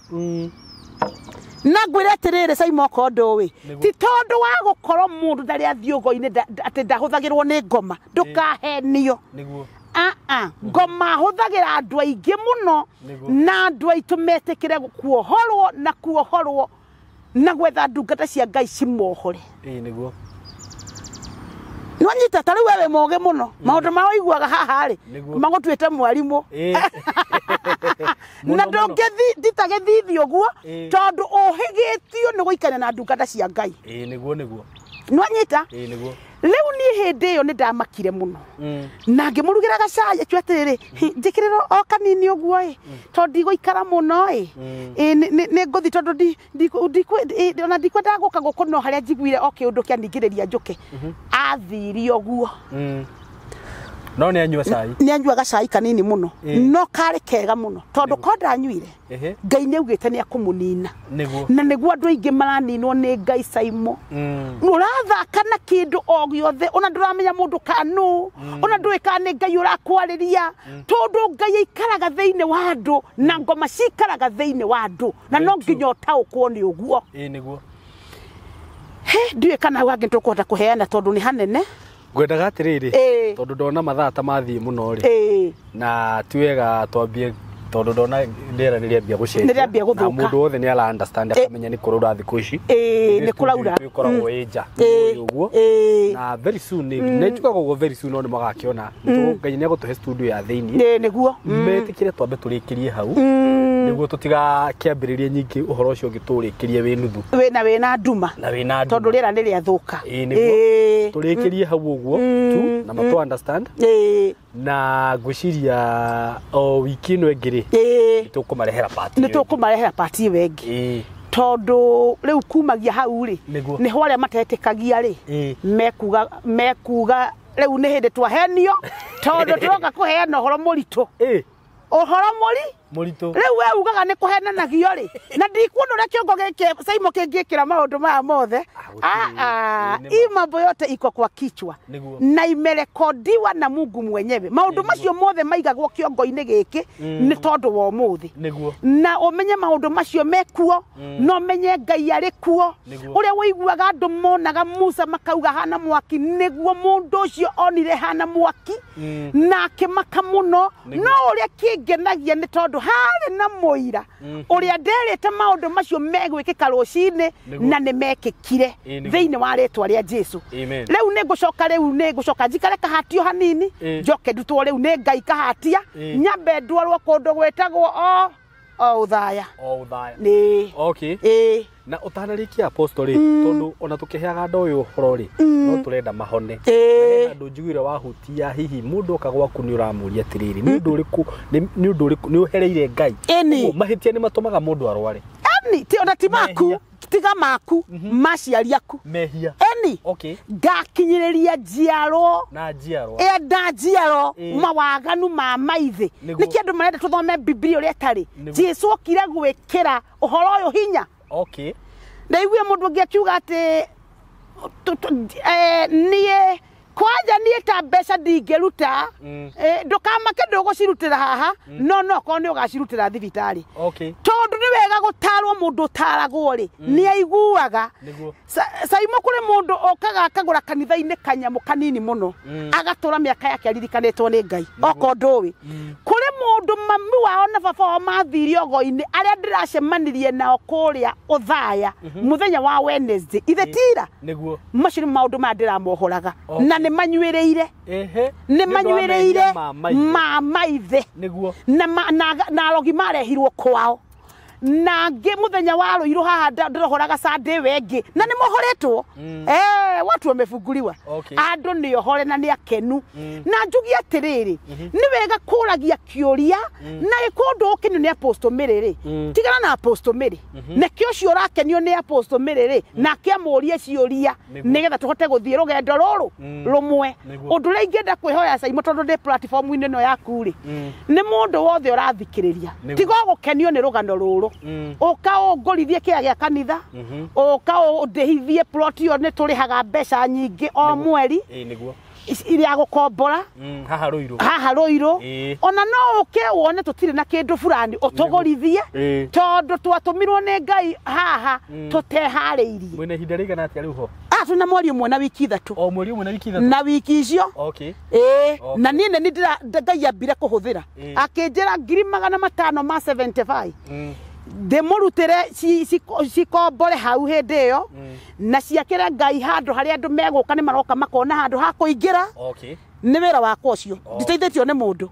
Na ngwĩre atĩrĩrĩ Saimo, okorwo ndũĩ, ti tondũ wa gũkorwo mũndũ ndarĩ athiĩ ũgo-inĩ atĩ ndahũthagĩrwo nĩ ngoma, ndũkahenio. Ngoma hũthagĩra andũ aingĩ mũno, na andũ aitũ metĩkĩre kuohorwo na kuohorwo na gwetha ndungata cia Ngai cimohore. Nĩguo. Nĩwanyita ta rĩu we wĩ mũgĩ mũno, maũndũ ma ũiguaga haha rĩ magũtuĩte mwarimũ. Na ndũngĩthita gĩthithi ũguo tondũ ũhĩgĩtio nĩ gũikania na ndungata cia Ngai. Nĩguo nĩguo. Nĩwanyita? Nĩguo. Rĩu niĩ hĩndĩ ĩyo nĩ ndamakire mũno, na ngĩmũrugĩra gacai akiuga atĩrĩrĩ, njĩkĩrĩra o kanini ũguo ĩ, tondũ ndigũikara mũno ĩ, nĩ ngũthiĩ tondũ ona ndikwendaga gũka gũkũ, no harĩa njiguire o kĩũndũ kĩaningĩrĩria njũke. Athire ũguo. No nĩ anyua cai. Nĩ anyua gacai kanini mũno, no karĩ kega mũno tondũ ko ndanyuire Ngai nĩ augĩte nĩ akũmũnina. Na nĩguo andũ aingĩ maraninwo nĩ Ngai Saimo. Ũrathaka na kĩndũ o gĩothe, ona ndũramenya mũndũ kanũ, ona ndũĩ kana nĩ Ngai ũrakwarĩria, tondũ Ngai aikaraga thĩinĩ wa andũ na ngoma cikaraga thĩinĩ wa andũ, na no nginya ũtaũkwo nĩ ũguo. Nĩguo. Ndiũĩ kana hau hangĩ tũkũhota kũheana tondũ nĩ hanene. Ngwendaga atĩrĩrĩ, tondũ ndona mathaa ta mathiĩ mũno rĩ, na ti wega twambie, tondũ ndona rĩera nĩ rĩambia gũcenjia, nĩ rĩambia gũthũka, na mũndũ wothe nĩ ara understand akamenya nĩ kũraura thikũ ici. Nĩ kũraura. Ĩkoragwo ĩ nja ũguo, na very soon nĩ njugaga ũguo, very soon no nĩ magakĩona Ngai nĩ egũtũhe studio ya thĩinĩ. Nĩguo. Metĩkĩre twambe tũrĩkĩrie hau, nĩguo tũtigakĩambĩrĩrie nyingĩ ũhoro ũcio ũngĩ tũrĩkĩrie wĩ nuthu, wĩna nduma, na wĩna nduma, tondũ rĩera nĩ rĩathũka. Nĩguo tũrĩkĩrie hau ũguo tu na matũ understand. Na ngwĩciria o wiki ĩno ĩngĩ rĩ, nĩ tũkũmarehera part, nĩ tũkũmarehera part ĩyo ĩngĩ, tondũ rĩu kumagia hau rĩ, nĩho arĩa matetĩkagia rĩ mekuga rĩu nĩ hĩndĩ twahenio, tondũ tũroka kũheana ũhoro mũritũ. Ũhoro mũritũ. Rĩu we ugaga nĩ kũhenanagio rĩ, na ndikuona ũrĩa kĩongo gĩkĩ Saimo kĩngĩkĩra maũndũ maya mothe. Hii mambo yote iko kwa kichwa na imerekodiwa na Mungu mwenyewe. Maũndũ macio mothe maigagwo kĩongo-inĩ gĩkĩ nĩ tondũ wa ũmũthĩ. Na ũmenye maũndũ macio mekuo, na ũmenye Ngai arĩ kuo. Ũrĩa ũiguaga andũ monaga Musa makauga hana mwaki, nĩguo mũndũ ũcio onire hana mwaki na akĩmaka mũno. No ũrĩa kĩngenagia nĩ tondũ harĩ na mũira ũrĩa nderĩte maũndũ macio megwĩkĩka rũcinĩ, na nĩ mekĩkire thĩinĩ wa rĩtwa rĩa Jesu. Rĩu nĩ ngũcoka, rĩu nĩ ngũcoka njikare kahatio hanini, njoke ndutwo rĩu nĩ Ngai kahatia, nyambe ndwarwo kũndũ gwĩtagwo o ũthaya. O ũthaya. Nĩ. Okay. Na ũtanarĩkia apostle rĩ, tondũ ona tũkĩheaga andũ ũyũ ũhoro rĩ, no tũrenda mahone. Andũ njiguire wahutia hihi mũndũ oka gwaku nĩ ũramũria atĩrĩrĩ, nĩ ũndũ ũrĩkũ, nĩ ũndũ ũrĩkũ nĩ ũhereire Ngai? Mahĩtia nĩ matũmaga mũndũ arware. Eni, ti ona ti maku, tiga maku, maciari aku. Mehia. Eni. Okay. Ngakinyĩrĩria njiarwo. Na njiarwo. Na njiarwo mawaganu ma maithe. Nĩkĩ andũ marenda tũthome Bibilia ũrĩa ĩtarĩ? Jesu okire gwĩkĩra ũhoro ũyũ hinya. Okay. Ndaiguire mũndũ ũngĩ akiuga atĩ niĩ kwanja niĩ ta mbeca ndingĩruta, ndũkamake ndũgũcirutĩra haha, no no okorwo nĩ ũgacirutĩra thibitarĩ. Tondũ nĩ wega gũtarwo mũndũ ũtaragwo rĩ, nĩ aiguaga. Saimo kũrĩ mũndũ okaga akagũra kanitha-inĩ kanyamũ kanini mũno, agatũra mĩaka yake aririkanĩtwo nĩ Ngai, okorwo ndũĩ. Kũrĩ mũndũ mami wao na baba wao mathire ũgo-inĩ, arĩa ndĩracemanirie nao kũrĩa Ũthaya mũthenya wa Wednesday, ithe tira. Macio nĩ maũndũ maya ndĩramohoraga, na nĩ manyuĩrĩire, nĩ manyuĩrĩire ma maithe, na arogi marehirwo kwao. Na angĩ mũthenya wa Rũirũ haha ndĩrohoraga Sunday wengĩ na nĩ mohoretwo. Watu wamefunguliwa. Andũ nĩ ohore na nĩ akenu. Na njugie atĩrĩrĩ, nĩ wega kũragia kĩũria na gĩkũndũ ũkenio nĩ Apostle Mary rĩ, tigana na Apostle Mary. Nĩkĩo ũcio ũrakenio nĩ Apostle Mary rĩ, nake amũrie ciũria nĩgetha tũhote gũthiĩ rũgendo rũrũ rũmwe. Ũndũ ũrĩa ingĩenda kwĩhoya Saimo tondũ ndĩ platform-inĩ ĩno yaku rĩ, nĩ mũndũ wothe ũrathikĩrĩria tiga gũkenio nĩ rũgano rũrũ, ũka ũngũrithie kĩea gĩa kanitha, ũka ũndĩhithie plot ĩyo nĩ tũrĩhaga mbeca nyingĩ o mweri iria gũkombora haha Rũirũ, haha Rũirũ. Ona no ũke wone tũtirĩ na kĩndũ fulani ũtũgũrithie tondũ twatũmirwo nĩ Ngai haha tũteharĩirie. Mwĩna ihinda rĩigana atĩa rĩu ho? Twĩna mweri ũmwe na wiki ithatũ. O mweri ũmwe na wiki ithatũ? Na wiki icio. Na niĩ nĩ Ngai ambire kũhũthĩra akĩnjĩra 575 ndĩmũrutĩre cikombore hau hĩndĩ ĩyo na ciakĩre Ngai handũ harĩa andũ megũka nĩ maroka makona handũ ha kũingĩra. Nĩ wĩra wakwa ũcio, nditeithĩtio nĩ mũndũ.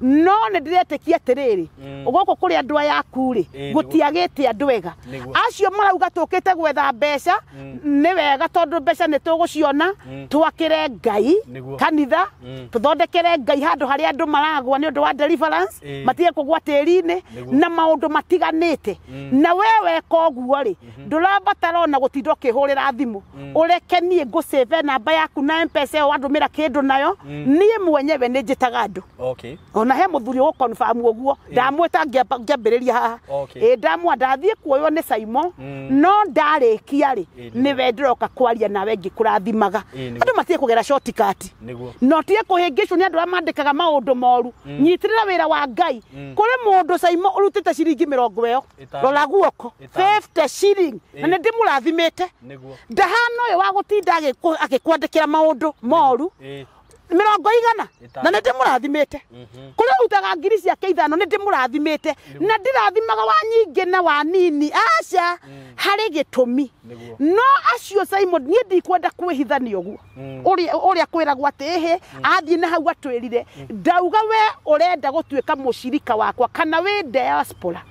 No nĩ ndĩretĩkia atĩrĩrĩ, gũkũ kũrĩ andũ aya aku rĩ, gũtiagĩte andũ ega. Acio marauga tũkĩte gwetha mbeca, nĩ wega tondũ mbeca nĩ tũgũciona, twakĩre Ngai kanitha, tũthondekere Ngai handũ harĩa andũ maragwa nĩ ũndũ wa deliverance, matige kũgwa tĩri-inĩ na maũndũ matiganĩte. Na we weka ũguo rĩ, ndũrabatara ona gũtinda ũkĩhũrĩra thimũ, ũreke niĩ ngũsave namba yaku na M-Pesa ĩyo wandũmĩra kĩndũ nayo, niĩ mwenyewe nĩ njĩtaga andũ. Ona he mũthuri ũgũ-confirm ũguo, ndamwĩta ngĩambĩrĩria haha. Ndamwa ndathiĩ kuoywo nĩ Saimo, no ndarĩkia rĩ, nĩwe ndĩroka kwaria nawe ngĩkũrathimaga. Andũ matige kũgera shortcut. No tige kũhĩngĩcwo nĩ andũ arĩa mandĩkaga maũndũ moru. Nyitĩrĩra wĩra wa Ngai. Kũrĩ mũndũ Saimo ũrutĩte ciringi mĩrongo ĩyo, rora guoko, 50 shilling, na nĩ ndĩmũrathimĩte. Ndahana ũyũ wa gũtinda agĩkwandĩkĩra maũndũ moru, mĩrongo igana, na nĩ ndĩmũrathimĩte. Kũrĩa ũrutaga ngiri ciake ithano nĩ ndĩmũrathimĩte, na ndirathimaga wa nyingĩ na wa nini, aca, harĩ gĩtũmi. No acio Simon niĩ ndikwenda kwĩhithania ũguo ũrĩa kwĩragwo atĩ ĩhĩ athiĩ na hau atwĩrire, ndauga we ũrenda gũtuĩka mũcirika wakwa kana wĩ diaspora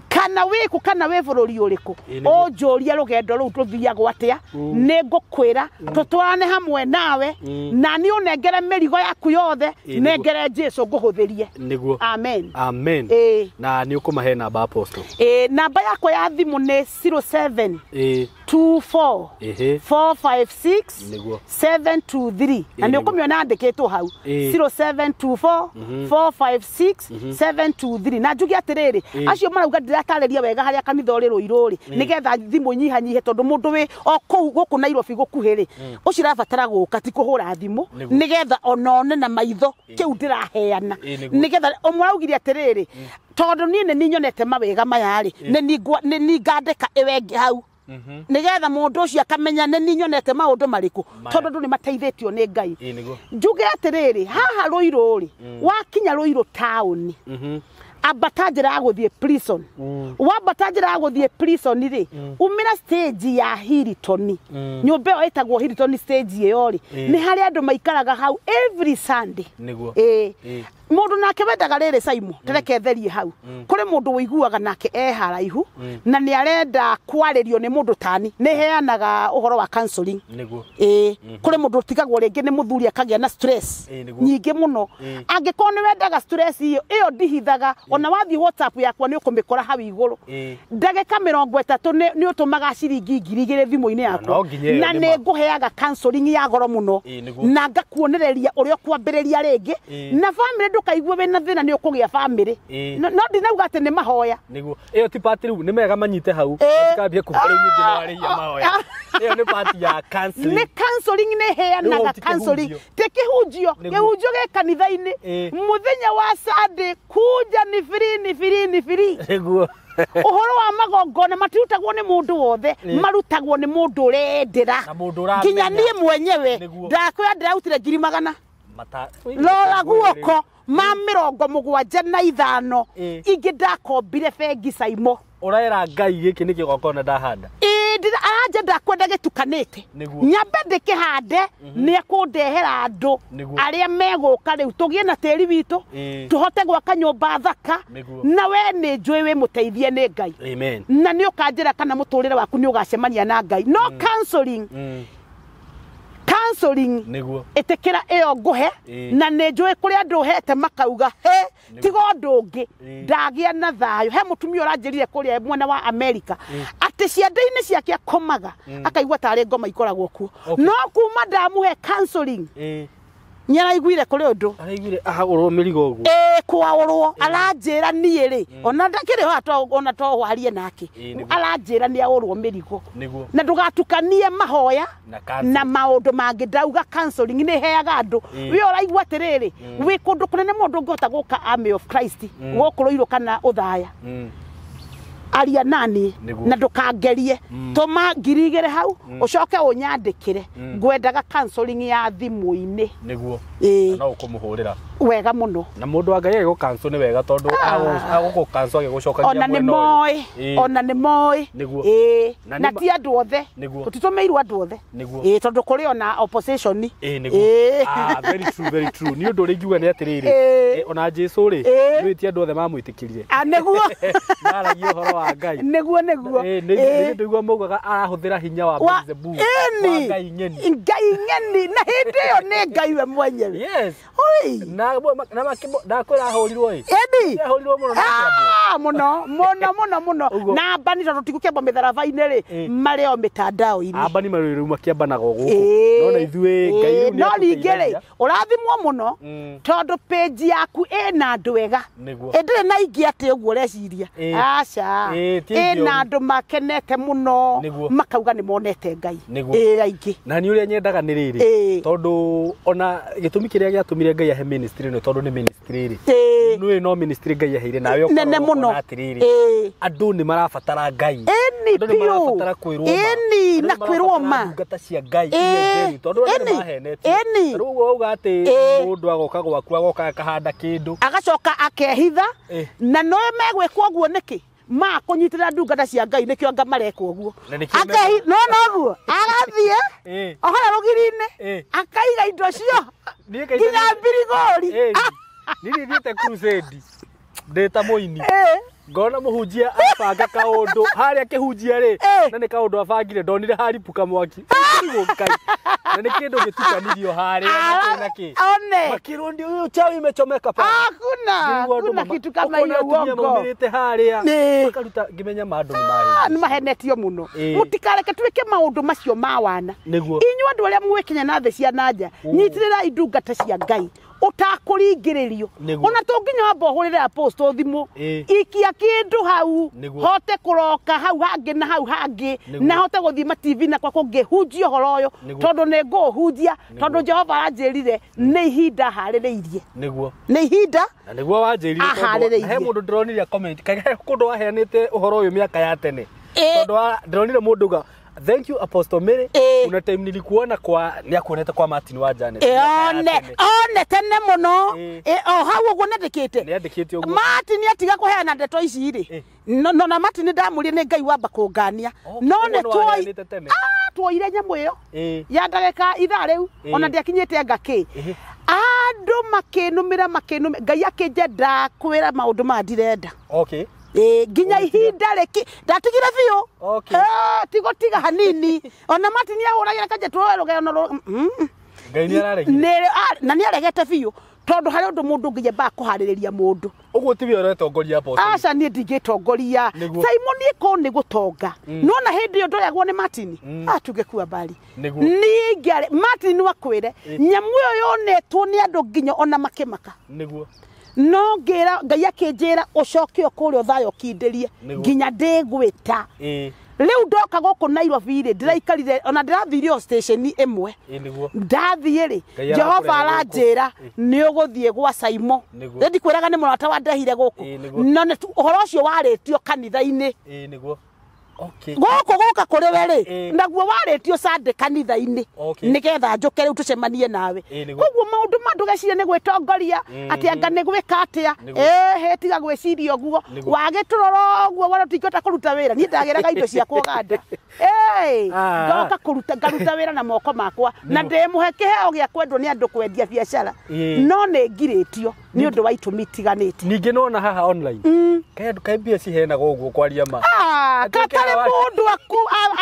kana wĩ kũ kana wĩ bũrũri ũrĩkũ, ũnjũrie rũgendo rũu tũthiagwo atĩa, nĩ ngũkwĩra tũtwarane hamwe nawe, na niĩ ũnengere mĩrigo yaku yothe, nengere Jesu ngũhũthĩrie. Amen. Amen. Na nĩ ũkũmahe namba Apostle? Namba yakwa ya thimũ nĩ 07 24 456 723, na nĩ ũkũmĩona yandĩkĩtwo hau 0724 456 723. Na njuge atĩrĩrĩ, acio marauga ndĩratarĩria wega harĩa kanitha ũrĩ Rũirũ rĩ, nĩgetha thimũ nyihanyihe tondũ mũndũ wĩ o kũu gũkũ Nairobi gũkuhĩ rĩ, ũcio ũrabatara gũka ti kũhũra thimũ, nĩgetha onone na maitho kĩu ndĩraheana, nĩgetha ũmwe araugire atĩrĩrĩ, tondũ niĩ nĩ nyonete mawega maya rĩ, nĩ ningandĩka ĩwe ĩngĩ hau, nĩgetha mũndũ ũcio akamenya nĩ nyonete maũndũ marĩkũ, tondũ andũ nĩ mateithĩtio nĩ Ngai. Njuge atĩrĩrĩ, haha Rũirũ rĩ, wakinya Rũirũ taũni, ambata njĩra ya gũthiĩ prison, wambata njĩra ya gũthiĩ prison rĩ, umĩra stage ya Hilton, nyũmba ĩyo ĩtagwo Hilton stage ĩyo rĩ, nĩ harĩa andũ maikaraga hau every Sunday. Mũndũ nake wendaga rĩrĩ Saimo, tereke therie hau, kũrĩ mũndũ ũiguaga nake e haraihu na nĩ arenda kwarĩrio nĩ mũndũ tani, nĩ heanaga ũhoro wa counseling. Kũrĩ mũndũ ũtigagwo rĩngĩ nĩ mũthuri akagĩa na stress nyingĩ mũno. Angĩkorwo nĩ wendaga stress ĩyo, ĩyo ndihithaga, ona wathiĩ WhatsApp yakwa nĩ ũkũmĩkora hau igũrũ. Ndagĩka 30 nĩ ũtũmaga ciringi 2000 thimũ-inĩ yakwa, na nĩ ngũheaga counseling ya goro mũno, na ngakuonereria ũrĩa ũkwambĩrĩria rĩngĩ, na family ndũkaigue wĩna thĩna nĩ ũkũgĩa family. No ndinauga atĩ nĩ mahoya. Ĩyo ti part rĩu, nĩ mega manyite hau, matikambie kuga rĩu nyingĩ no arĩhia mahoya. Ĩyo nĩ part ya counseling. Nĩ counseling, nĩ heanaga counseling, ti kĩhunjio. Kĩhunjio gĩ kanitha-inĩ mũthenya wa Sunday, kuja ni free, ni free, ni free. Ũhoro wa magongona matirutagwo nĩ mũndũ wothe, marutagwo nĩ mũndũ ũrendera, nginya niĩ mwenyewe ndakwĩra ndĩrarutire 100,000. Rora guoko ma 75 ingĩ ndakombire bengi Saimo. Ũrera Ngai gĩkĩ nĩ kĩgongona ndahanda. Aranjenda kwenda gĩtukanĩte. Nyambe ndĩkĩhande nĩ ekũndehera andũ arĩa megũka rĩu tũgĩe na tĩri witũ tũhote gwaka nyũmba thaka na we nĩ njũĩ wĩ mũteithie nĩ Ngai. Amen. Na nĩ ũkanjĩra kana mũtũrĩre waku nĩ ũgacemania na Ngai. No counseling. Counseling niguo itikira iyo nguhe na nĩ njũĩ kũrĩ andũ hete makauga he tiga ũndũ ũngĩ ndagia na thayũ. He mũtumia ũranjĩrire kũrĩa mwena wa America atĩ ciande-inĩ ciake akomaga akaigua tarĩ ngoma ikoragwo kuo, no kuma ndamuhe counseling nĩaraiguire kũrĩ ũndũ araiguire ahagũrwo mĩrigo ũguo kwaũrwo aranjĩra niĩ rĩ ona ndakĩrĩ ho ona to warie nake aranjĩra nĩ aũrwo mĩrigo. Na ndũgatukanie mahoya na maũndũ mangĩ. Ndauga counseling nĩ heaga andũ wĩ ũraigua atĩrĩrĩ wĩ kũndũ kũnene mũndũ ũngĩhota gũka Army of Christ gũkũ Rũirũ kana Ũthaya aria nani na ndũkangerie tũma 2,000 hau ũcoke ũnyandĩkĩre ngwendaga counseling ya thimũ-inĩ. Niguo no ũkũmũhũrĩra wega mũno. Na mũndũ wa Ngai agĩgũ cancel nĩ wega tondũ agũkũ cancel agĩgũcokagia mwena ũyũ. Ona nĩ moĩ na ti andũ othe tũtitũmĩirwo andũ othe tondũ kũrĩ ona opposition. Very true, very true. Nĩ ũndũ ũrĩa ingiuga nĩ atĩrĩrĩ ona Jesu rĩ nĩ ti andũ othe mamwĩtĩkĩrire. Nĩguo maragia ũhoro wa Ngai. Nĩguo nĩguo nĩ ndĩguo maugaga arahũthĩra hinya wa Beelzebub wa Ngai ng'eni. Ngai ng'eni na hĩndĩ ĩyo nĩ Ngai we mwenyewe. Yes. Na ndakwĩra ahũrirwo ĩ. Ĩni. Ahũrirwo mũno na kĩambo. Mũno mũno mũno mũno. Na ambani tondũ tigũkĩamba mĩtharaba-inĩ rĩ marĩ o mĩtandao-inĩ. Ambani marĩ rĩu makĩambanaga o gũkũ. No na ithuĩ Ngai rĩu nĩ. No ningĩ rĩ ũrathimwo mũno tondũ page yaku ĩna andũ ega. Ĩndĩrĩ na ingĩ atĩ ũguo ũreciria. Aca. Ĩna andũ makenete mũno makauga nĩ monete Ngai. Aingĩ. Na nĩ ũrĩa nyendaga nĩ rĩrĩ tondũ ona gĩtũmi kĩrĩa gĩatũmire Ngai ahe ministry no tondũ nĩ ministry rĩ nĩ no ministry Ngai aheire nawe nene mũno atĩrĩrĩ andũ nĩ marabatara Ngai, andũ nĩ marabatara kwĩrwo ma na kwĩrwo ma ndungata cia Ngai iria njeru tondũ andũ nĩ mahenetio. Rĩu ũguo wauga atĩ mũndũ agoka gwaku agoka akahanda kĩndũ agacoka akehitha na no megwĩkwo ũguo nĩkĩ ma kũnyitĩrĩra ndungata cia Ngai nĩkĩo anga marekwo ũguo akehi no noguo agathiĩ o harĩa rũgiri-inĩ akaiga indo cio nginya mbirigori. Niĩ thiĩte crusade ndĩ ta mũini ngona mũhunjia abanga kaũndũ harĩa akĩhunjia rĩ na nĩ kaũndũ abangire ndonire haripuka mwaki Ngai na nĩ kĩndũ gĩtukanirio harĩa na kĩ makĩrwo ndio huyo chawi imechomeka pale. Hakuna kitu kama hiyo uongo maumĩrĩte harĩa makaruta ngĩmenya mandũ nĩ mahenetio mũno. Mũtikareke twĩke maũndũ macio ma wana. Inyuĩ andũ arĩa mwĩkinya na thĩ cia nanja nyitĩrĩrai ndungata cia Ngai ũtakũringĩrĩrio ona to nginya wamba ũhũrĩre apostle thimũ ikia kĩndũ hau hote kũroka hau hangĩ na hau hangĩ na hote gũthiĩ ma TV na kwa kũngĩhunjia ũhoro ũyũ tondũ nĩ ngũũhunjia tondũ Jehova aranjĩrire nĩ ihinda harĩrĩirie. Nĩguo nĩ ihinda na nĩguo wanjĩrire he mũndũ ndĩronire comment kaĩ he kũndũ waheanĩte ũhoro ũyũ mĩaka ya tene tondũ ndĩronire mũndũ uga thank you Apostle Mary una time nilikuona kwa nĩakuonete kwa Martin wa Janet one tene mũno o hau ũguo nĩandĩkĩte nĩandĩkĩte ũguo Martin atiga kũheana ndeto ici rĩ no na Martin ndamũrie nĩ Ngai wamba kũngania no nĩ tuoire nyamũ ĩyo ya ndagĩka ithaa rĩu ona ndĩakinyĩte anga kĩ andũ makĩnũmĩra Ngai akĩnjenda kwĩra maũndũ maya ndirenda. Okay. Nginya ihinda rĩki ndatigire biũ tigũtiga hanini ona Martin ahũragĩra kanje tuoe rũgeno Ngai nĩ araregire na nĩ aregete biũ tondũ harĩ ũndũ mũndũ ũngĩnyambaga kũharĩrĩria mũndũ ũguo ti we ũretongoria apostle. Aca niĩ ndingĩtongoria Simon ĩko nĩ gũtonga no na hĩndĩ ĩyo ndoyagwo nĩ Martin tungĩkua mbari niĩ ingĩarĩ Martin no akwĩre nyamũ ĩyo yonetwo nĩ andũ nginya ona makĩmaka. Nĩguo no ngĩra Ngai akĩnjĩra ũcoke o kũrĩa ũthayũ ũkindĩrie nginya ndĩgwĩta. Rĩu ndoka gũkũ Nairobi rĩ ndĩraikarire ona ndĩrathire o station ĩmwe ndathiĩ rĩ Jehova aranjĩra nĩ ũgũthiĩ gwa Saimo rĩ ndikwĩraga nĩ mũrata wandehire gũkũ no ũhoro ũcio warĩtio kanitha-inĩ. Nĩguo Okay. Gũkũ gũka kũrĩ we rĩ, naguo warĩtio Sunday kanitha-inĩ nĩgetha njũke rĩu tũcemanie nawe. Koguo maũndũ ma ndũgecirie nĩ gwĩtongoria atĩ anga nĩ gwĩka atĩa, ĩhĩ tiga gwĩciria ũguo, wagĩtũrora ũguo wona tũtingĩhota kũruta wĩra. Niĩ ndagĩraga indo ciakwa Ũganda, ndoka kũruta ngaruta wĩra na moko makwa, na ndĩmũhe kĩheo gĩa kwendwo nĩ andũ kwendia biacara, no nĩ ngirĩtio nĩ ũndũ wa itũmi itiganĩte. Ningĩ nona haha online kaĩ mbia ciheanaga ũguo kwaria ma katarĩ mũndũ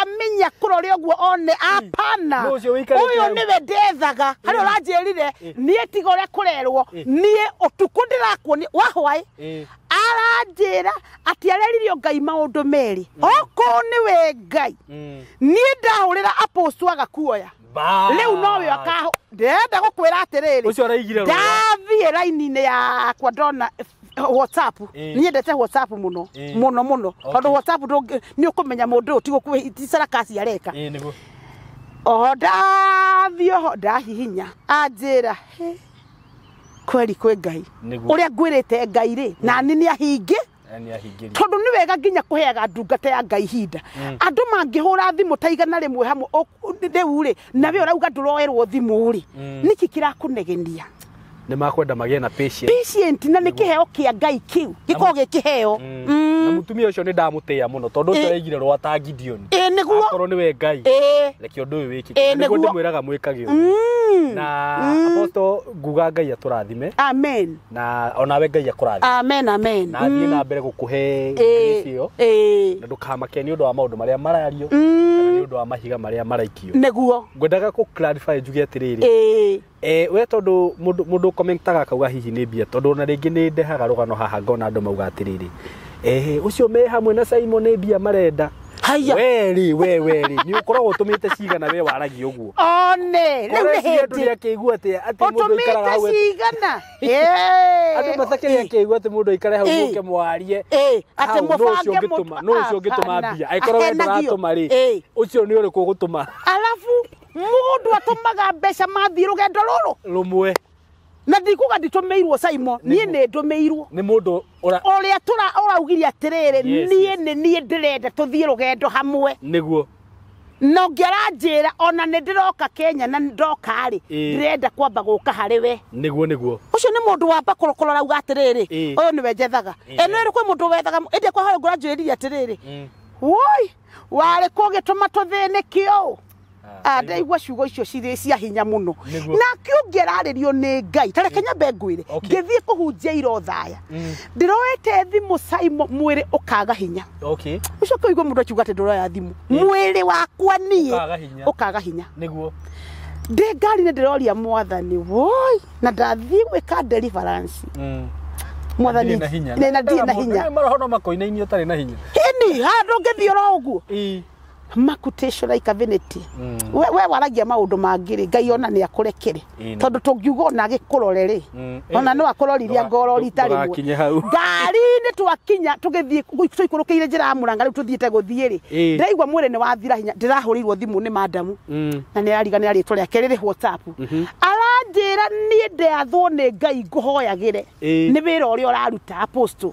amenya kũrore ũguo one, apana, ũyũ nĩwe ndethaga. Harĩa ũranjĩrire niĩ tiga ũrĩa kũrerwo niĩ ũtukũ ndĩrakuonia wahwaĩ, aranjĩra atĩ areririo Ngai maũndũ merĩ, okorwo nĩwe Ngai niĩ ndahũrĩra apostle agakuoya rĩu nowe akaho. Ndĩrenda gũkwĩra atĩrĩrĩ, ndathiĩ raini-inĩ yakwa ndona WhatsApp, niĩ ndete WhatsApp mũno mũno mũno, tondũ WhatsApp nĩ ũkũmenya mũndũ ũyũ ti sarakasi areka. Oho ndathiĩ oho ndahihinya, anjĩra kweri kwĩ Ngai ũrĩa ngwĩrĩte Ngai rĩ, nani nĩ ahingi, tondũ nĩ wega nginya kũheaga ndungata ya Ngai ihinda. Andũ mangĩhũra thimũ ta 100 hamwe rĩu rĩ, nawe ũrauga ndũroerwo thimũ rĩ, nĩkĩ kĩrakũnegenia? Nĩ makwenda magĩe na patience. Patient na nĩ kĩheo kĩa Ngai kĩu gĩkoragwo gĩ kĩheo. Na mũtumia ũcio nĩ ndamũtĩĩa mũno tondũ ũcio araigire rwa ta Gideon. Nĩguo akorwo nĩwe Ngai, reke ũndũ ũyũ wĩkĩke. Nĩguo ndĩmwĩraga mwĩkage ũguo. Na Apostle nguga Ngai atũrathime. Amen. Na onawe Ngai akũrathime. Amen, amen. Na athiĩ na mbere gũkũhe grace ĩyo. Na ndũkamake nĩ ũndũ wa maũndũ marĩa marario kana nĩ ũndũ wa mahiga marĩa maraikio. Nĩguo ngwendaga kũ clarify njuge atĩrĩrĩ, we tondũ mũndũ commentaga akauga hihi nĩ mbia, tondũ ona rĩngĩ nĩ ndehaga rũgano haha ngona andũ mauga atĩrĩrĩ, ũcio me hamwe na Simon nĩ mbia marenda. We rĩ, we rĩ, nĩ ũkoragwo ũtũmĩte cigana we waragia ũguo? One, rĩu nĩ hĩndĩ. Andũ nĩakĩigua atĩ mũndũ aikaraga hau. Ũtũmĩte cigana? Andũ matakĩrĩ akĩigua atĩ mũndũ aikare hau mũke mwarie. Atĩ mũbange mũtũ. No ũcio ũngĩtũma mbia. Angĩkorwo we ndũratũma rĩ, ũcio nĩ ũrĩkũ ũgũtũma? Alafu mũndũ atũmaga mbeca mathiĩ rũgendo rũrũ rũmwe. Na ndikuga nditũmĩirwo Simon, niĩ nĩ ndũmĩirwo nĩ mũndũ ũrĩa ũraugire atĩrĩrĩ, niĩ nĩ niĩ ndĩrenda tũthiĩ rũgendo hamwe. Nĩguo. Na ũngĩ aranjĩra ona nĩ ndĩroka Kenya na ndoka rĩ, ndĩrenda kwamba gũka harĩ we. Nĩguo, nĩguo. Ũcio nĩ mũndũ wamba kũrora auga atĩrĩrĩ, ũyũ nĩwe njethaga. Ĩno ĩrĩ kwĩ mũndũ wethaga, ĩndĩ kwa hau ngũranjĩrĩria atĩrĩrĩ, woi, warĩ kũgĩtũma tũthĩnĩke ũũ. Ndaigua ciugo icio cirĩ cia hinya mũno. Nake ũngĩ ararĩrio nĩ Ngai, ta reke nyambe ngwĩre, ngĩthiĩ kũhunjia ira Othaya, ndĩroete thimũ Simon, mwĩrĩ ũkaga hinya. Ũcoke ũigue mũndũ akiuga atĩ ndũroya thimũ, mwĩrĩ wakwa niĩ ũkaga hinya. Nĩguo. Ndĩ ngari-inĩ ndĩroria Mwathani, woi, na ndathiĩ gwĩka deliverance. Mwathani, na ndirĩ na hinya. Maroho no makoinainio ũtarĩ na hinya. Ĩni, handũ ũngĩthiĩ oro ũguo. Makutation like vanity. We waragia maũndũ mangĩ rĩ, Ngai ona nĩ akũrekere, tondũ tũngiuga ona agĩkũrore rĩ, ona no akũroririe ngoro rita rĩmwe. Ngari-inĩ twakinya tũgĩthiĩ tũikũrũkĩire njĩra ya Mũrang'a rĩu tũthiĩte gũthiĩ rĩ, ndĩraigua mwĩrĩ nĩ wathira hinya, ndĩrahũrĩirwo thimũ nĩ madamu, na nĩ arariganĩra rĩtwa rĩake rĩrĩ WhatsApp. Aranjĩra niĩ ndeathwo nĩ Ngai ngũhoyagĩre nĩ wĩra ũrĩa ũraruta Apostle.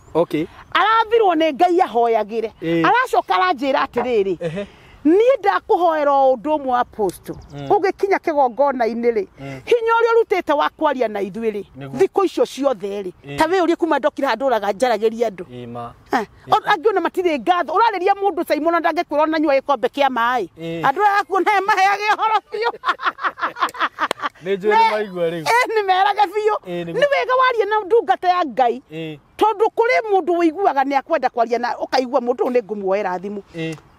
Arathirwo nĩ Ngai ahoyagĩre. Aracoka aranjĩra atĩrĩrĩ, niĩ ndakũhoera o ũndũ ũmwe Apostle, ũgĩkinya kĩgongona-inĩ rĩ, hinya ũrĩa ũrutĩte wa kwaria na ithuĩ rĩ, thikũ icio ciothe rĩ, ta wĩ ũrie kuma ndokire handũ ũraga njaragĩria andũ. Angĩ ona matirĩ ngatho, ũrarĩria mũndũ Simon na ndangĩkwĩra ona nyua gĩkombe kĩa maĩ. Andũ aya akuona maheage ũhoro biũ. Nĩ njũĩ nĩ maigua rĩu. Nĩ merage biũ. Nĩ wega warie na ndungata ya Ngai, tondũ kũrĩ mũndũ ũiguaga nĩ akwenda kwaria na ũkaigua mũndũ ũyũ nĩ ngũmuoera thimũ.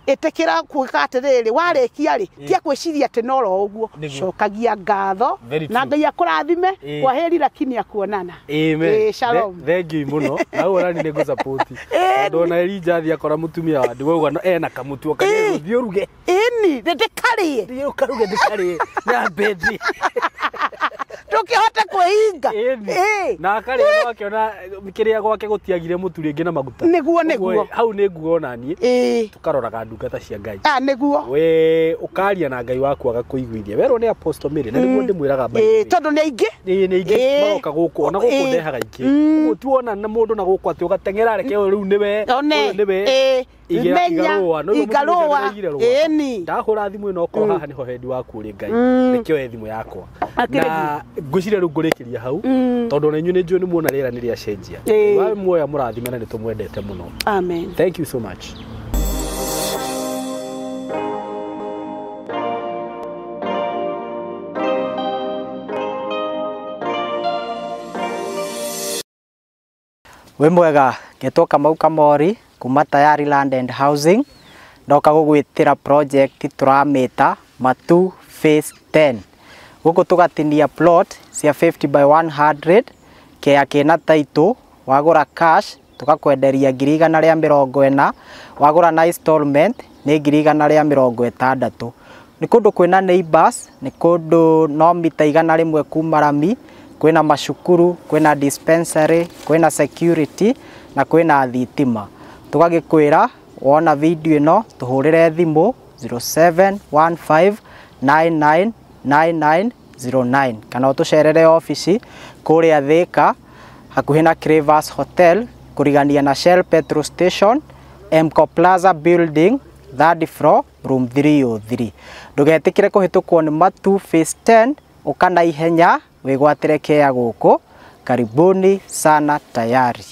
Ĩtĩkĩra gwĩka atĩrĩrĩ, warĩkia rĩ, tia kwĩciria atĩ no ro ũguo, cokagia ngatho na Ngai akũrathime. Kwaheri lakini akuonana. Amen. Shalom. Thank you mũno. Na ũguo nani nĩ ngũsupport. Tondũ ona Elijah athiĩ akora mũtumia wa ndigwa ũguo ena kamũtu okagia thiĩ ũruge. Ĩni, ndĩkarĩe. Thiĩ ũkaruge ndĩkarĩe. Nyambe thiĩ. Ndũkĩhote kwĩhinga. Na akarĩa no akĩona kĩrĩa gwake gũtiagire mũtu rĩngĩ na maguta. Nĩguo, nĩguo. Hau nĩ nguo ona niĩ. Tũkaroraga ndungata cia Ngai. Nĩguo. We ũkaria na Ngai waku agakũiguithia. Werwo nĩ Apostle Mary na nĩguo ndĩmwĩraga mbaĩ. Tondũ nĩ aingĩ. Nĩ aingĩ maroka gũkũ, ona gũkũ ndehaga aingĩ. Ũguo tuona na mũndũ na gũkũ atĩ ũgateng'era reke ũyũ rĩu nĩwe. Ũyũ nĩwe. Menya, igarũa, ĩni. Ndahũra thimũ ĩno okorwo haha nĩho hendi waku ũrĩ Ngai, reke oe thimũ yakwa. Na ngwĩciria rĩu ngũrĩkĩria hau, tondũ ona inyuĩ nĩ njũĩ nĩ muona rĩera nĩ rĩacenjia. Wa muoya mũrathime na nĩ tũmwendete mũno. Amen. Thank you so much. Wĩ mwega, ngetwo Kamau Kamori kuma Tayari Land and Housing, ndoka gũgwĩtĩra project tũramĩta Matu Phase 10. Gũkũ tũgatinia plot cia 50 by 100 kĩa kĩna title, wagũra cash tũgakwenderia 140,000, wagũra na installment nĩ 160,000. Nĩ kũndũ kwĩna neighbors, nĩ kũndũ no mita 100 kuma rami, kwĩna macukuru, kwĩna dispensary, kwĩna security na kwĩna thitima. Tũgagĩkwĩra wona video ĩno tũhũrĩre thimũ 0715999909 kana ũtũcerere obici kũrĩa Thĩka hakuhĩ na Cravers Hotel kũrigania na Shell petrol station, Mco Plaza building, third floor, room 303. Ndũgetĩkĩre kũhĩtũkwo nĩ Matu Phase 10, ũka na ihenya wĩgwatĩre kea gũkũ. Karibuni sana Tayari.